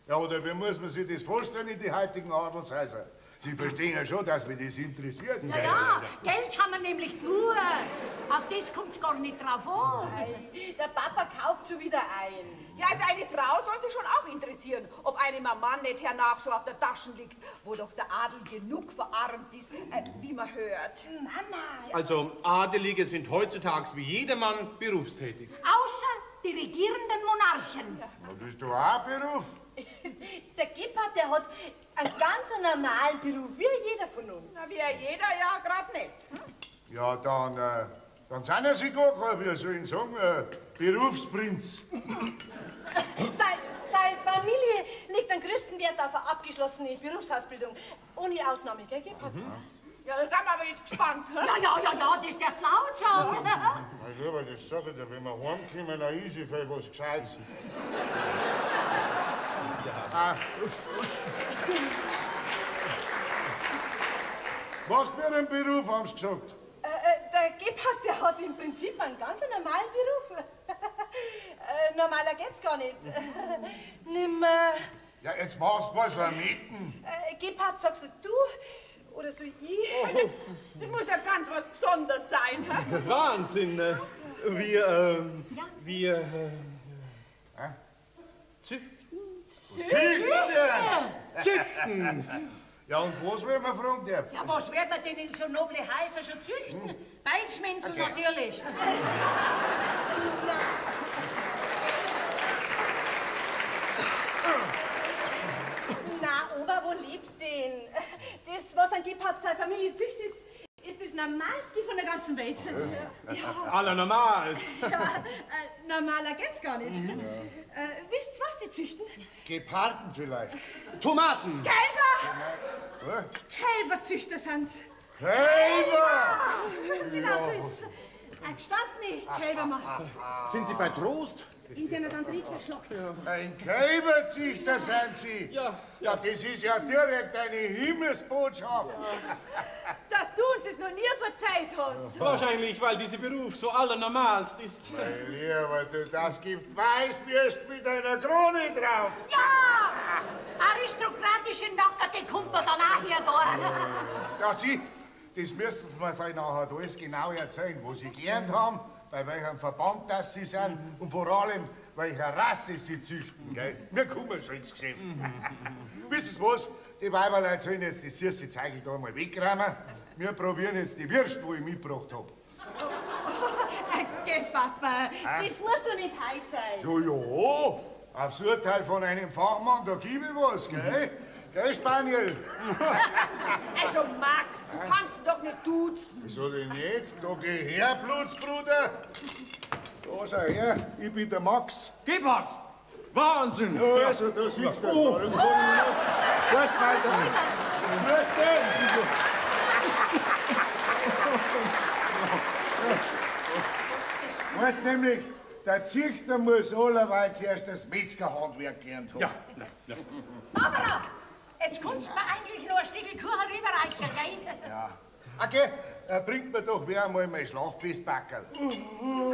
Ja, oder wie muss man sich das vorstellen in die heutigen Adelshäuser? Sie verstehen ja schon, dass mich das interessiert. Ja, ja, Geld haben wir nämlich nur. Auf das kommt's gar nicht drauf an. Der Papa kauft schon wieder ein. Ja, also eine Frau soll sich schon auch interessieren, ob einem ein Mann nicht hernach so auf der Tasche liegt, wo doch der Adel genug verarmt ist, wie man hört. Mama! Also, Adelige sind heutzutage wie jedermann berufstätig. Außer die regierenden Monarchen. Na, das ist doch auch ein Beruf. Der Gebhard, der hat einen ganz normalen Beruf, wie jeder von uns. Na, wie jeder ja grad nicht. Hm? Ja, dann sind sie gar kein, wie soll ich sagen, Berufsprinz. Seine Familie legt den größten Wert auf eine abgeschlossene Berufsausbildung. Ohne Ausnahme, gell, Gebhard? Mhm. Ja, da sind wir aber jetzt gespannt. Hm? Ja, ja, ja, ja, das darfst laut sagen. Mein Lieber, das sag ich dir, wenn wir heimkommen, dann ist ich viel was Gescheites. Ja. Ah. Was für einen Beruf haben Sie gesagt? Der Gebhard, der hat im Prinzip einen ganz normalen Beruf. Normaler geht's gar nicht. Nimmer. Ja, jetzt machst du was am Mieten. Gebhard, sagst du oder soll ich? Oh. Das muss ja ganz was Besonderes sein. He? Wahnsinn. Wir züchten. Züchten! Züchten! Ja, und was, wenn man fragen darf? Ja, was wird man denn in so noble Häuser schon züchten? Beinsmäntel Okay. natürlich. Na, Oma, wo lebst denn? Das, was ein Gebhard seine Familie züchtet, ist das Normalste von der ganzen Welt. Ja. Allernormals. Ja, normaler geht's gar nicht. Wisst ihr, was die züchten? Geparden vielleicht. Tomaten. Kälber! Was? Kälberzüchter sind's. Kälber! Genau so ist's. Ein gestandene Kälbermast. Sind Sie bei Trost? In seiner Tantrit verschlockt. Ein Kälberzüchter sind Sie. Ja. Ja, das ist ja direkt eine Himmelsbotschaft. Ja. Dass du uns das noch nie verzeiht hast. Wahrscheinlich, weil dieser Beruf so allernormalst ist. Mein Lieber, du, das gibt Weißwürst mit einer Krone drauf. Ja! Aristokratische Nackerte kommt man dann auch her da. Ja, Sie, das müssen Sie mir vielleicht nachher alles genau erzählen, wo Sie gelernt haben, bei welchem Verband das Sie sind und vor allem, welcher Rasse Sie züchten. Gell? Wir kommen schon ins Geschäft. Wissen Sie was? Die Weiberleute sollen jetzt das süße Zeug da mal wegräumen. Wir probieren jetzt die Würst, die ich mitgebracht habe. Geh, Papa, das muss doch nicht heut sein. Ja, ja, aufs Urteil von einem Fachmann, da gebe ich was, gell? Gell, Spaniel? Also, Max, du kannst doch nicht duzen. Wieso denn nicht? Da geh her, Blutsbruder. Da schau her, ich bin der Max. Gebhard! Wahnsinn! Ja, also, da siehst du das. Oh. Weißt du, weiter. Grüß dich. Weißt nämlich, der Züchter muss allerweil zuerst das Metzgerhandwerk gelernt haben. Ja, ja. Barbara, jetzt kannst du mir eigentlich noch ein Stückchen Kuchen rüberreichen, gell? Ja. Okay, bringt mir doch wer einmal mein Schlachtfestbackerl. Ich würde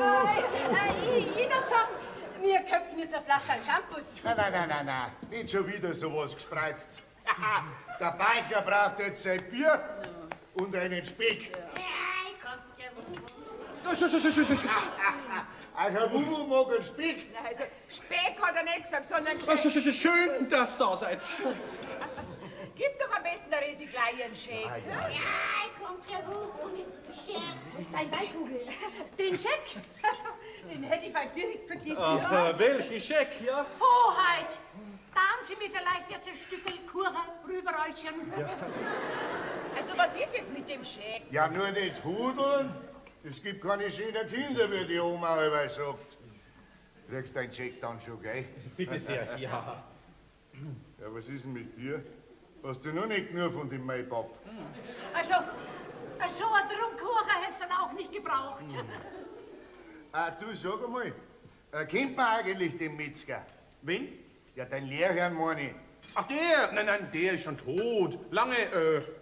sagen, wir köpfen jetzt eine Flasche Shampoos. Nein, nein, nein, nein, nein. Nicht schon wieder sowas gespreizt. Der Beichler braucht jetzt sein Bier und einen Speck. Ach, Wuwu mag einen Speck. Nein, also Speck hat er nicht gesagt, sondern Speck. Schön, dass du da seid. Gib doch am besten der Resi gleich einen Scheck. Ah, ja. Ja, kommt der Wuwu mit dem Scheck. Dein Beivogel, den Scheck, den hätte ich vielleicht direkt vergessen. Ach, welchen Scheck, ja? Hoheit, darf Sie mir vielleicht jetzt ein Stückchen Kuchen rüberreichen? Ja. Also, was ist jetzt mit dem Scheck? Ja, nur nicht hudeln. Es gibt keine schönen Kinder, wie die Oma immer sagt. Kriegst deinen Scheck dann schon, gell? Bitte sehr, ja. Ja, was ist denn mit dir? Hast du noch nicht genug von dem Maibab? Also, so einen Rumkuchen hättest du dann auch nicht gebraucht. Ah, du, sag einmal, kennt man eigentlich den Metzger? Wen? Ja, dein Lehrherrn, meine ich. Ach, der? Nein, nein, der ist schon tot. Lange,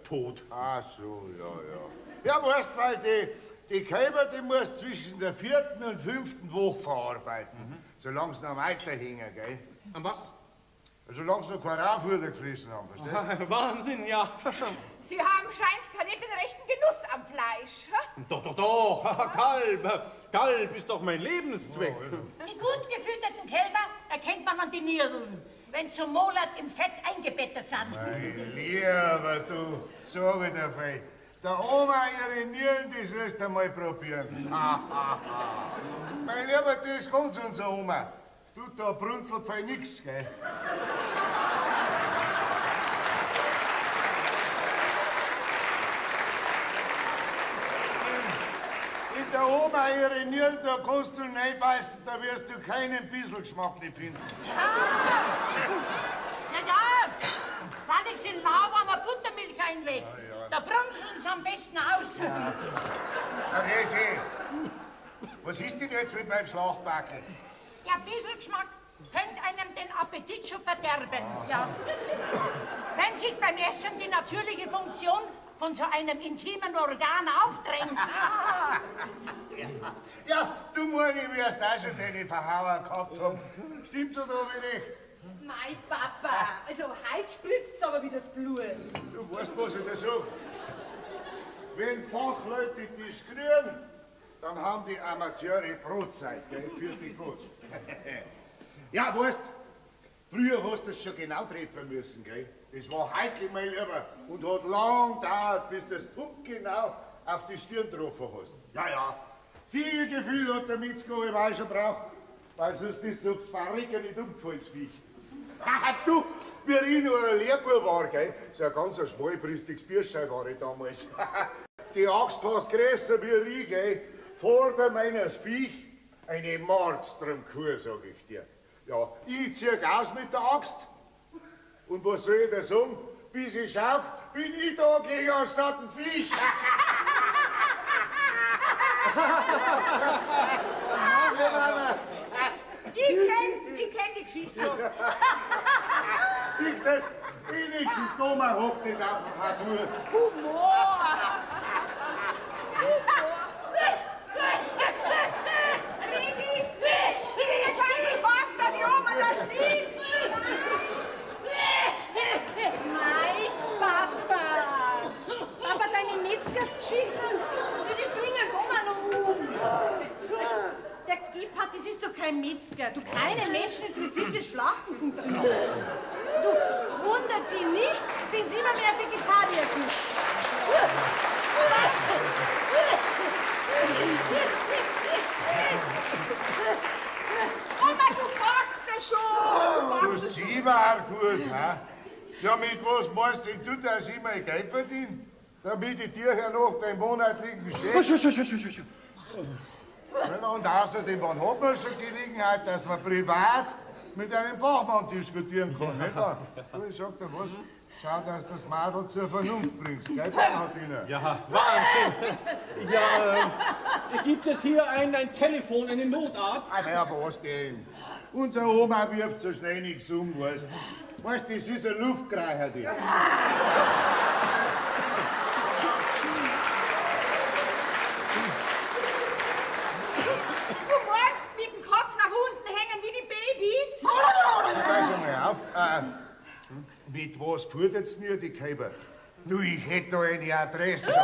tot. Ach so, ja, ja. Ja, weißt, weil die Kälber, die musst zwischen der 4. und 5. Woche verarbeiten. Mhm. Solange sie noch weiterhängen, gell? An was? Solange sie noch kein Raufutter gefressen haben, verstehst du? Wahnsinn, ja. Sie haben scheint's gar nicht den rechten Genuss am Fleisch. Doch, doch, doch. Kalb. Kalb ist doch mein Lebenszweck. Die gut gefütterten Kälber erkennt man an die Nieren, wenn zum Monat im Fett eingebettet sind. Mein Lieber, du, sag ich dir fei. Der Oma ihre Nieren, die sollst du mal probieren. Mein Lieber, das ist ganz unsere Oma. Tut da brunzelt fei nix, gell? In der Oma ihre Nieren, da kannst du reinbeißen, da wirst du keinen bissel Geschmack nicht finden. Ja, ja, weil ich in lauwarmer Buttermilch einlege. Ja, ja. Da brunzeln sie am besten aus. Ja. Na, Resi, was ist denn jetzt mit meinem Schlachbackel? Der Bisselgeschmack könnte einem den Appetit schon verderben. Ja. Wenn sich beim Essen die natürliche Funktion von so einem intimen Organ aufdrängt. Ja, du Moni wirst auch schon deine Verhauer gehabt haben. Stimmt's oder hab ich recht? Mein Papa, also heute spritzt's aber wieder das Blut. Du weißt, was ich da sag. Wenn Fachleute Tisch kriegen, dann haben die Amateure Brotzeit, gell? Für die gut. Ja, weißt, früher hast du es schon genau treffen müssen, gell? Das war heikel, mein Lieber, und hat lang gedauert, bis du das punktgenau auf die Stirn getroffen hast. Ja, ja, viel Gefühl hat der Metzger auch schon braucht, weil sonst ist es Verrecken nicht umgefallen, das Viech. Haha, du, wie ich noch ein Lehrbub war, gell? So ein ganz schmalbrüstiges Bierschein war ich damals. Die Axt fast größer wie ich, gell? Vor der meines Viech eine Mordstromkur, sag ich dir. Ja, ich zieh aus mit der Axt. Und was soll ich da sagen? Bis ich schau, bin ich da gelegen anstatt ein Viech. Ich kenn die Geschichte schon. Siehst du das? Wenigstens da mal hockt nicht einfach nur. Humor! Risi! Ein kleines Wasser, die Oma da stinkt! Mein Papa! Papa, deine Metzgersgeschichten, die bringen Oma noch um. Also, der Gebhard, das ist doch kein Metzger. Du, keinen Menschen interessiert, wie Schlachten funktioniert. Du, wundert dich nicht, wenn's immer mehr Vegetarier gibt. Oma, du packst das schon! Du, sie war gut, ha? Ja, mit was meinst du, dass ich mein Geld verdiene? Damit ich dir hernach den monatlichen Scheck... Schau. Und außerdem, wann hat man schon Gelegenheit, dass man privat mit einem Fachmann diskutieren kann, nicht wahr? Du, ich sag dir was, schau, dass du das Madel zur Vernunft bringst, gell, Bernhardiner? Ja, Wahnsinn! Ja, gibt es hier ein Telefon, einen Notarzt? Ah, ja, was denn? Unsere Oma wirft so schnell nichts um, weißt du? Weißt du, das ist ein Luftgreifer, die. Du meinst mit dem Kopf nach unten hängen wie die Babys? Pass einmal auf. Mit was fuhrt's denn ihr, die Kälber? Nu, ich hätte da eine Adresse, sag ich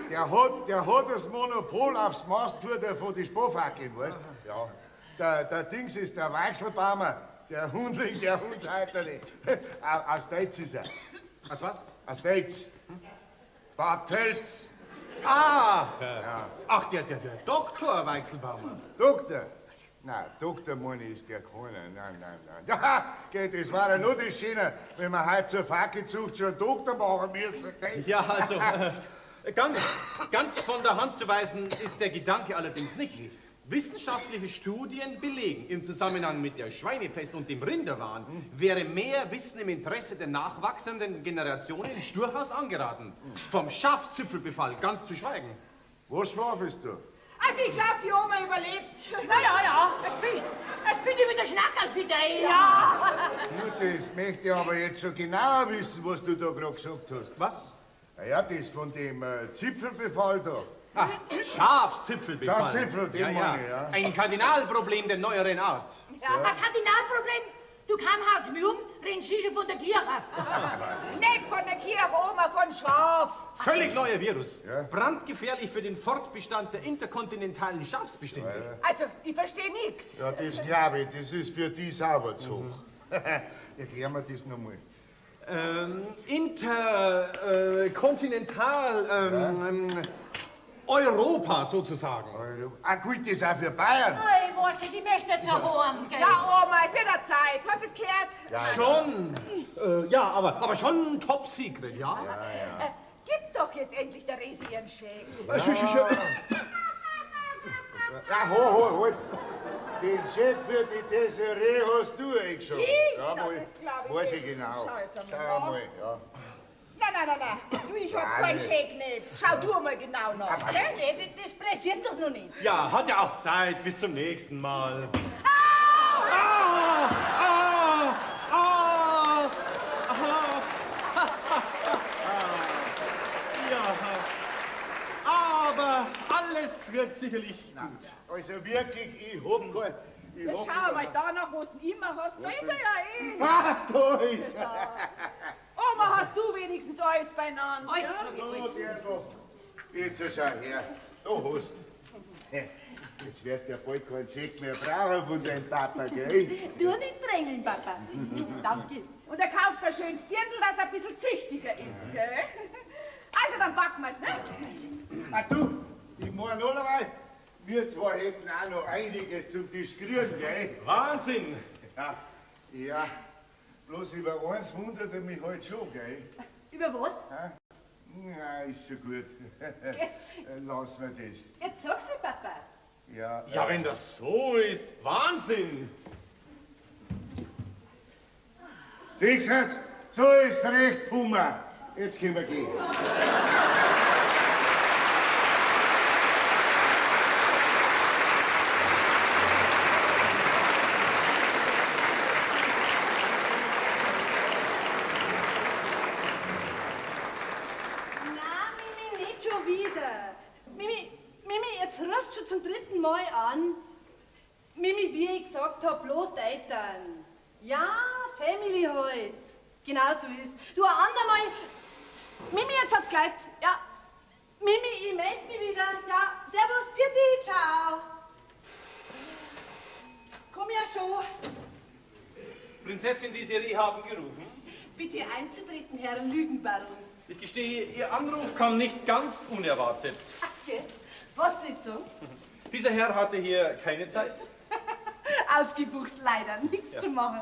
dir. Der hat das Monopol aufs Mastfutter von den Sparfackeln, weißt du? Ja. Der Dings ist der Weichselbaumer, der Hundling, der Hundshalterli. Aus Deutsch ist er. Aus was? Aus Deutsch. Bad Tölz. Ach, ja. Ach, der Doktor Weichselbaumer. Doktor? Nein, Doktor meine ich, ist der keiner. Nein, nein, nein. Ja, geht, das war ja nur das Schöne, wenn wir heute zur Fackelzucht schon einen Doktor machen müssen. Gell? Ja, also, ganz von der Hand zu weisen ist der Gedanke allerdings nicht. Wissenschaftliche Studien belegen, im Zusammenhang mit der Schweinepest und dem Rinderwahn wäre mehr Wissen im Interesse der nachwachsenden Generationen durchaus angeraten. Vom Schafzipfelbefall ganz zu schweigen. Was schwafelst du? Also ich glaube, die Oma überlebt's. Ja, ja, ja. Jetzt bin ich wieder Schnackerl ja. Gut, das möchte ich aber jetzt schon genauer wissen, was du da gerade gesagt hast. Was? Na ja, das von dem Zipfelbefall da. Ah, Schafszipfelbefall. Schafzipfel, den meine ich, ja. Ein Kardinalproblem der neueren Art. Ja. Ein Kardinalproblem? Du kam haut's mir um, rennst schon von der Kirche. Nicht von der Kirche, Oma, von Schaf. Völlig neuer Virus. Brandgefährlich für den Fortbestand der interkontinentalen Schafsbestände. Also, ich verstehe nichts. Ja, das glaube ich, das ist für die sauber zu hoch. Erklär mir das nochmal. Interkontinental, Europa sozusagen. Europa. Ah, gut, das auch für Bayern. Ich weiß nicht, ich möchte jetzt auch heim, gell? Ja, Oma, es wird ja Zeit. Hast du es gehört? Ja, Schon. Ja, aber schon top secret, ja? Ja, Gib doch jetzt endlich der Resi ihren Scheck. Ja. Schön, schön, schön. Ja, hol, hol, hol. Den Scheck für die Desiree hast du eigentlich schon. Ich? Ja, Na, mal, das glaub ich weiß ich nicht. genau. Schau jetzt einmal Schau nach. mal, ja. Nein, nein, nein, nein. Du, ich hab Nein. keinen Scheck nicht. Schau du mal genau nach. Gell? Das pressiert doch noch nicht. Ja, hat ja auch Zeit. Bis zum nächsten Mal. Au! Ah, ah, ah, ah. Ja, aber alles wird sicherlich gut. Also wirklich, ich hab kein... Ich Jetzt hab schau mal da nach, wo du ihn immer hast. Da ist er ja eh. Ah, da ist er. Oma, hast du wenigstens alles beieinander? Alles ja? hab ich alles. Oh, Jetzt schau her. Da hast du. Jetzt wirst du ja bald keinen Scheck mehr brauchen von deinem Papa, gell? Du nicht drängeln, Papa. Danke. Und er kauft ein schönes Dirndl, das ein bisschen züchtiger ist, gell? Also, dann packen wir's, ne? Ah, du, ich meine noch einmal, wir zwei hätten auch noch einiges zum Tisch kriegen, gell? Wahnsinn! Ja, ja. Bloß über eins wundert er mich halt schon, gell? Über was? Ha? Na, ist schon gut. Lass mir das. Jetzt sag's mir, Papa. Ja, Ja, wenn das so ist, Wahnsinn! Siehst du, so ist's recht, Puma. Jetzt können wir gehen. Na, Mimi, nicht schon wieder. Mimi, Mimi, jetzt ruft schon zum dritten Mal an. Mimi, wie ich gesagt hab, bloß die Eltern. Ja, Family halt. Genau so ist. Du, ein andermal. Mimi, jetzt hat's gleich. Ja. Mimi, ich meld mich wieder. Ja, servus, pfiat, ciao. Komm ja schon. Prinzessin Desiree haben gerufen. Bitte einzutreten, Herr Lügenbaron. Ich gestehe, Ihr Anruf kam nicht ganz unerwartet. Ach, gell? Was nicht so? Dieser Herr hatte hier keine Zeit. Ausgebucht, leider. Nichts Ja. zu machen.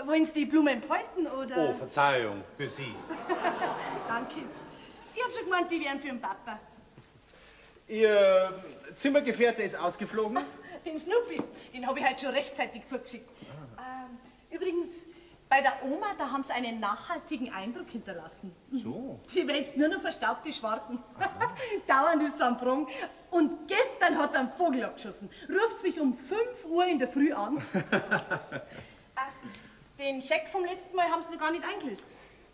Wollen Sie die Blumen behalten, oder? Oh, Verzeihung für Sie. Danke. Ich hab schon gemeint, die wären für den Papa. Ihr Zimmergefährte ist ausgeflogen. Den Snoopy, den hab ich heute schon rechtzeitig vorgeschickt. Übrigens, bei der Oma, da haben sie einen nachhaltigen Eindruck hinterlassen. So. Sie wälzt nur noch verstaubte Schwarten. Dauernd ist sie am Prong. Und gestern hat sie einen Vogel abgeschossen. Ruft mich um 5 Uhr in der Früh an. Ach, den Scheck vom letzten Mal haben sie noch gar nicht eingelöst.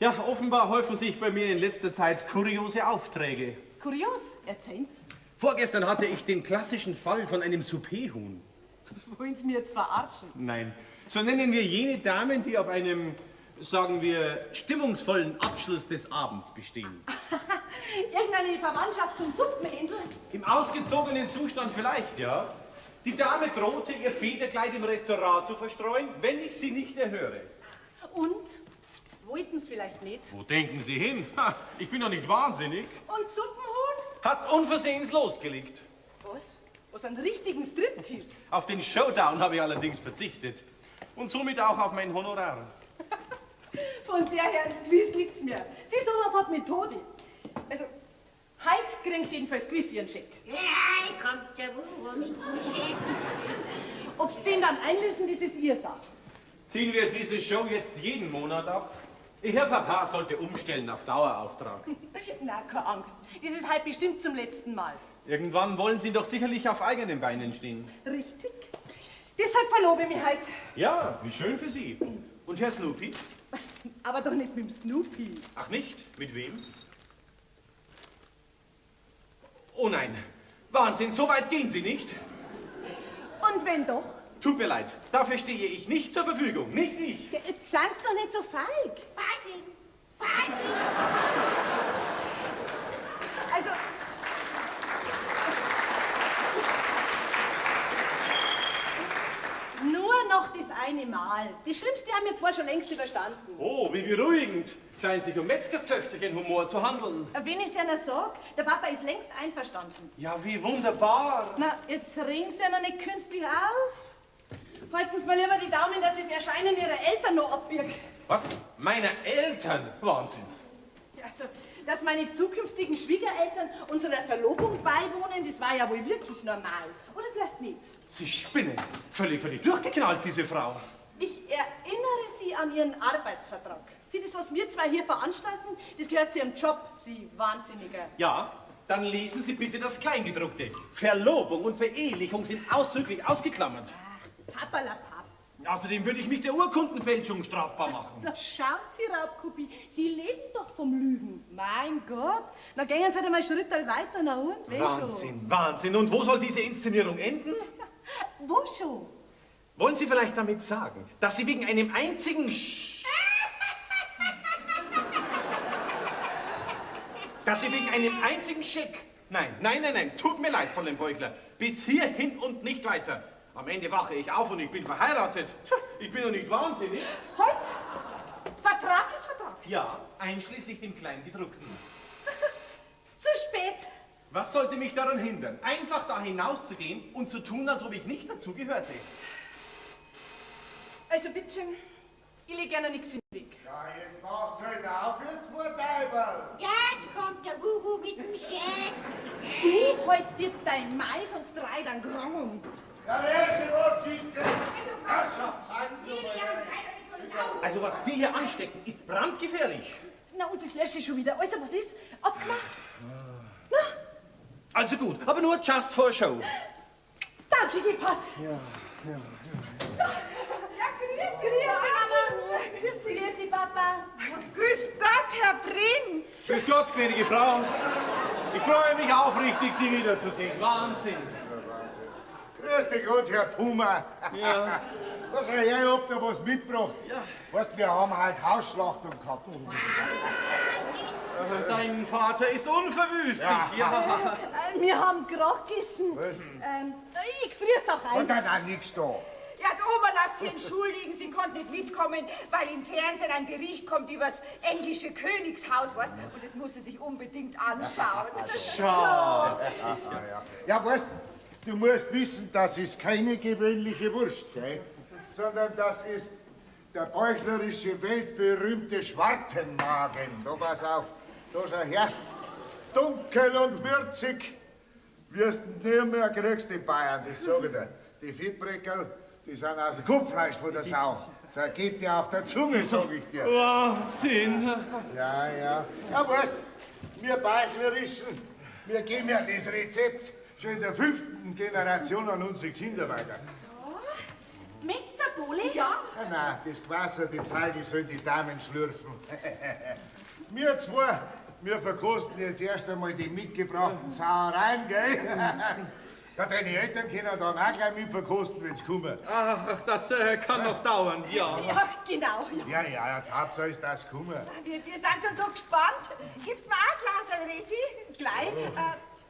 Ja, offenbar häufen sich bei mir in letzter Zeit kuriose Aufträge. Kurios, erzählen's. Vorgestern hatte ich den klassischen Fall von einem Souperhuhn. Wollen Sie mir jetzt verarschen? Nein. So nennen wir jene Damen, die auf einem, sagen wir, stimmungsvollen Abschluss des Abends bestehen. Irgendeine Verwandtschaft zum Suppenhändel? Im ausgezogenen Zustand vielleicht, ja. Die Dame drohte, ihr Federkleid im Restaurant zu verstreuen, wenn ich sie nicht erhöre. Und? Wollten's vielleicht nicht? Wo denken Sie hin? Ha, ich bin doch nicht wahnsinnig. Und Suppenhuhn? Hat unversehens losgelegt. Was? Was, einen richtigen Striptease? Auf den Showdown habe ich allerdings verzichtet. Und somit auch auf mein Honorar. Von der her ist gewiss nichts mehr. Sie, sowas hat Methode. Also, heute kriegen Sie jedenfalls gewiss Ihren Scheck. Ja, kommt der Hugo mit dem Scheck. Ob Sie den dann einlösen, das ist Ihr Sache. Ziehen wir diese Show jetzt jeden Monat ab? Ihr Herr Papa sollte umstellen auf Dauerauftrag. Na, keine Angst. Das ist heute bestimmt zum letzten Mal. Irgendwann wollen Sie doch sicherlich auf eigenen Beinen stehen. Richtig. Deshalb verlobe ich mich heute. Ja, wie schön für Sie. Und Herr Snoopy? Aber doch nicht mit dem Snoopy. Ach nicht? Mit wem? Oh nein, Wahnsinn, so weit gehen Sie nicht. Und wenn doch? Tut mir leid, dafür stehe ich nicht zur Verfügung, nicht ich. Jetzt seien Sie doch nicht so feig. Feigling, Feigling. Also... Nur noch das eine Mal. Das Schlimmste haben wir zwar schon längst überstanden. Oh, wie beruhigend. Scheint sich um Metzgerstöchterchen Humor zu handeln. Wenn ich's ja noch sag, der Papa ist längst einverstanden. Ja, wie wunderbar. Na, jetzt regen Sie ja noch nicht künstlich auf. Halten Sie mir lieber die Daumen, dass das Erscheinen Ihrer Eltern noch abwirkt. Was? Meiner Eltern? Wahnsinn. Ja, also, dass meine zukünftigen Schwiegereltern unserer Verlobung beiwohnen, das war ja wohl wirklich normal. Oder vielleicht nicht. Sie spinnen. Völlig, völlig durchgeknallt, diese Frau. Ich erinnere Sie an Ihren Arbeitsvertrag. Sie, das, was wir zwei hier veranstalten, das gehört zu Ihrem Job, Sie Wahnsinniger. Ja, dann lesen Sie bitte das Kleingedruckte. Verlobung und Verehelichung sind ausdrücklich ausgeklammert. Ach, papperlapapp. Außerdem würde ich mich der Urkundenfälschung strafbar machen. Da schauen Sie, Raubkopie, Sie leben doch vom Lügen. Mein Gott, na gehen Sie halt einmal Schritt weiter, na und? Wenn Wahnsinn, schon. Wahnsinn. Und wo soll diese Inszenierung enden? Wo schon? Wollen Sie vielleicht damit sagen, dass Sie wegen einem einzigen dass Sie wegen einem einzigen Scheck... Nein, nein, nein, nein, tut mir leid, Fräulein Beuchler. Bis hierhin und nicht weiter. Am Ende wache ich auf und ich bin verheiratet. Tja, ich bin doch nicht wahnsinnig. Halt! Vertrag ist Vertrag. Ja, einschließlich dem Kleingedruckten. Zu spät. Was sollte mich daran hindern, einfach da hinauszugehen und zu tun, als ob ich nicht dazugehörte? Also bitteschön, ich leg gerne nichts im Weg. Ja, jetzt macht's halt auf, jetzt zwei Teufel. Jetzt kommt der Wuhu mit dem Scheck. Du holst jetzt dein Mais und drei dann Grauen. Ja, wer was ist denn? Also was Sie hier anstecken, ist brandgefährlich. Na und das lösche ich schon wieder. Also was ist? Abgemacht? Na? Also gut, aber nur just for show. Danke, Gebhard. Ja, ja, ja. Ja, grüß dich, Mama. Grüß dich, Papa. Grüß Gott, Herr Prinz. Grüß Gott, gnädige Frau. Ich freue mich aufrichtig, Sie wiederzusehen. Wahnsinn. Grüß dich Gott, Herr Puma. Ja. Das ich hab da was mitgebracht. Ja. Weißt, wir haben halt Hausschlachtung gehabt. Dein Vater ist unverwüstlich. Ja. Ja. Wir haben gerade gegessen. Ich frier's auch ein. Und dann auch nix da. Ja, die Oma lasst sie entschuldigen, sie konnte nicht mitkommen, weil im Fernsehen ein Bericht kommt über das englische Königshaus, weißt, und das muss sie sich unbedingt anschauen. Schade. Ja, ja, weißt, du musst wissen, das ist keine gewöhnliche Wurst, gell? Sondern das ist der beuchlerische, weltberühmte Schwartenmagen. Da pass auf, da schau her. Dunkel und würzig wirst du nie mehr kriegst in Bayern, das sag ich dir. Die Fettbreckerl, die sind aus dem Kopffleisch von der Sau. Zergeht dir auf der Zunge, sag ich dir. Wahnsinn! Ja, ja. Ja, weißt, wir Beichlerischen, wir geben ja das Rezept schon in der 5. Generation an unsere Kinder weiter. So? Metzabole? Ja. Ja, nein, das Gewasser, die Zeige sollen die Damen schlürfen. Wir zwei, wir verkosten jetzt erst einmal die mitgebrachten Sauereien, gell? Ja, deine Eltern können dann auch gleich mitverkosten, wenn's kommen. Ach, das kann noch dauern, ja. Ja, genau. Ja, ja, ja, die Hauptsache ist, dass kommen. Wir sind schon so gespannt. Gib's mir auch ein Glas, Resi? Gleich.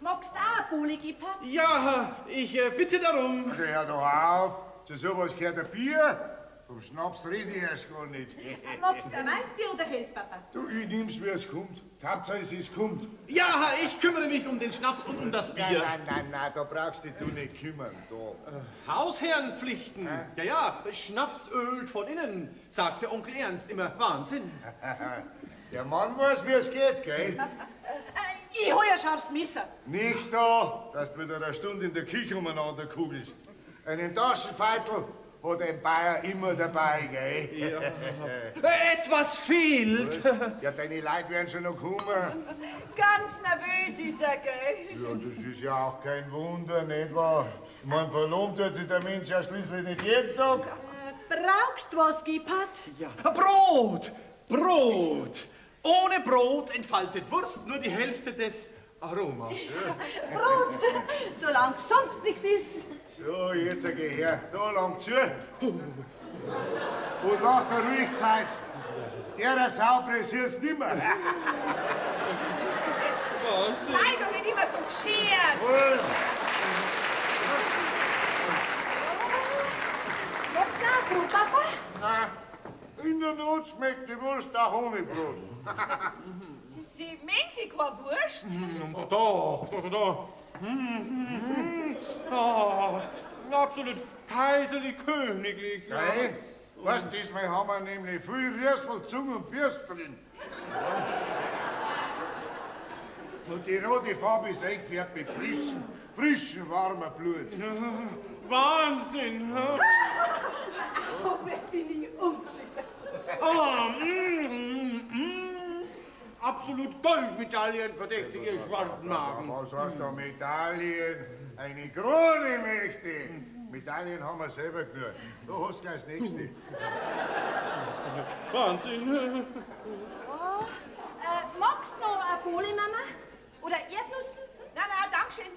Magst du auch eine Bowle, Gebhard? Ja, ich bitte darum. Also, hör doch auf. Zu sowas gehört ein Bier. Vom Schnaps rede ich erst gar nicht. Magst du ein Weißbier oder Helles, Papa? Du, ich nehm's, wie es kommt. Die Hauptsache ist, es kommt. Ja, ich kümmere mich um den Schnaps und um das Bier. Nein, nein, nein, nein, da brauchst dich du nicht kümmern. Da. Hausherrenpflichten. Ja, ja, Schnaps ölt von innen, sagte Onkel Ernst immer. Wahnsinn. Der Mann weiß, wie es geht, gell? Ich hol ein scharfes Messer. Nix da, dass du wieder eine Stunde in der Küche umeinander kugelst. Einen Taschenfeitel hat ein Bayer immer dabei, gell? Ja. Etwas fehlt. Was? Ja, deine Leute werden schon noch kommen. Ganz nervös ist er, gell? Ja, das ist ja auch kein Wunder, nicht wahr? Ich mein, verlobt hat sich der Mensch ja schließlich nicht jeden Tag. Brauchst du was, Gebhard? Ja. Brot! Brot! Ohne Brot entfaltet Wurst nur die Hälfte des Aroma. Brot, solange sonst nichts ist. So, jetzt geh her. Da lang zu. Und lass dir ruhig Zeit. Der Sau pressiert's nimmer. Wahnsinn. Sei doch nicht immer so geschert. Wohl. Magst du auch Brot, Papa? Nein, in der Not schmeckt die Wurst auch ohne Brot. Sie mengen sich keine Wurst. Doch, doch, doch. Oh, absolut kaiserlich königlich. Gell? Weißt, diesmal haben wir nämlich viel Rüssel, Zunge und Füße drin. Und die rote Farbe ist eingefärbt mit frischem, frischem, warmem Blut. Wahnsinn! Oh, wer bin ich ungeschickt. Oh, Absolut Goldmedaillenverdächtige Schwarzenmagen. Was heißt da Medaillen? Eine Krone möchte ich. Medaillen haben wir selber genug. Da hast du gleich das nächste. Wahnsinn! Oh, magst du noch eine Bohle, Mama? Oder Erdnüsse? Nein, nein, danke schön.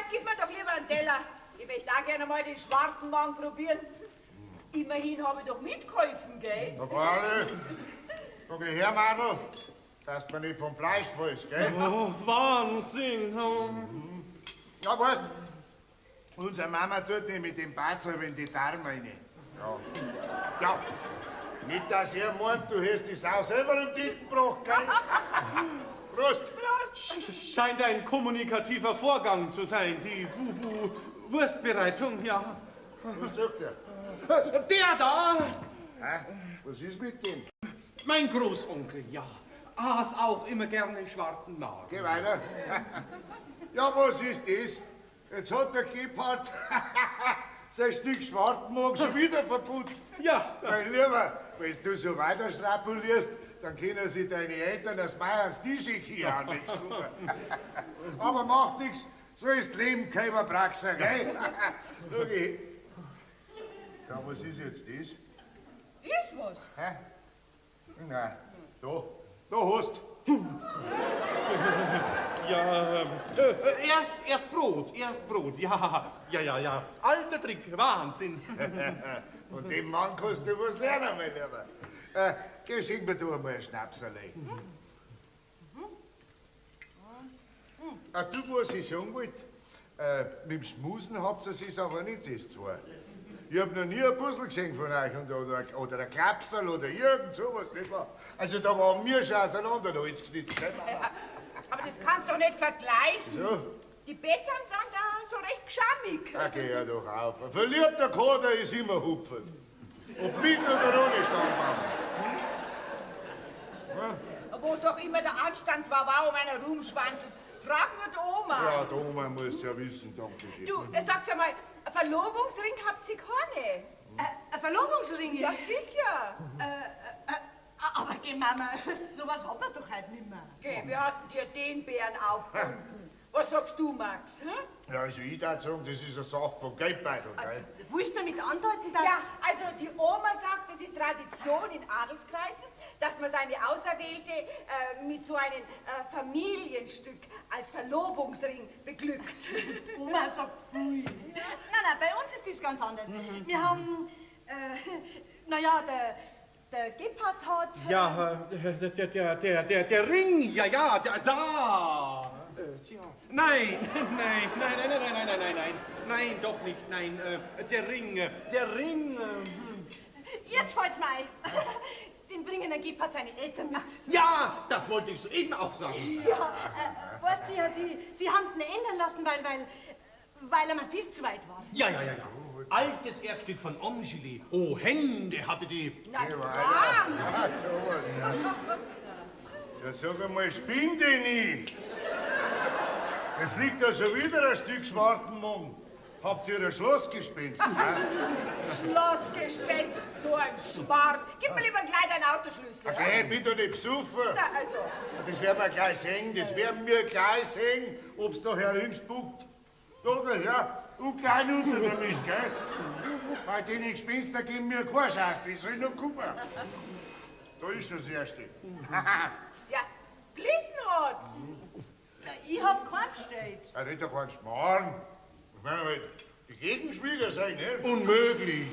Gib mir doch lieber einen Teller. Ich möchte auch gerne mal den schwarzen Magen probieren. Immerhin habe ich doch mitgeholfen, gell? Na freilich. Da geh her, Madel, dass du mir nicht vom Fleisch fällst, gell? Oh, Wahnsinn! Oh. Ja, weißt, unsere Mama tut nicht mit dem Batzel in die Darme rein. Ja. Ja. Nicht, dass er meint, du hast die Sau selber im Titten gebracht, gell? Prost! Prost! Scheint ein kommunikativer Vorgang zu sein, die Wubu-Wurstbereitung, ja. Was sagt er? Der da! Hä? Was ist mit dem? Mein Großonkel, ja. Aß auch immer gerne schwarzen Magen. Geh weiter. Ja, was ist das? Jetzt hat der Gebhard sein Stück Schwartenmagen schon wieder verputzt. Ja. Mein Lieber, wenn du so weiter schrapulierst, dann können sich deine Eltern das Meier ans Tisch hier an, wenn's kommen. Aber macht nichts, so ist Leben kein Praxer, gell? Schau ich. Ja, was ist jetzt das? Ist was? Hä? Nein, da, da hast. Ja, erst Brot, ja, ja, ja, ja. Alter Trick, Wahnsinn. Von dem Mann kannst du was lernen, mein Lieber. Geh, schenk mir du einmal einen Schnapserlei. Ah, du, was ich sagen wollte, mit dem Schmusen habt ihr es aber nicht, das zwei. Ich hab noch nie ein Puzzle gesehen von euch und, oder ein Klapserl oder irgend sowas, nicht wahr? Also da waren wir schon auseinander noch ins geschnitzt, nicht wahr? Aber das kannst du doch nicht vergleichen. So? Die Besseren sind da so recht geschammig. Da geh ja doch auf. Ein verliebter Kater ist immer hupfend. Ob mit oder ohne Stammbaum. Hm? Wo doch immer der Anstandswauwau um einer rumschwanzelt. Frag nur die Oma. Ja, die Oma muss ja wissen, danke schön. Du, sag's einmal, ein Verlobungsring habt ihr keine? Ein Verlobungsring? Ja, sicher. Aber geh, Mama, sowas hat man doch heute nicht mehr. Geh, wir hatten dir den Bären aufgebunden. Was sagst du, Max? Hm? Ja, also ich würde sagen, das ist eine Sache von Geldbeutel, gell? Willst du damit andeuten, dass... Ja, also die Oma sagt, es ist Tradition in Adelskreisen, dass man seine Auserwählte mit so einem Familienstück als Verlobungsring beglückt. Die Oma sagt viel. Nein, nein, bei uns ist das ganz anders. Wir haben, naja, der Gebhard hat... Ja, der Ring, ja, ja, der, da. Tja. Nein, nein, nein, nein, nein, nein, nein, nein, nein, nein, doch nicht, nein, der Ring, Jetzt fällt's mir ein. Den bringen der Gebhard seine Eltern mit. Ja, das wollte ich soeben auch sagen. Ja, weißt du, ja, sie haben ihn ändern lassen, weil er mir viel zu weit war. Ja, ja, ja, ja. Altes Erbstück von Ongeli. Oh, Hände hatte die. Na, ja, sowas, ja. Ja, sag einmal, spinn dich nicht. Es liegt da schon wieder ein Stück Schwartenmung. Habt ihr ein Schlossgespenst? Schlossgespenst, so ein Schmarrn. Gib mir lieber gleich deinen Autoschlüssel. Okay, bitte nicht besoffen. Na, also. Das werden wir gleich sehen, das werden wir gleich sehen, ob's da herinspuckt. Da, daher, und gleich unter damit, gell? Bei den Gespenster geben mir keine Chance, die sollen noch kommen. Da ist schon das Erste. Ja, Glitten hat's. Na, ich hab keinen bestellt. Ja, nicht doch keinen Schmarrn. Ich meine, halt, die Gegenspieler sein, ne? Unmöglich.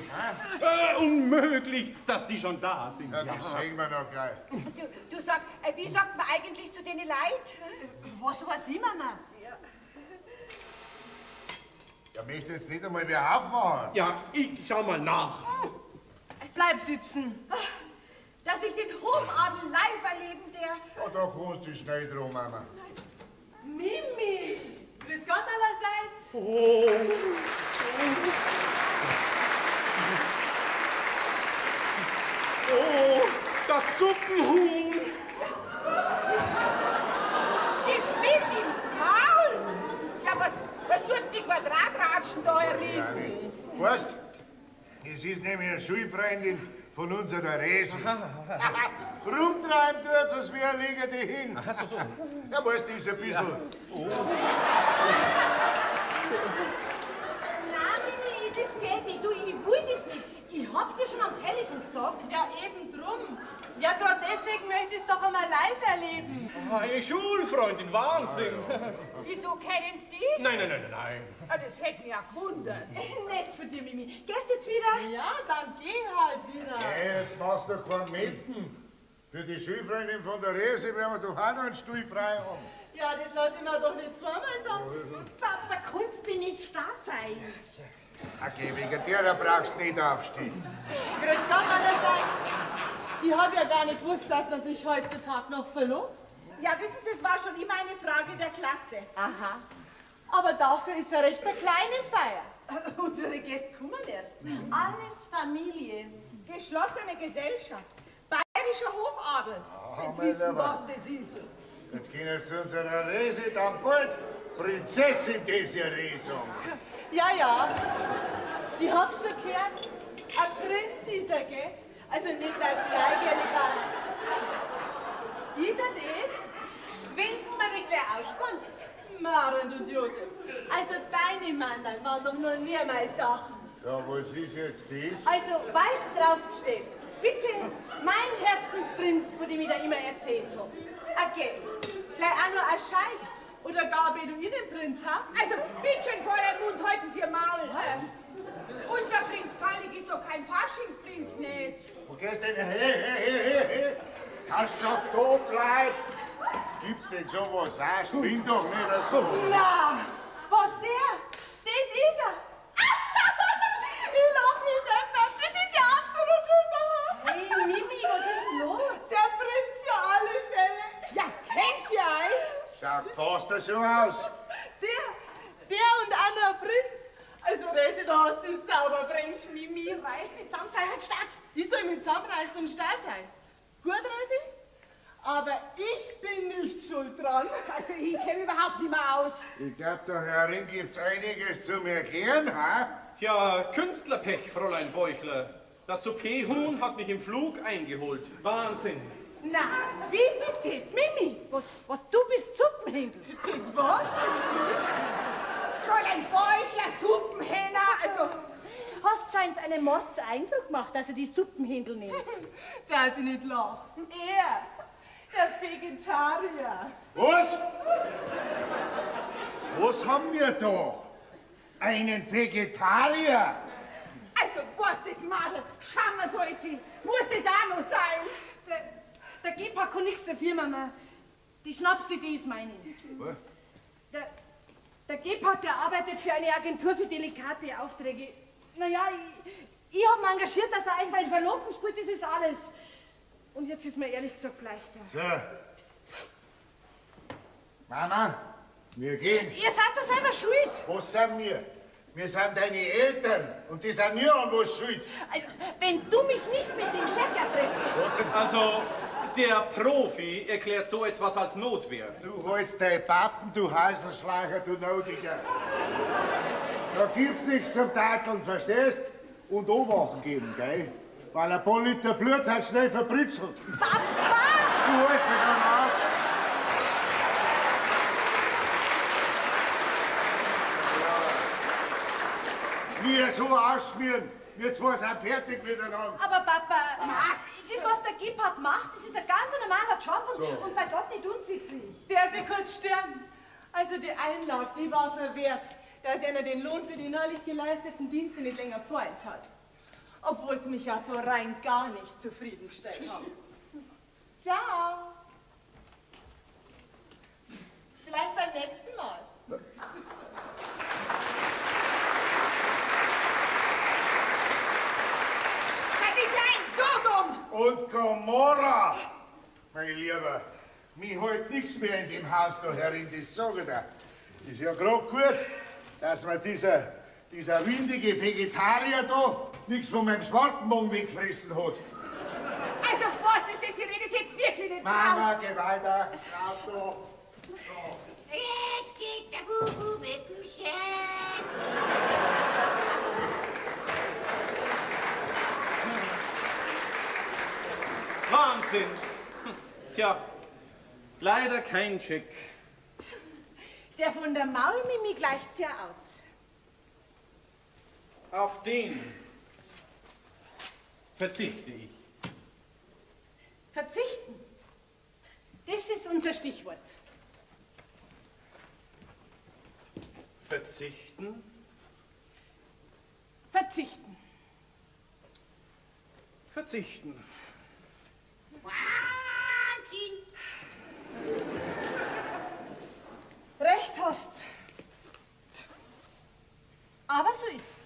Unmöglich, dass die schon da sind. Ja, das sehen wir noch gleich. Du sag, wie sagt man eigentlich zu denen Leid? Was weiß ich, Mama? Ja, möchte jetzt nicht einmal wer aufmachen. Ja, ich schau mal nach. Bleib sitzen. Dass ich den Hofadel live erleben darf. Ja, da kommst du schnell drum, Mama. Mimi! Grüß Gott allerseits! Oh. Oh, das Suppenhuhn! Gib mir im Maul! Ja, was tut denn die Quadratratschen da herin? Weißt, es ist nämlich eine Schulfreundin von unserer Resi. Rumtreiben tut's, als wir legen die hin. Aha, so, so. Ja, weißt du, ist ein bisschen. Ja. Oh. Nein, Mimi, das geht nicht. Du, ich will das nicht. Ich hab's dir schon am Telefon gesagt. Ja, eben drum. Ja, gerade deswegen möchte ich's doch einmal live erleben. Eine Schulfreundin, Wahnsinn. Ah, ja. Wieso kennen Sie die? Nein, nein, nein, nein, nein. Ah, das hätte mich ja gewundert. Nett von dir, Mimi. Gehst jetzt wieder? Ja, dann geh halt wieder. Ja, jetzt machst du doch keinen Meten. Für die Schulfreundin von der Rese werden wir doch auch noch einen Stuhl frei haben. Ja, das lass ich mir doch nicht zweimal sagen. Papa, kannst du nicht stark sein? Okay, wegen der brauchst du nicht aufstehen. Grüß Gott allerseits. Ich hab ja gar nicht gewusst, dass man sich heutzutage noch verlobt. Ja, wissen Sie, es war schon immer eine Frage der Klasse. Aha. Aber dafür ist ja recht eine kleine Feier. Unsere Gäste kommen erst. Alles Familie. Geschlossene Gesellschaft. Bayerischer Hochadel. Ah, Jetzt wissen, was das ist. Jetzt gehen wir zu unserer Rese, dann bald Prinzessin Desiree sagen. Ja, ja. Ich hab schon gehört. Ein Prinz ist er, gell? Also nicht, dass ich neugierig war. Ist er das? Wenn's mir nicht gleich ausspannst. Maren und Josef, also deine Mandeln waren doch noch nie meine Sache. Ja, was ist jetzt das? Also, weißt drauf stehst. Bitte, mein Herzensprinz, von dem ich da immer erzählt hab. Okay, gleich auch noch ein Scheich oder gar Beduinenprinz, ha? Also, bitte schön, Fräulein Mund, halten Sie Ihr Maul. Was? Unser Prinz Gallig ist doch kein Faschingsprinz, nicht? Wo gehst denn? Hey, hey, hey, hey, hey! Herrschaft, da bleib! Gibt's denn sowas auch? Spinn doch nicht so. Na, was der? Das ist er! Ich lach mich deppert. Das ist ja absolut überhaupt. Hey, Mimi, was ist denn los? Der Prinz für alle Fälle. Ja, kennt ihr euch? Schaut fast so aus. Der und auch noch ein Prinz. Also, Resi, da hast du es sauber bringt. Mimi, reiß dich zusammen, sei halt statt. Ich soll mich zusammenreißen und stark sein. Gut, Resi? Aber ich bin nicht schuld dran. Also, ich kenne überhaupt nicht mehr aus. Ich glaub, da herin gibt's einiges zum Erklären, ha? Tja, Künstlerpech, Fräulein Beuchler. Das Souperhuhn hat mich im Flug eingeholt. Wahnsinn. Na, wie bitte? Mimi, was du bist Suppenhändler. Das war's? Fräulein Beuchler, Suppenhähner, also... Hast scheint einen Mordseindruck gemacht, dass er die Suppenhändel nimmt. Dass ich nicht lach. Er, der Vegetarier. Was? Was haben wir da? Einen Vegetarier? Also, was das Madel, schau mal, so ist die. Muss das auch noch sein? Der Gebhard kann nichts dafür, Mama. Die Schnapsidee ist meine. Was? Der Gebhard, der arbeitet für eine Agentur für delikate Aufträge. Naja, ich hab ihn engagiert, dass er eigentlich meinen Verlobten spielt, das ist alles. Und jetzt ist mir ehrlich gesagt leichter. So. Mama, wir gehen. Ihr seid doch selber schuld. Was sind wir? Wir sind deine Eltern und die sind mir an was schuld. Also, wenn du mich nicht mit dem Scheck erpresst. Was denn? Also, der Profi erklärt so etwas als Notwehr. Du holst deine Pappen, du Haselschlager, du Notiger. Da gibt's nichts zum Takeln, verstehst? Und Obacht geben, gell? Weil ein paar Liter Blut sind schnell verbritschelt. Papa! Du holst dich dann aus. Wir so ausschmieren, wir zwei sind fertig miteinander. Aber Papa, Max, das, was der Gebhard macht, das ist ein ganz normaler Job und, so. Und bei Gott nicht unsittlich. Darf ich kurz stören? Also die Einlage, die war's mir wert, dass einer den Lohn für die neulich geleisteten Dienste nicht länger vorenthält. Obwohl sie mich ja so rein gar nicht zufriedengestellt haben. Ciao. Vielleicht beim nächsten Mal. Das ist ja ein Sodom! Und Gomorra! Mein Lieber, mich hält nichts mehr in dem Haus da herin, das sag ich dir. Ist ja grad gut, dass mir dieser windige Vegetarier da nichts von meinem Schwartenbogen weggefressen hat. Also, was ist das? Ich rede jetzt wirklich nicht. Mama, geh weiter. Raus da. So. Jetzt geht der Bubu mit dem Scheck. Wahnsinn! Tja, leider kein Scheck. Der von der Maulmimi gleicht's ja aus. Auf den verzichte ich. Verzichten? Das ist unser Stichwort. Verzichten? Verzichten. Verzichten. Wahnsinn! Recht hast. Aber so ist's.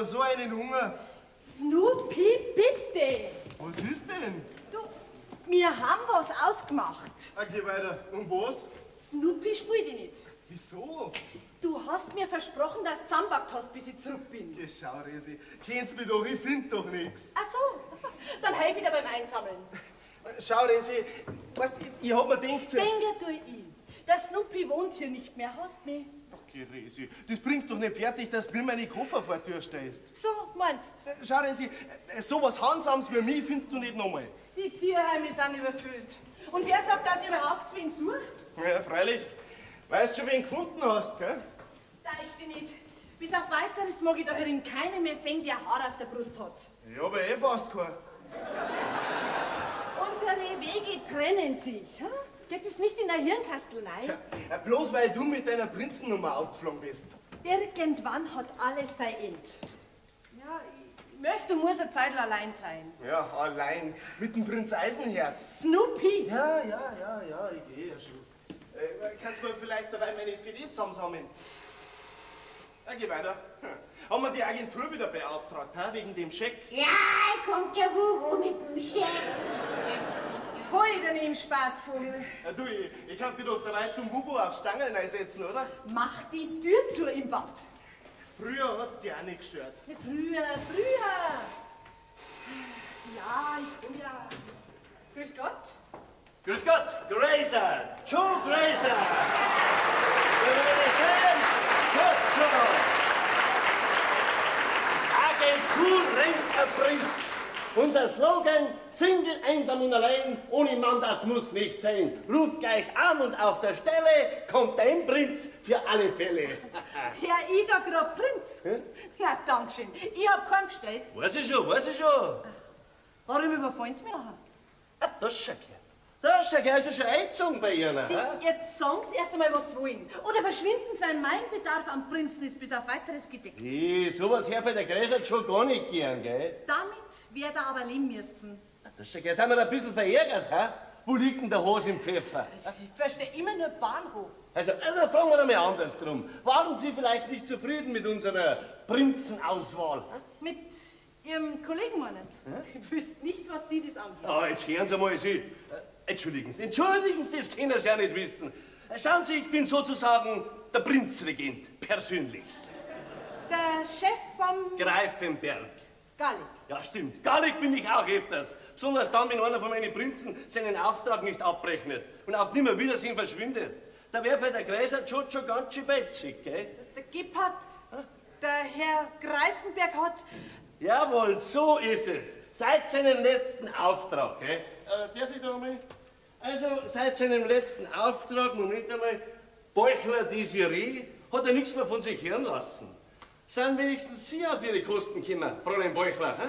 So einen Hunger. Snoopy, bitte. Was ist denn? Du, wir haben was ausgemacht. Okay, weiter. Und was? Snoopy, spiel dich nicht. Wieso? Du hast mir versprochen, dass du zusammenpackt hast, bis ich zurück bin. Geh, schau, Resi. Kennst mich doch, ich find doch nichts. Ach so, dann helf ich dir beim Einsammeln. Schau, Resi, weißt, ich hab mir gedacht... Denke tu ich. Der Snoopy wohnt hier nicht mehr, hast mich. Ach, Resi, das bringst doch nicht fertig, dass du mir meine Koffer vor die Tür stellst. So, meinst? Schau, Resi, sowas Handsames wie mich findest du nicht nochmal. Die Tierheime sind überfüllt. Und wer sagt, dass ich überhaupt wen suche? Ja, freilich. Weißt schon, wen gefunden hast, gell? Da ist die nicht. Bis auf Weiteres mag ich da herin keinen mehr sehen, der Haare auf der Brust hat. Ich hab ja eh fast keinen. Unsere Wege trennen sich. Hm? Geht es nicht in der Hirnkastel rein? Ja, bloß weil du mit deiner Prinzennummer aufgeflogen bist. Irgendwann hat alles sein End. Ja, ich möchte und muss eine Zeit allein sein. Ja, allein. Mit dem Prinz Eisenherz. Snoopy! Ja, ich gehe ja schon. Kannst du mir vielleicht dabei meine CDs zusammensammeln? Ja, geh weiter. Haben wir die Agentur wieder beauftragt, ha? Wegen dem Scheck? Ja, kommt der Wuhu mit dem Scheck. Voll daneben Spaßvogel. Ja, du, ich kann mich doch dabei zum Wubu aufs Stangeln einsetzen, oder? Mach die Tür zu im Bad. Früher hat's dich auch nicht gestört. Ja, früher. Ja, ich komm ja. Grüß Gott. Grüß Gott, Grazer, Joe Grazer. Agentur rennt ein Prinz. Unser Slogan, Single, einsam und allein, ohne Mann, das muss nicht sein. Ruf gleich an und auf der Stelle kommt dein Prinz für alle Fälle. Ja, ich da grad Prinz. Hm? Na, dankeschön. Ich hab keinen bestellt. Weiß ich schon, weiß ich schon. Warum überfallen Sie mich nachher? Ah, das schau her. Das schau her, ist ja schon eingezogen bei Ihnen. Sie, jetzt sagen Sie erst einmal, was Sie wollen. Oder verschwinden Sie, weil mein Bedarf am Prinzen ist bis auf Weiteres gedeckt. Nee, sowas hört bei der Gräser schon gar nicht gern, gell? Damit wird er aber leben müssen. Das schau her, sind wir ein bisschen verärgert, hä? Wo liegt denn der Hase im Pfeffer? Ich verstehe immer nur Bahnhof. Also fragen wir einmal andersrum. Waren Sie vielleicht nicht zufrieden mit unserer Prinzenauswahl? Hä? Mit Ihrem Kollegen, meinen Sie? Ich wüsste nicht, was Sie das angeht. Ah, jetzt hören Sie mal, Sie. Entschuldigen Sie, das können Sie ja nicht wissen. Schauen Sie, ich bin sozusagen der Prinzregent, persönlich. Der Chef vom Greifenberg. Gallig. Ja, stimmt. Gallig bin ich auch öfters. Besonders dann, wenn einer von meinen Prinzen seinen Auftrag nicht abrechnet und auf Nimmerwiedersehen verschwindet. Da wäre für der Gräser schon ganz schön betzig, gell? Der Gebhard, der Herr Greifenberg hat... Jawohl, so ist es. Seit seinem letzten Auftrag, gell? Darf ich da mal? Also, seit seinem letzten Auftrag, Moment einmal, Beuchler Desiree, hat er nichts mehr von sich hören lassen. Sind wenigstens Sie auf Ihre Kosten gekommen, Fräulein Beuchler, hä?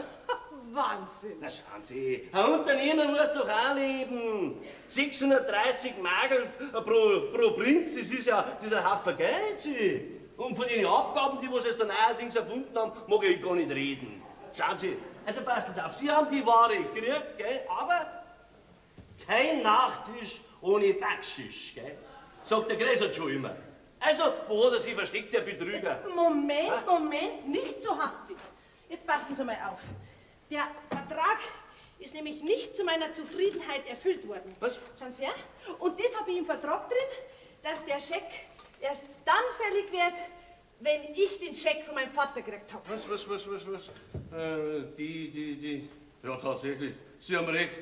Wahnsinn! Na schauen Sie, ein Unternehmer muss doch auch leben. 630 Magel pro Prinz, das ist ja ein Haufen Geld, Sie. Und von den Abgaben, die was sie dann neuerdings erfunden haben, mag ich gar nicht reden. Schauen Sie, also passen Sie auf, Sie haben die Ware gekriegt, gell? Aber kein Nachtisch ohne Backschisch, gell? Sagt der Gräser schon immer. Also, wo hat er sich versteckt, der Betrüger? Moment, Moment, nicht so hastig. Jetzt passen Sie mal auf. Der Vertrag ist nämlich nicht zu meiner Zufriedenheit erfüllt worden. Was? Schauen Sie her. Und das habe ich im Vertrag drin, dass der Scheck erst dann fällig wird, wenn ich den Scheck von meinem Vater gekriegt habe. Was? Die. Ja, tatsächlich. Sie haben recht.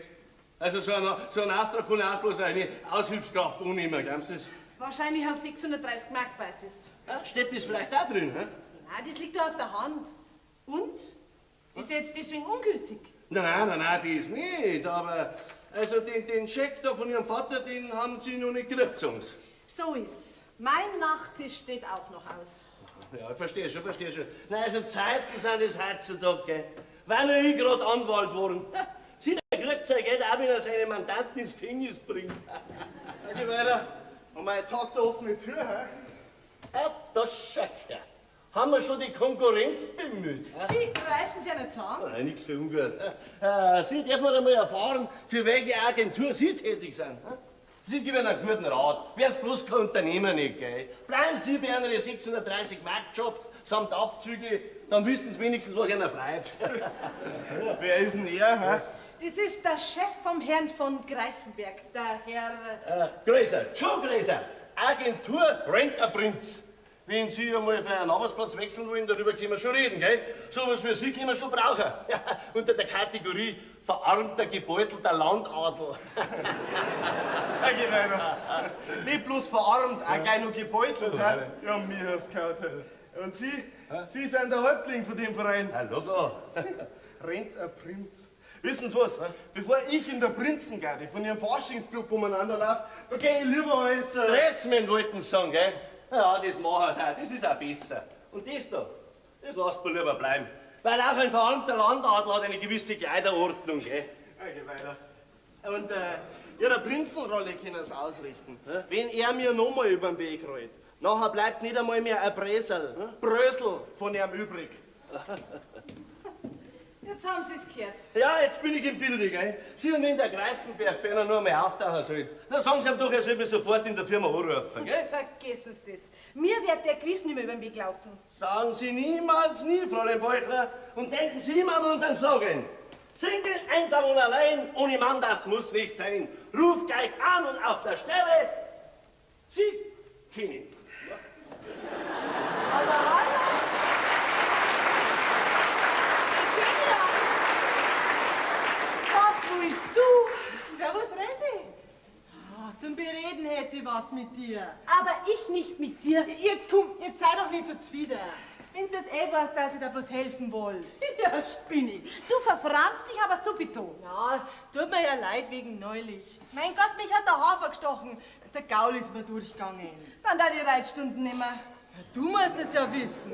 Also, so ein Auftrag kann auch bloß eine Aushilfskraft annehmen, glauben Sie das? Wahrscheinlich auf 630 Mark Basis. Ja, steht das vielleicht auch drin, hä? Nein, das liegt da auf der Hand. Und? Ist jetzt deswegen ungültig? Nein, die ist nicht, aber... Also den Scheck da von Ihrem Vater, den haben Sie noch nicht gekriegt, sagen Sie. So ist's. Mein Nachtisch steht auch noch aus. Ja, ich verstehe schon. Nein, also Zeiten sind es heutzutage, gell? Weil nur ich gerade Anwalt geworden. Sie, der kriegt sein Geld auch, wenn er seine Mandanten ins Gefängnis bringt. Danke weiter. Und mein Tag der offenen Tür, hä? Ah, das schau her. Haben wir schon die Konkurrenz bemüht? Hä? Sie reißen sie ja nicht zusammen. Nein, nichts für ungut. Sie dürfen noch einmal erfahren, für welche Agentur Sie tätig sind. Hä? Sie geben einen guten Rat. Werden Sie bloß kein Unternehmer nicht, gell? Bleiben Sie bei Ihren 630 Mark-Jobs samt Abzüge, dann wissen Sie wenigstens, was Ihnen bleibt. Wer ist denn er, hä? Das ist der Chef vom Herrn von Greifenberg, der Herr... Gräser, schon Gräser. Agentur Rent-a-Prinz. Wenn Sie einmal für einen Arbeitsplatz wechseln wollen, darüber können wir schon reden, gell? So was wie Sie können wir schon brauchen. Ja, unter der Kategorie verarmter, gebeutelter Landadel. Danke, weiter. Nicht bloß verarmt, auch gleich noch gebeutelt. Hä? Ja, mir hast gehört. Und Sie? Sie sind der Häuptling von dem Verein. Hallo. Rent-a-Prinz. Wissen Sie was? Bevor ich in der Prinzengarde von Ihrem Faschingsclub umeinander laufe, da gehe ich lieber als... Dressman wollten Sie sagen, gell? Ja, das machen sie auch, das ist auch besser. Und das da, das lasst man lieber bleiben. Weil auch ein verarmter Landadel hat eine gewisse Kleiderordnung, gell? Okay, weiter. Und Ihre Prinzenrolle können Sie ausrichten. Hä? Wenn er mir nochmal über den Weg rollt, nachher bleibt nicht einmal mehr ein Bresel, Brösel von ihm übrig. Jetzt haben Sie es gehört. Ja, jetzt bin ich im Bilde, gell? Sie, und wenn der Greifenberg bei Ihnen nur einmal auftauchen sollte, dann sagen Sie ihm doch, er soll mich sofort in der Firma anrufen, gell? Vergessen Sie das. Mir wird der gewiss nicht mehr über den Weg laufen. Sagen Sie niemals nie, Fräulein Beuchler. Und denken Sie immer an unseren Slogan. Single, einsam und allein, ohne Mann, das muss nicht sein. Ruf gleich an und auf der Stelle, Sie kennen. Ja. Aber hallo! Servus, Resi. Oh, zum Bereden hätte ich was mit dir. Aber ich nicht mit dir. Jetzt komm, jetzt sei doch nicht so zwider. Wenn's das eh weißt, dass ich da bloß helfen wollt. Ja, spinne ich. Du verfranst dich aber subito. Ja, tut mir ja leid wegen neulich. Mein Gott, mich hat der Hafer gestochen. Der Gaul ist mir durchgegangen. Dann da die Reitstunden nimmer. Ja, du musst es ja wissen.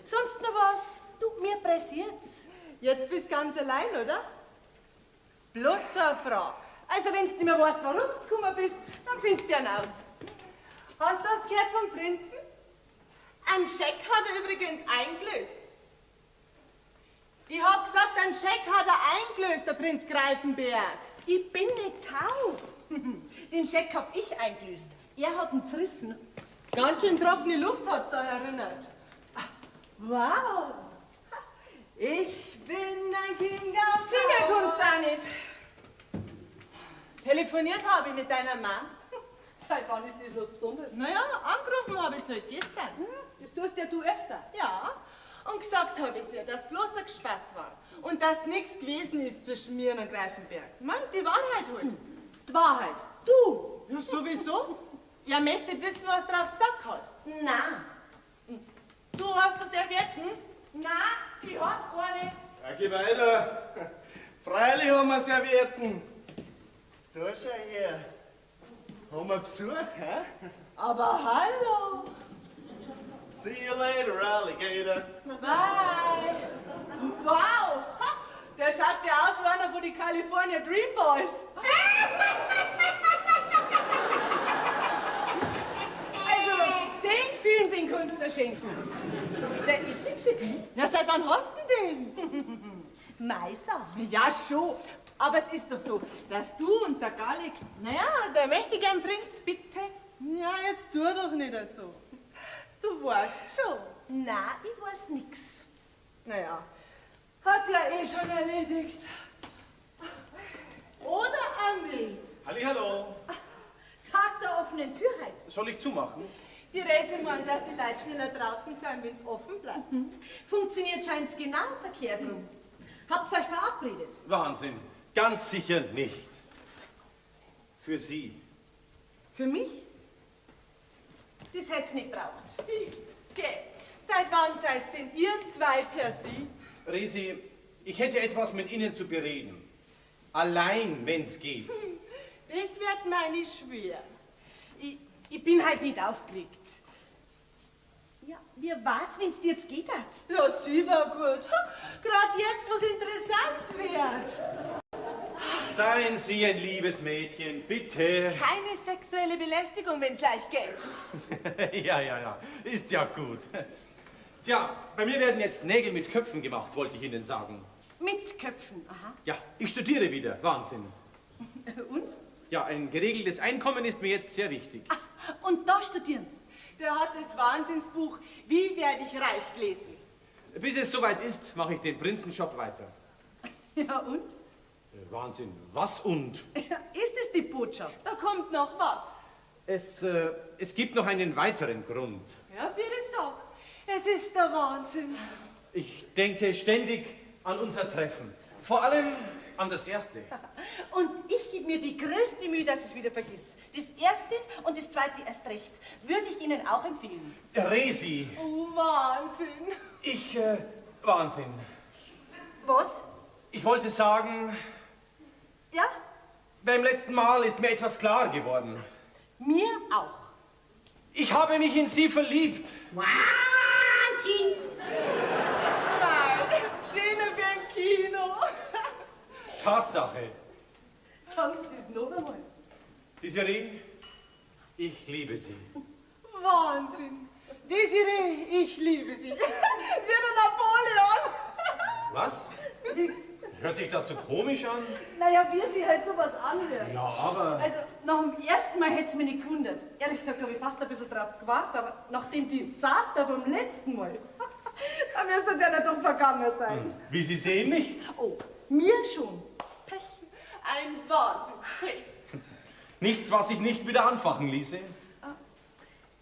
Sonst noch was? Du, mir pressiert's. Jetzt bist ganz allein, oder? Bloß eine Frage. Also, wenn du nicht mehr weißt, warum du gekommen bist, dann findest du einen aus. Hast du das gehört vom Prinzen? Einen Scheck hat er übrigens eingelöst. Ich hab gesagt, einen Scheck hat er eingelöst, der Prinz Greifenberg. Ich bin nicht taub. Den Scheck hab ich eingelöst. Er hat ihn zerrissen. Ganz schön trockene Luft hat's da erinnert. Wow! Ich bin ein Kind aus... Singen kannst du auch nicht. Telefoniert habe ich mit deiner Mom. Seit wann ist das was Besonderes? Naja, angerufen habe ich sie halt gestern. Das tust ja du öfter. Ja, und gesagt habe ich ihr, dass bloß ein Spaß war und dass nichts gewesen ist zwischen mir und Greifenberg. Mann, die Wahrheit halt. Die Wahrheit? Du? Ja, sowieso. Ja, möchtest nicht wissen, was drauf gesagt hat. Nein. Du hast das Servietten? Nein, ich hab keine. Ja, geh weiter. Freilich haben wir Servietten. Da schau her. Haben wir Besuch, hä? Aber hallo. See you later, Alligator. Bye. Wow. Der schaut ja aus wie einer von den California Dream Boys. Also, den Film, den kannst du dir schenken. Der ist nichts für dich. Na, seit wann hast du denn den? Meiser. Ja, schon. Aber es ist doch so, dass du und der Gallik, naja, der möchte gern Prinz. Bitte? Ja, jetzt tu doch nicht so. Du weißt schon. Nein, ich weiß nix. Naja, hat's ja eh schon erledigt. Oder auch nicht? Hallihallo. Tag der offenen Tür heute. Soll ich zumachen? Die Reise meint, dass die Leute schneller draußen sind, wenn's offen bleibt. Mhm. Funktioniert scheint's genau verkehrt rum. Habt's euch verabredet? Wahnsinn. Ganz sicher nicht. Für Sie. Für mich? Das hätt's nicht braucht. Sie, geh. Seit wann seid's denn ihr zwei per Sie? Resi, ich hätte etwas mit Ihnen zu bereden. Allein, wenn's geht. Das wird meine schwer. Ich bin halt nicht aufgelegt. Ja, wie war's, wenn's dir jetzt geht, hat's? Ja, sie war gut. Gerade jetzt, wo's interessant wird. Seien Sie ein liebes Mädchen, bitte. Keine sexuelle Belästigung, wenn's leicht geht. Ja, ja, ja, ist ja gut. Tja, bei mir werden jetzt Nägel mit Köpfen gemacht, wollte ich Ihnen sagen. Mit Köpfen, aha. Ja, ich studiere wieder, Wahnsinn. Und? Ja, ein geregeltes Einkommen ist mir jetzt sehr wichtig. Ah, und da studieren Sie? Der hat das Wahnsinnsbuch Wie werde ich reich gelesen. Bis es soweit ist, mache ich den Prinzenshop weiter. Ja, und? Wahnsinn, was und? Ja, ist es die Botschaft? Da kommt noch was. Es gibt noch einen weiteren Grund. Ja, wie ich sag, es ist der Wahnsinn. Ich denke ständig an unser Treffen. Vor allem an das erste. Und ich gebe mir die größte Mühe, dass ich es wieder vergiss. Das erste und das zweite erst recht. Würde ich Ihnen auch empfehlen. Resi. Oh, Wahnsinn. Ich, Wahnsinn. Was? Ich wollte sagen... Ja? Beim letzten Mal ist mir etwas klar geworden. Mir auch. Ich habe mich in Sie verliebt. Wahnsinn! Nein, schöner wie im Kino. Tatsache. Sagen Sie das noch einmal. Desiree, ich liebe Sie. Wahnsinn. Desiree, ich liebe Sie. Wie der Napoleon. Was? Hört sich das so komisch an? Naja, wie sich halt sowas anhört. Ja, aber... Also, nach dem ersten Mal hätte es mich nicht gewundert. Ehrlich gesagt habe ich fast ein bisschen drauf gewartet, aber nach dem Desaster vom letzten Mal, da müsste es ja nicht doch vergangen sein. Hm. Wie Sie sehen, nicht. Oh, mir schon. Pech. Ein Wahnsinnspech. Nichts, was ich nicht wieder anfachen ließe.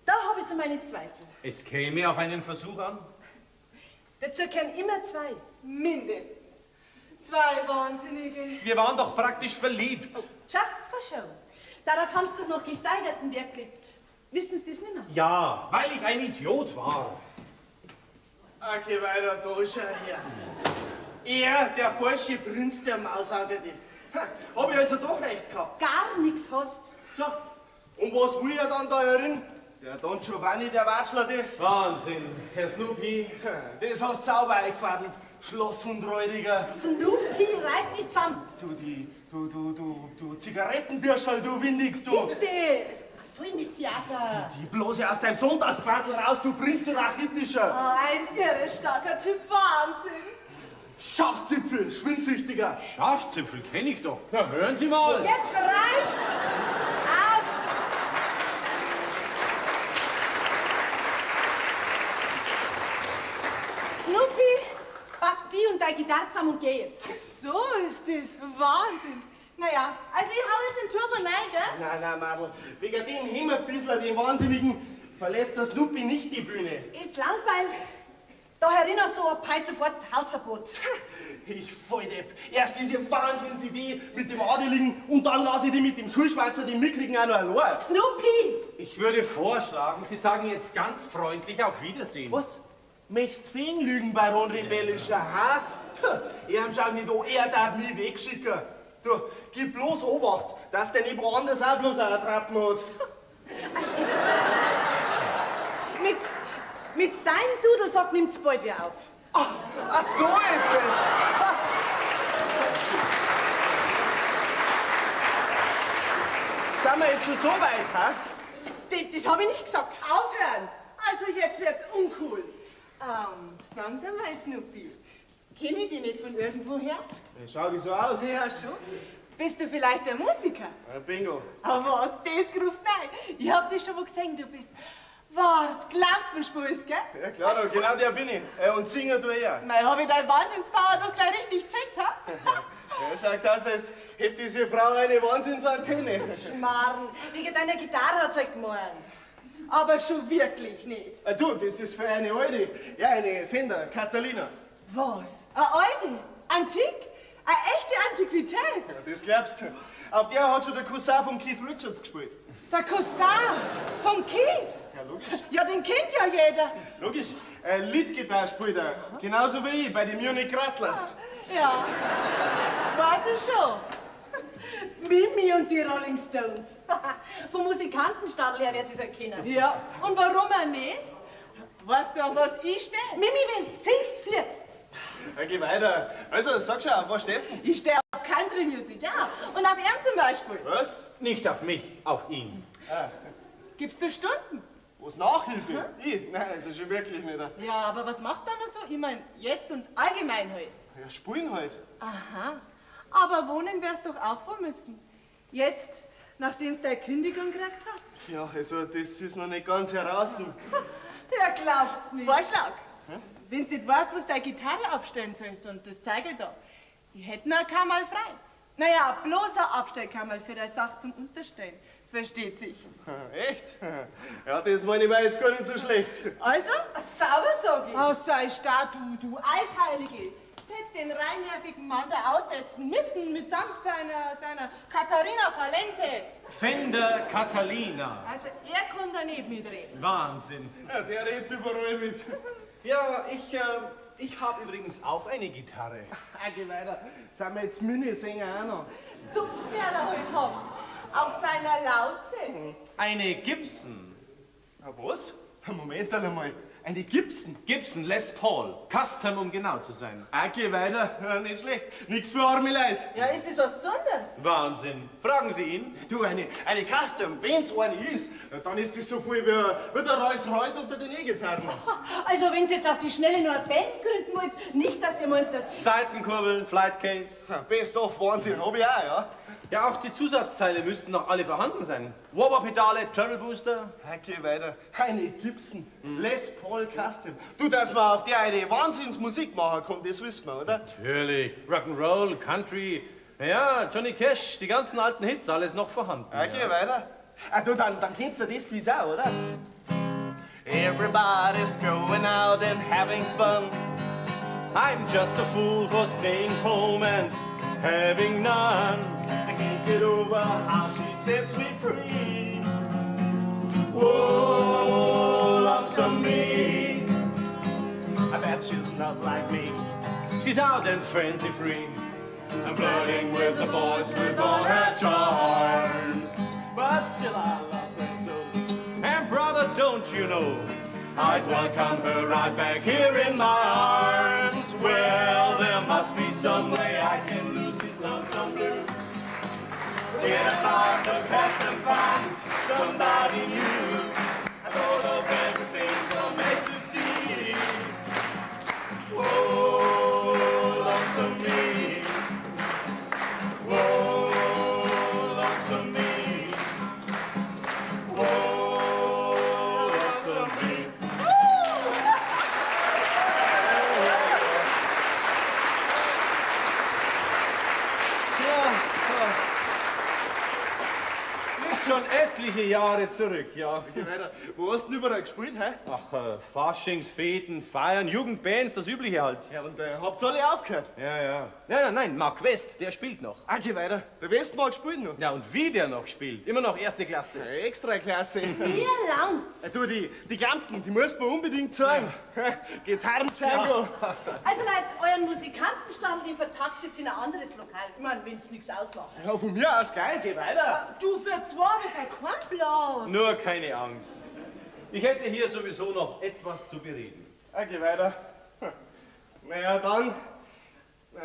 Da habe ich so meine Zweifel. Es käme auf einen Versuch an. Dazu kehren immer zwei. Mindestens. Zwei Wahnsinnige. Wir waren doch praktisch verliebt. Oh, just for show. Darauf haben Sie doch noch gesteigerten Wert gelegt. Wissen Sie das nicht mehr? Ja, weil ich ein Idiot war. Okay, weiter, da ist er her. Er, der falsche Prinz der Mausauge. Hab ich also doch recht gehabt. Gar nichts hast. So, und was will er dann da herin? Der Don Giovanni, der Watschler, die. Wahnsinn, Herr Snoopy. Das hast du sauber eingefadelt. Schlosshund-Räudiger. Snoopy, reiß dich zusammen. Du Zigarettenbürscherl, du Windigst, du. Bitte, was soll denn das Theater? Die Blose aus deinem Sonntagsquartel raus, du Prinz, du Rachitischer. Oh, ein irre starker Typ, Wahnsinn. Schafszipfel, Schwindsüchtiger. Schafszipfel kenne ich doch. Na, hören Sie mal. Jetzt reicht's. Aus. Snoopy, pack die und deine Gitarre zusammen und geh jetzt. So ist das. Wahnsinn. Naja, also ich hau jetzt den Turbo rein, gell? Nein, nein, Madel. Wegen dem Hämmerbissler, dem Wahnsinnigen, verlässt der Snoopy nicht die Bühne. Ist langweilig. Da erinnerst du ab heute sofort Hausverbot. Ich Volldepp. Erst diese Wahnsinnsidee mit dem Adeligen und dann lasse ich die mit dem Schulschweizer, den Mickrigen, auch noch allein. Snoopy! Ich würde vorschlagen, Sie sagen jetzt ganz freundlich auf Wiedersehen. Was? Möchtest wen lügen, Baron Rebellischer, ha? Er schaut nicht an, er darf mich wegschicken. Du, gib bloß Obacht, dass der nicht woanders auch bloß eine Trappen hat. Also, mit deinem Dudelsack nimmt's bald wieder auf. Ach, so ist es. Ha. Sind wir jetzt schon so weit, ha? Das habe ich nicht gesagt. Aufhören! Also jetzt wird's uncool. Sagen Sie mal, Snoopy, kenn ich dich nicht von irgendwoher? Ja, schau, wie so aus. Ja, schon. Bist du vielleicht der Musiker? Ja, bingo. Aber was, das ruft nein. Ich hab dich schon mal gesehen, du bist... Wart, Klampenspulst, gell? Ja, klar, genau der bin ich. Und singen tu ich auch. Mei, hab ich deinen Wahnsinnsbauer doch gleich richtig gecheckt, ha? Ja, schaut aus, als hätte diese Frau eine Wahnsinnsantenne. Schmarrn, wegen deiner Gitarre hat's halt gemeint. Aber schon wirklich nicht. Du, das ist für eine Alte. Ja, eine Fender, Catalina. Was? Eine Alte? Antik? Eine echte Antiquität? Ja, das glaubst du. Auf der hat schon der Cousin von Keith Richards gespielt. Der Cousin von Keith? Ja, logisch. Ja, den kennt ja jeder. Logisch. Leadgitarre spielt er. Genauso wie ich bei den Munich Rattlers. Ja, weiß ich schon. Mimi und die Rolling Stones. Vom Musikantenstadel her wird sie's erkennen. Ja, und warum auch nicht? Weißt du, auf was ich stehe? Mimi, wenn's singst, fliegst. Ja, geh weiter. Also, sag schon, auf was stehst du? Ich stehe auf Country Music, ja. Und auf ihn zum Beispiel. Was? Nicht auf mich, auf ihn. Ah. Gibst du Stunden? Was, Nachhilfe? Hm? Ich? Nein, also schon wirklich nicht. Ja, aber was machst du dann noch so? Ich mein, jetzt und allgemein halt. Ja, spulen halt. Aha. Aber wohnen wirst doch auch wo müssen. Jetzt, nachdem du deine Kündigung gekriegt hast. Ja, also das ist noch nicht ganz heraus. Ja, glaubt's nicht. Vorschlag. Hm? Wenn du nicht weißt, wo du deine Gitarre abstellen sollst und das zeige ich da. Ich hätte noch einmal frei. Naja, bloß ein Abstellkammer für deine Sache zum Unterstellen. Versteht sich. Echt? Ja, das meine ich mir jetzt gar nicht so schlecht. Also? Sauber, sag ich. Oh, sei stark, du Eisheilige. Du hättest den reinnervigen Mann da aussetzen, mitten mitsamt seiner Katharina Valente. Fender Catalina. Also, er kann da nicht mitreden. Wahnsinn. Ja, der redet überall mit. Ja, ich habe übrigens auch eine Gitarre. Ah, geh weiter. Sind wir jetzt Minnesänger auch noch? Zupfen wird er halt haben. Auf seiner Laute. Eine Gibson. Na was? Moment einmal. Eine Gibson? Gibson Les Paul. Custom, um genau zu sein. Ah, geh weiter. Ja, nicht schlecht. Nix für arme Leute. Ja, ist das was Besonderes? Wahnsinn. Fragen Sie ihn. Du, eine Custom, wenn's eine ist, dann ist das so viel wie der Rolls-Royce unter den E-Gitarren. Also, wenn Sie jetzt auf die Schnelle nur eine Band gründen wollt, nicht, dass ihr meint, dass... Seitenkurbel, Flightcase. Best of Wahnsinn, hab ich auch, ja. Ja, auch die Zusatzteile müssten noch alle vorhanden sein. Wobber-Pedale, Treble Booster. Okay, weiter. Eine Gibson, Les Paul Custom. Du, dass man auf der eine Wahnsinnsmusik machen kann, das wissen wir, oder? Natürlich. Rock'n'Roll, Country, ja, Johnny Cash, die ganzen alten Hits, alles noch vorhanden. Okay, ja. Weiter. Ah, du, dann kennst du das Quiz auch, oder? Everybody's going out and having fun. I'm just a fool for staying home and having none. I can't get over how she sets me free. Whoa, lonesome me. I bet she's not like me. She's out and fancy free. I'm flirting with the boys with all her charms. But still I love her so. And brother, don't you know, I'd welcome her right back here in my arms. Well, there must be some way I can lose these lonesome blues. Get about the past and find somebody new. I thought of everything from A to C. Whoa, lonesome me. Whoa, lonesome me. Whoa, lonesome me. Ja, Jahre zurück, ja. Wo hast du denn überall gespielt, hä? Ach, Faschings, Feten, Feiern, Jugendbands, das Übliche halt. Ja, und habt's alle aufgehört? Ja, ja. Ja, ja, nein, Mark West, der spielt noch. Ah, geh weiter. Der Westmark spielt noch. Ja, und wie der noch spielt. Immer noch erste Klasse. Ja, extra Klasse. Mir langt's. Du, die Klampfen, die muss man unbedingt zeigen. Ja. Gitarren-Django. Ja. Also Leute, euren Musikantenstand, den vertagt jetzt in ein anderes Lokal. Ich meine, wenn's nichts ausmacht. Ja, von mir aus geil, geh weiter. Du, für zwei hab ich keinen Platz. Nur keine Angst. Ich hätte hier sowieso noch etwas zu bereden. Ah, geh weiter. Naja, dann.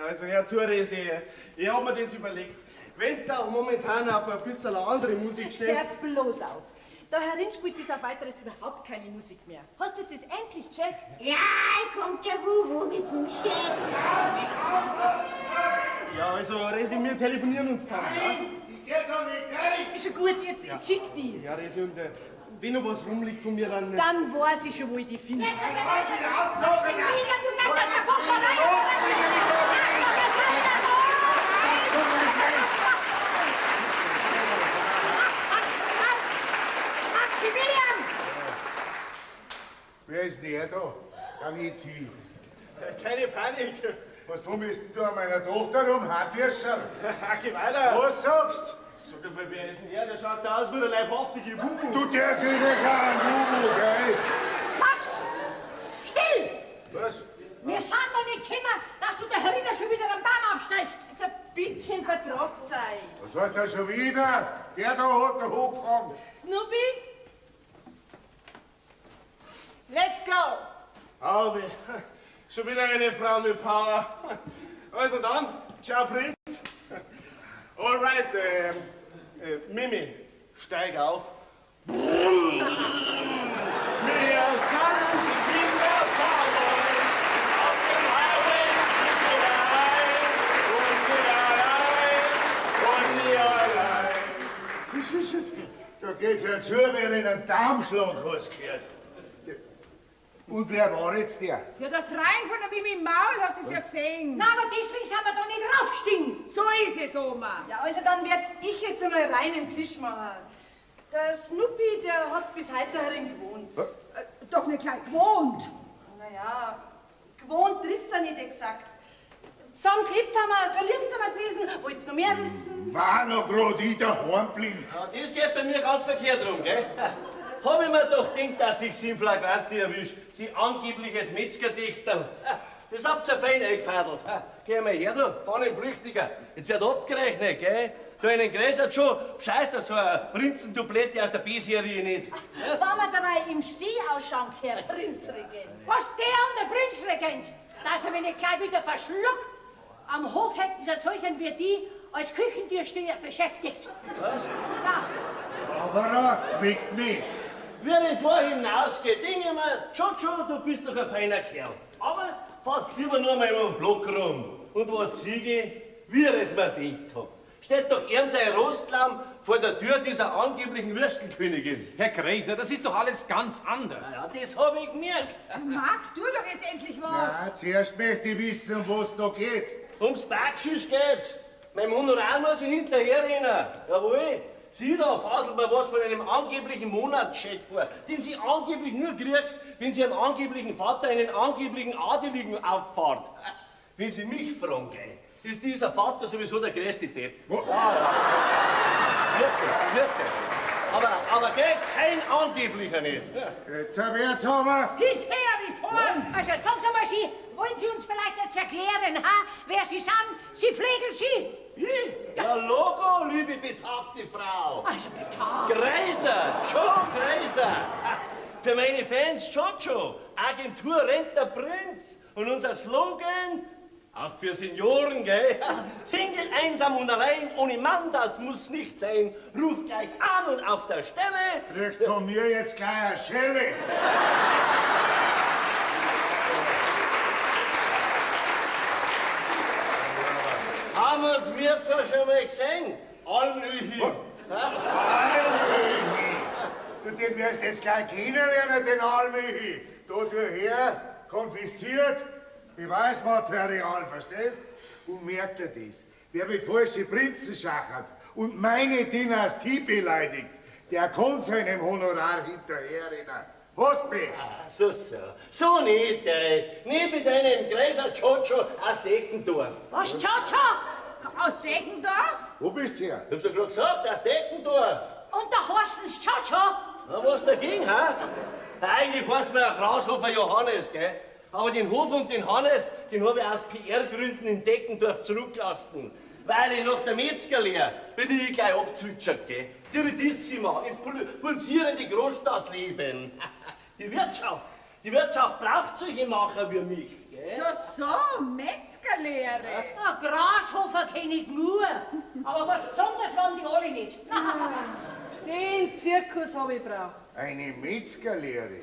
Also, Herr Zurese, ich hab mir das überlegt. Wenn's da auch momentan auf ein bisschen andere Musik stehst. Hör bloß auf. Da herin spielt bis auf weiteres überhaupt keine Musik mehr. Hast du das endlich gecheckt? Ja, kommt der Wuhu mit dem Chef. Ja, also, Resi, wir telefonieren uns zusammen. Nein, ich geh doch nicht rein. Ist schon gut, jetzt ja. Ich schick die. Ja, Resi, und wenn noch was rumliegt von mir, dann... Dann weiß ich schon, wo ich die finde. Jetzt, du kannst an der Kocherei! Maximilian! Wer ist denn der da? Kann ich Keine Panik. Was fummelst denn du an meiner Tochter rum, Handwürscherl? Geh weiter. Was sagst? Sag einmal, wer ist denn er? Der schaut da aus wie der leibhaftige Bubu. Du, der geht ja kein Bubu, gell? Max! Still! Was? Wir sind doch nicht gekommen, dass du der Herrin schon wieder einen Baum aufstellst. Jetzt ein bisschen vertragt sei. Was heißt das schon wieder? Der da hat der hochgefangen. Snoopy? Let's go! Auwe, schon wieder eine Frau mit Power. Also dann, ciao Prinz. Alright, Mimi, steig auf. Wir sind die Kinder Cowboys, auf dem Highway sind wir allein, und wir allein, und wir allein. Das ist es. Da geht's ja zu, wer in einen Darmschlag hast gehört. Und wer war jetzt der? Ja, der Freund von der Mimi Maul, hast du es ja gesehen. Na, aber deswegen sind wir da nicht raufgestiegen. So ist es, Oma. Ja, also dann werd ich jetzt einmal rein den Tisch machen. Der Snoopy, der hat bis heute da herin gewohnt. Was? Doch nicht gleich gewohnt. Naja, gewohnt trifft's ja nicht exakt. Zusammen gelebt haben wir, verliebt sind wir gewesen. Wollt's noch mehr wissen? War noch grad ich daheim geblieben. Ja, das geht bei mir ganz verkehrt rum, gell? Hab ich mir doch gedacht, dass ich sie im Flagranti erwischt. Sie angebliches Metzgerdichterl. Das habt ihr fein eingefadelt. Geh mal her, du Fahnenflüchtiger. Jetzt wird abgerechnet, gell? Du einen Gräser schon, bescheißt so eine Prinzendublette aus der B-Serie nicht. Wenn wir dabei im Steh ausschauen, Herr Prinzregent. Was der an der Prinzregent? Dass er mich nicht gleich wieder verschluckt. Am Hof hätten sie solchen wie die als Küchentürsteher beschäftigt. Was? Ja. Aber zwickt nicht. Wie ich vorhin hinausgehe, denke ich mir, Jojo, du bist doch ein feiner Kerl. Aber fast lieber nur mal über den Block rum. Und was siege ich? Wie ich es mir gedacht hab. Steht doch ihm sein Rostlamm vor der Tür dieser angeblichen Würstelkönigin. Herr Gräser, das ist doch alles ganz anders. Ja, das hab ich gemerkt. Max, tu doch jetzt endlich was. Ja, zuerst möchte ich wissen, um was da geht. Ums Backschisch geht's. Meinem Honorar muss ich hinterherrennen. Jawohl. Sie da faselt mir was von einem angeblichen Monatscheck vor, den sie angeblich nur kriegt, wenn sie ihren angeblichen Vater einen angeblichen Adeligen auffahrt. Wenn Sie mich fragen, gell, ist dieser Vater sowieso der größte Depp. Ja, ja. Wirklich, wirklich. Aber gell, kein angeblicher nicht. Jetzt wird's aber. Hinterher wie vorn. Also sagen Sie mal, Sie, wollen Sie uns vielleicht jetzt erklären, ha, wer Sie sind? Sie pflegen Sie. Ich? Ja, Logo, liebe betagte Frau. Also betagt. Greiser, Joe Greiser. Für meine Fans Jojo, Agentur Rentner Prinz. Und unser Slogan, auch für Senioren, gell? Single, einsam und allein, ohne Mann, das muss nicht sein. Ruf gleich an und auf der Stelle. Kriegst von mir jetzt gleich eine Schelle. Haben wir's mir zwar schon mal gesehen. Almöhi. Almöhi? Du, den wirst jetzt gleich kennenlernen, den Almöhi. Da du her, konfisziert, Beweismaterial, verstehst? Und merkt dir das, wer mit falschen Prinzen schachert und meine Dynastie beleidigt, Der kann seinem Honorar hinterherrennen. Hast mich? Ah, so, so. So nicht, gell? Nicht mit einem Greiser Tschotscho aus Deckendorf. Was, Tschotscho? Aus Deckendorf? Wo bist du her? Ich hab's ja grad gesagt, aus Deckendorf. Und da heißen's Tschotscho? Na, was dagegen, ha? Eigentlich heißt man ja Grashofer Johannes, gell? Aber den Hof und den Hannes, den hab ich aus PR-Gründen in Deckendorf zurückgelassen. Weil ich nach der Metzgerlehre bin ich gleich abzwitschert, gell? Direttissima, ins pulsierende Großstadtleben. Die Wirtschaft braucht solche Macher wie mich, gell? So, so, Metzgerlehre. Na, Grashofer kenn ich nur. Aber was besonders waren die alle nicht. Den Zirkus hab ich braucht. Eine Metzgerlehre?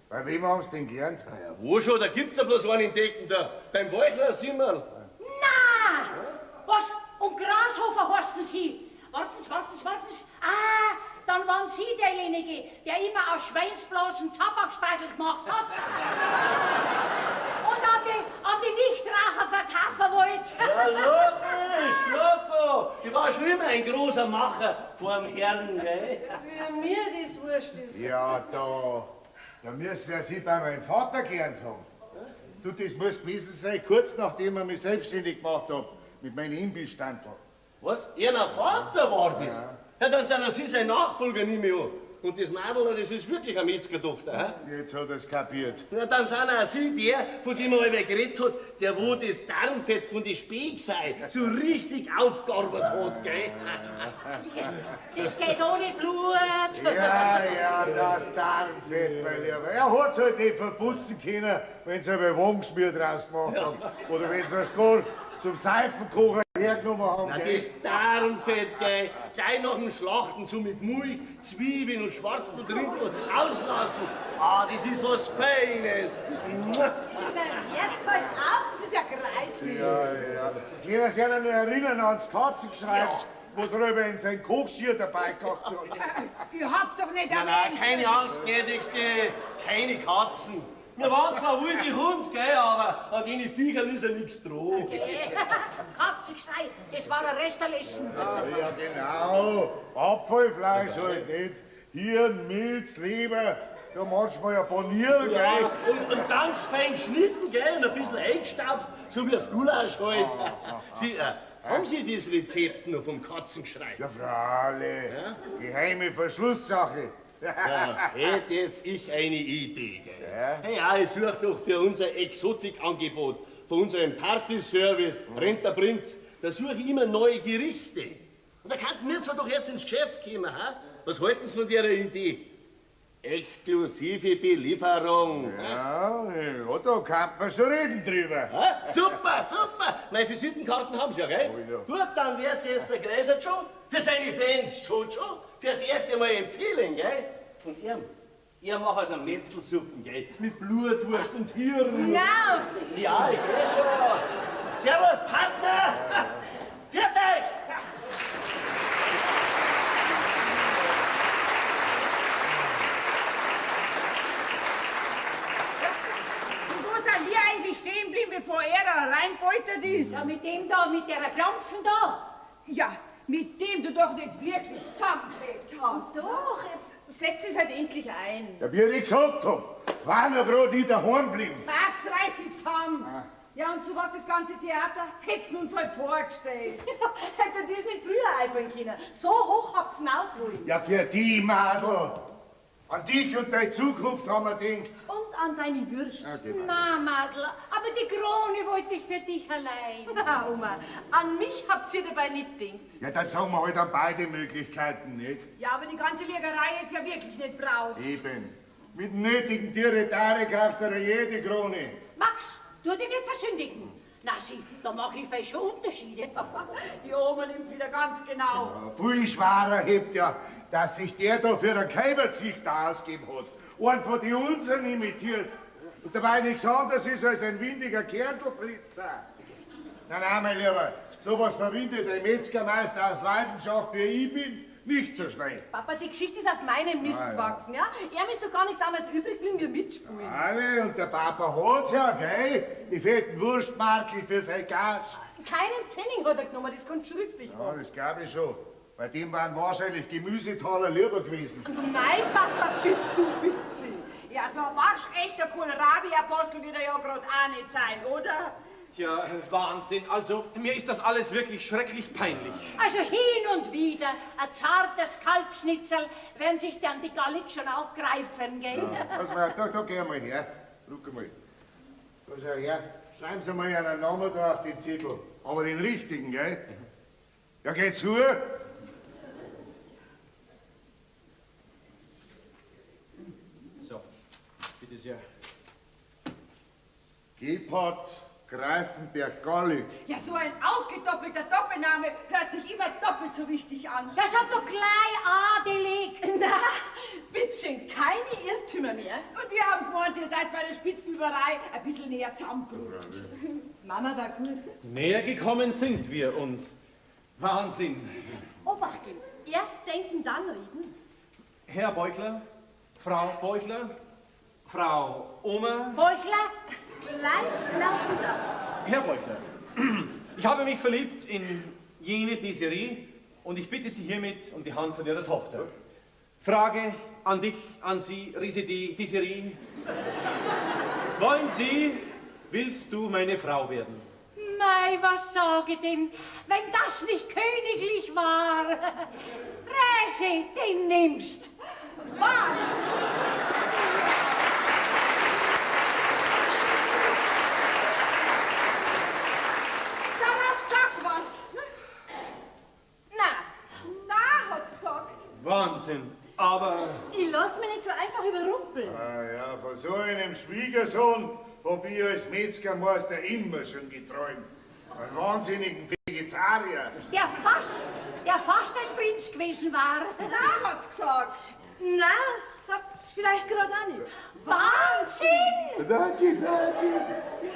Bei wem haben Sie denn gelernt? Ja, wo schon? Da gibt's ja bloß einen in Deckendorf. Beim Weuchler Simmerl. Na! Was? Und Grashofer heißen Sie? Warten Sie, warten Sie, warten Sie. Ah, dann waren Sie derjenige, der immer aus Schweinsblasen Tabakspeichel gemacht hat. Und an die Nichtraucher verkaufen wollte. Ja, logisch, loco. Ich war schon immer ein großer Macher vor dem Herrn, gell? Wie mir das wurscht ist. Ja, da müssen ja Sie bei meinem Vater gelernt haben. Du, das muss gewesen sein, kurz nachdem ich mich selbstständig gemacht hab, mit meinen Imbissstandl. Was? Ihr Vater war das? Ja. Ja, dann sind ja Sie sein Nachfolger, nehme ich an. Und das Madel, das ist wirklich eine Metzgertochter, hä? Jetzt hat er's kapiert. Na, dann sind auch Sie der, von dem er allweil geredet hat, der wo das Darmfett von den Specksei so richtig aufgearbeitet hat, gell? Das geht ohne Blut. Ja, ja, das Darmfett, mein Lieber. Er hat's halt nicht verputzen können, wenn sie einmal Wagenschmier draus gemacht haben. Oder wenn sie es gar zum Seifenkocher hergenommen haben. Na, das Darmfett, gell? Gleich nach dem Schlachten so mit Milch, Zwiebeln und Schwarzbrotrintel auslassen. Ah, das ist was Feines. Jetzt halt auf, das ist ja greislich. Ja, ja. Ich kann sich ja noch erinnern ans Katzengeschrei, ja, was er über in sein Kochschirr dabei gehabt hat. Ihr habt's doch nicht erwähnt. Nein, keine Angst, gnädigste, keine Katzen. Wir waren zwar wilde Hund, gell, aber an den Viechern ist ja nichts dran. Okay. Katzengeschrei, das war ein Resterlessen. Ja, ja, genau. Abfallfleisch halt nicht. Hirn, Milz, Leber, da manchmal ein paar Nieren, gell. Ja, und ganz fein geschnitten, gell, und ein bisschen eingestaubt, so wie das Gulasch halt. Sie, haben Sie das Rezept noch vom Katzengeschrei? Ja, freilich. Ja? Geheime Verschlusssache. Ja, hätte jetzt ich eine Idee, gell? Ja? Ja, ich suche doch für unser Exotikangebot, von unserem Partyservice, Rent der Prinz, da suche ich immer neue Gerichte. Und da könnten wir zwar doch jetzt ins Geschäft kommen, ha? Was halten Sie von der Idee? Exklusive Belieferung. Ja, ja, da kann man schon reden drüber. Ha? Super, super. Meine Visitenkarten haben Sie ja, gell? Oh, ja. Gut, dann wird's jetzt der Greiser schon für seine Fans Jojo fürs erste Mal empfehlen, gell? Und er macht also Metzelsuppen, gell? Mit Blutwurst und Hirn. Naus! Ja, ich geh schon. Servus, Partner! Viert euch! Und wo sind wir eigentlich stehen geblieben, bevor er da reinbeutert ist? Ja, mit dem da, mit der Klampfen da. Ja, mit dem du doch nicht wirklich zusammengeklebt hast. Doch, jetzt setz es halt endlich ein. Ja, wie ich gesagt hab, war noch grad ich daheim geblieben. Max, reiß dich zusammen. Ah. Ja, und so was das ganze Theater hättest du uns halt vorgestellt. Ja, hätte das nicht früher einfallen können. So hoch habt's hinaus wollen. Ja, für die Madel. An dich und deine Zukunft haben wir gedacht. Und an deine Würst. Ja, genau. Na, Madel, aber die Krone wollte ich für dich allein. Na, Oma, an mich habt ihr dabei nicht gedacht. Ja, dann sagen wir halt an beide Möglichkeiten, nicht? Ja, aber die ganze Liegerei jetzt ja wirklich nicht braucht. Eben. Mit dem nötigen Tiretare kauft er jede Krone. Max, tu dich nicht versündigen. Na sieh, da mache ich bei schon Unterschiede. Die Oma nimmt's wieder ganz genau. Ja, viel schwerer hebt ja, dass sich der da für einen Kälberzüchter ausgegeben hat. Einen von die unseren imitiert. Und dabei nichts anderes ist als ein windiger Kerntelfresser. Nein, nein, mein Lieber, sowas verwindet ein Metzgermeister aus Leidenschaft, wie ich bin, nicht so schnell. Papa, die Geschichte ist auf meinem Mist gewachsen, ja? Ihm ist doch gar nichts anderes übrig geblieben, wie mitspielen. Alle, und der Papa hat's ja, gell? Die fetten Wurstmarkel für sein Gast. Keinen Pfennig hat er genommen, das kannst du schriftlich Ja, das glaub ich schon. Bei dem waren wahrscheinlich Gemüsetaler lieber gewesen. Mein Papa, bist du witzig. Ja, so ein waschechter Kohlrabi-Apostel wird er ja grad auch nicht sein, oder? Tja, Wahnsinn. Also, mir ist das alles wirklich schrecklich peinlich. Also hin und wieder ein zartes Kalbschnitzel werden sich dann die Gallik schon auch greifen, gell? Ja, pass mal, da geh mal her. Ruck mal. Da schau her. Schreiben Sie mal Ihren Namen da auf den Zettel. Aber den richtigen, gell? Ja, geh zu. So, bitte sehr. Gebhard Greifenberg-Gallig. Ja, so ein aufgedoppelter Doppelname hört sich immer doppelt so wichtig an. Das hat doch gleich adelig. Na, bitteschön, keine Irrtümer mehr. Und wir haben gemeint, ihr seid bei der Spitzbüberei ein bisschen näher zusammengerückt. Mama war gut. Näher gekommen sind wir uns. Wahnsinn. Obacht geben. Erst denken, dann reden. Herr Beuchler, Frau Beuchler, Frau Oma. Beuchler? Gleich laufen's auf. Herr Beuchler, ich habe mich verliebt in jene Desiree und ich bitte Sie hiermit um die Hand von Ihrer Tochter. Frage an dich, an Sie, Risidee, Desiree. Wollen Sie, willst du meine Frau werden? Mei, was sag ich denn, wenn das nicht königlich war? Resi, den nimmst. Was? Darauf sag was. Na. Na, hat's gesagt. Wahnsinn, aber... Ich lass mich nicht so einfach überrumpeln. Ah ja, von so einem Schwiegersohn hab ich als Metzgermeister immer schon geträumt. Einen wahnsinnigen Vegetarier. Der fast ein Prinz gewesen war. Na, hat's gesagt. Na, sagt's vielleicht gerade auch nicht. Wahnsinn! Wahnsinn, Wahnsinn.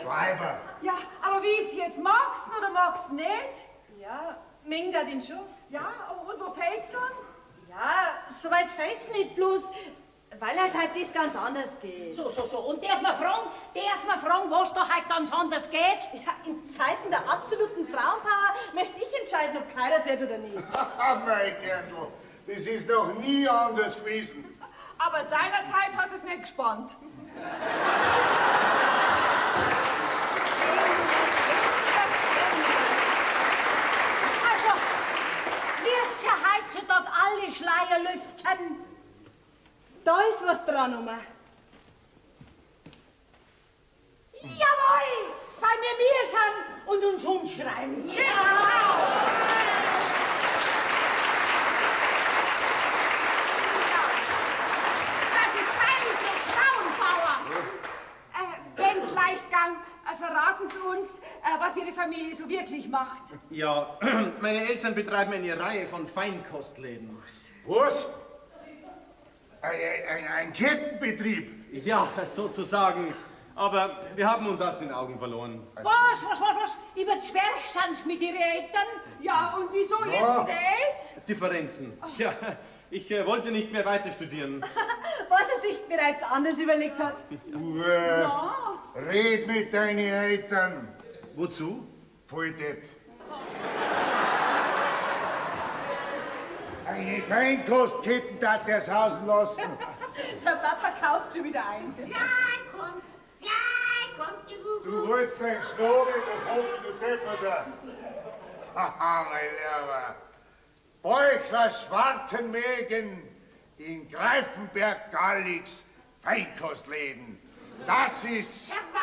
Weiber. Ja, aber wie ist jetzt? Magst du oder magst du nicht? Ja, mengt den schon. Ja, und wo fällt's dann? Ja, so weit fällt's nicht, bloß weil halt das ganz anders geht. So, so, so. Und darf man fragen, was da halt ganz anders geht? Ja, in Zeiten der absoluten Frauenpower möchte ich entscheiden, ob geheiratet wird oder nicht. Mein Dirndl, das ist noch nie anders gewesen. Aber seinerzeit hast du es nicht gespannt. Also, wirst ja heutzutage alle Schleier lüften. Da ist was dran, Oma. Jawohl, weil wir mir sind und uns umschreien. Ja. Das ist freilich noch Frauenpower. Wenn's leicht gang, verraten Sie uns, was Ihre Familie so wirklich macht. Ja, meine Eltern betreiben eine Reihe von Feinkostläden. Was? Ein Kettenbetrieb? Ja, sozusagen. Aber wir haben uns aus den Augen verloren. Was? Über Zwerg sind's mit Ihren Eltern? Ja, und wieso jetzt das? Differenzen. Tja, ich wollte nicht mehr weiter studieren. Was er sich bereits anders überlegt hat. Ja. Red mit deinen Eltern. Wozu? Volldepp. Eine Feinkostketten darf der's hausen lassen. Der Papa kauft schon wieder ein. Gleich kommt die Gugu. Du holst deinen Schnabel, du Vogel, du Depperter. Haha, mein Lieber. Beukler Schwartenmägen in Greifenberg-Galligs Feinkostläden. Das ist... Jawohl.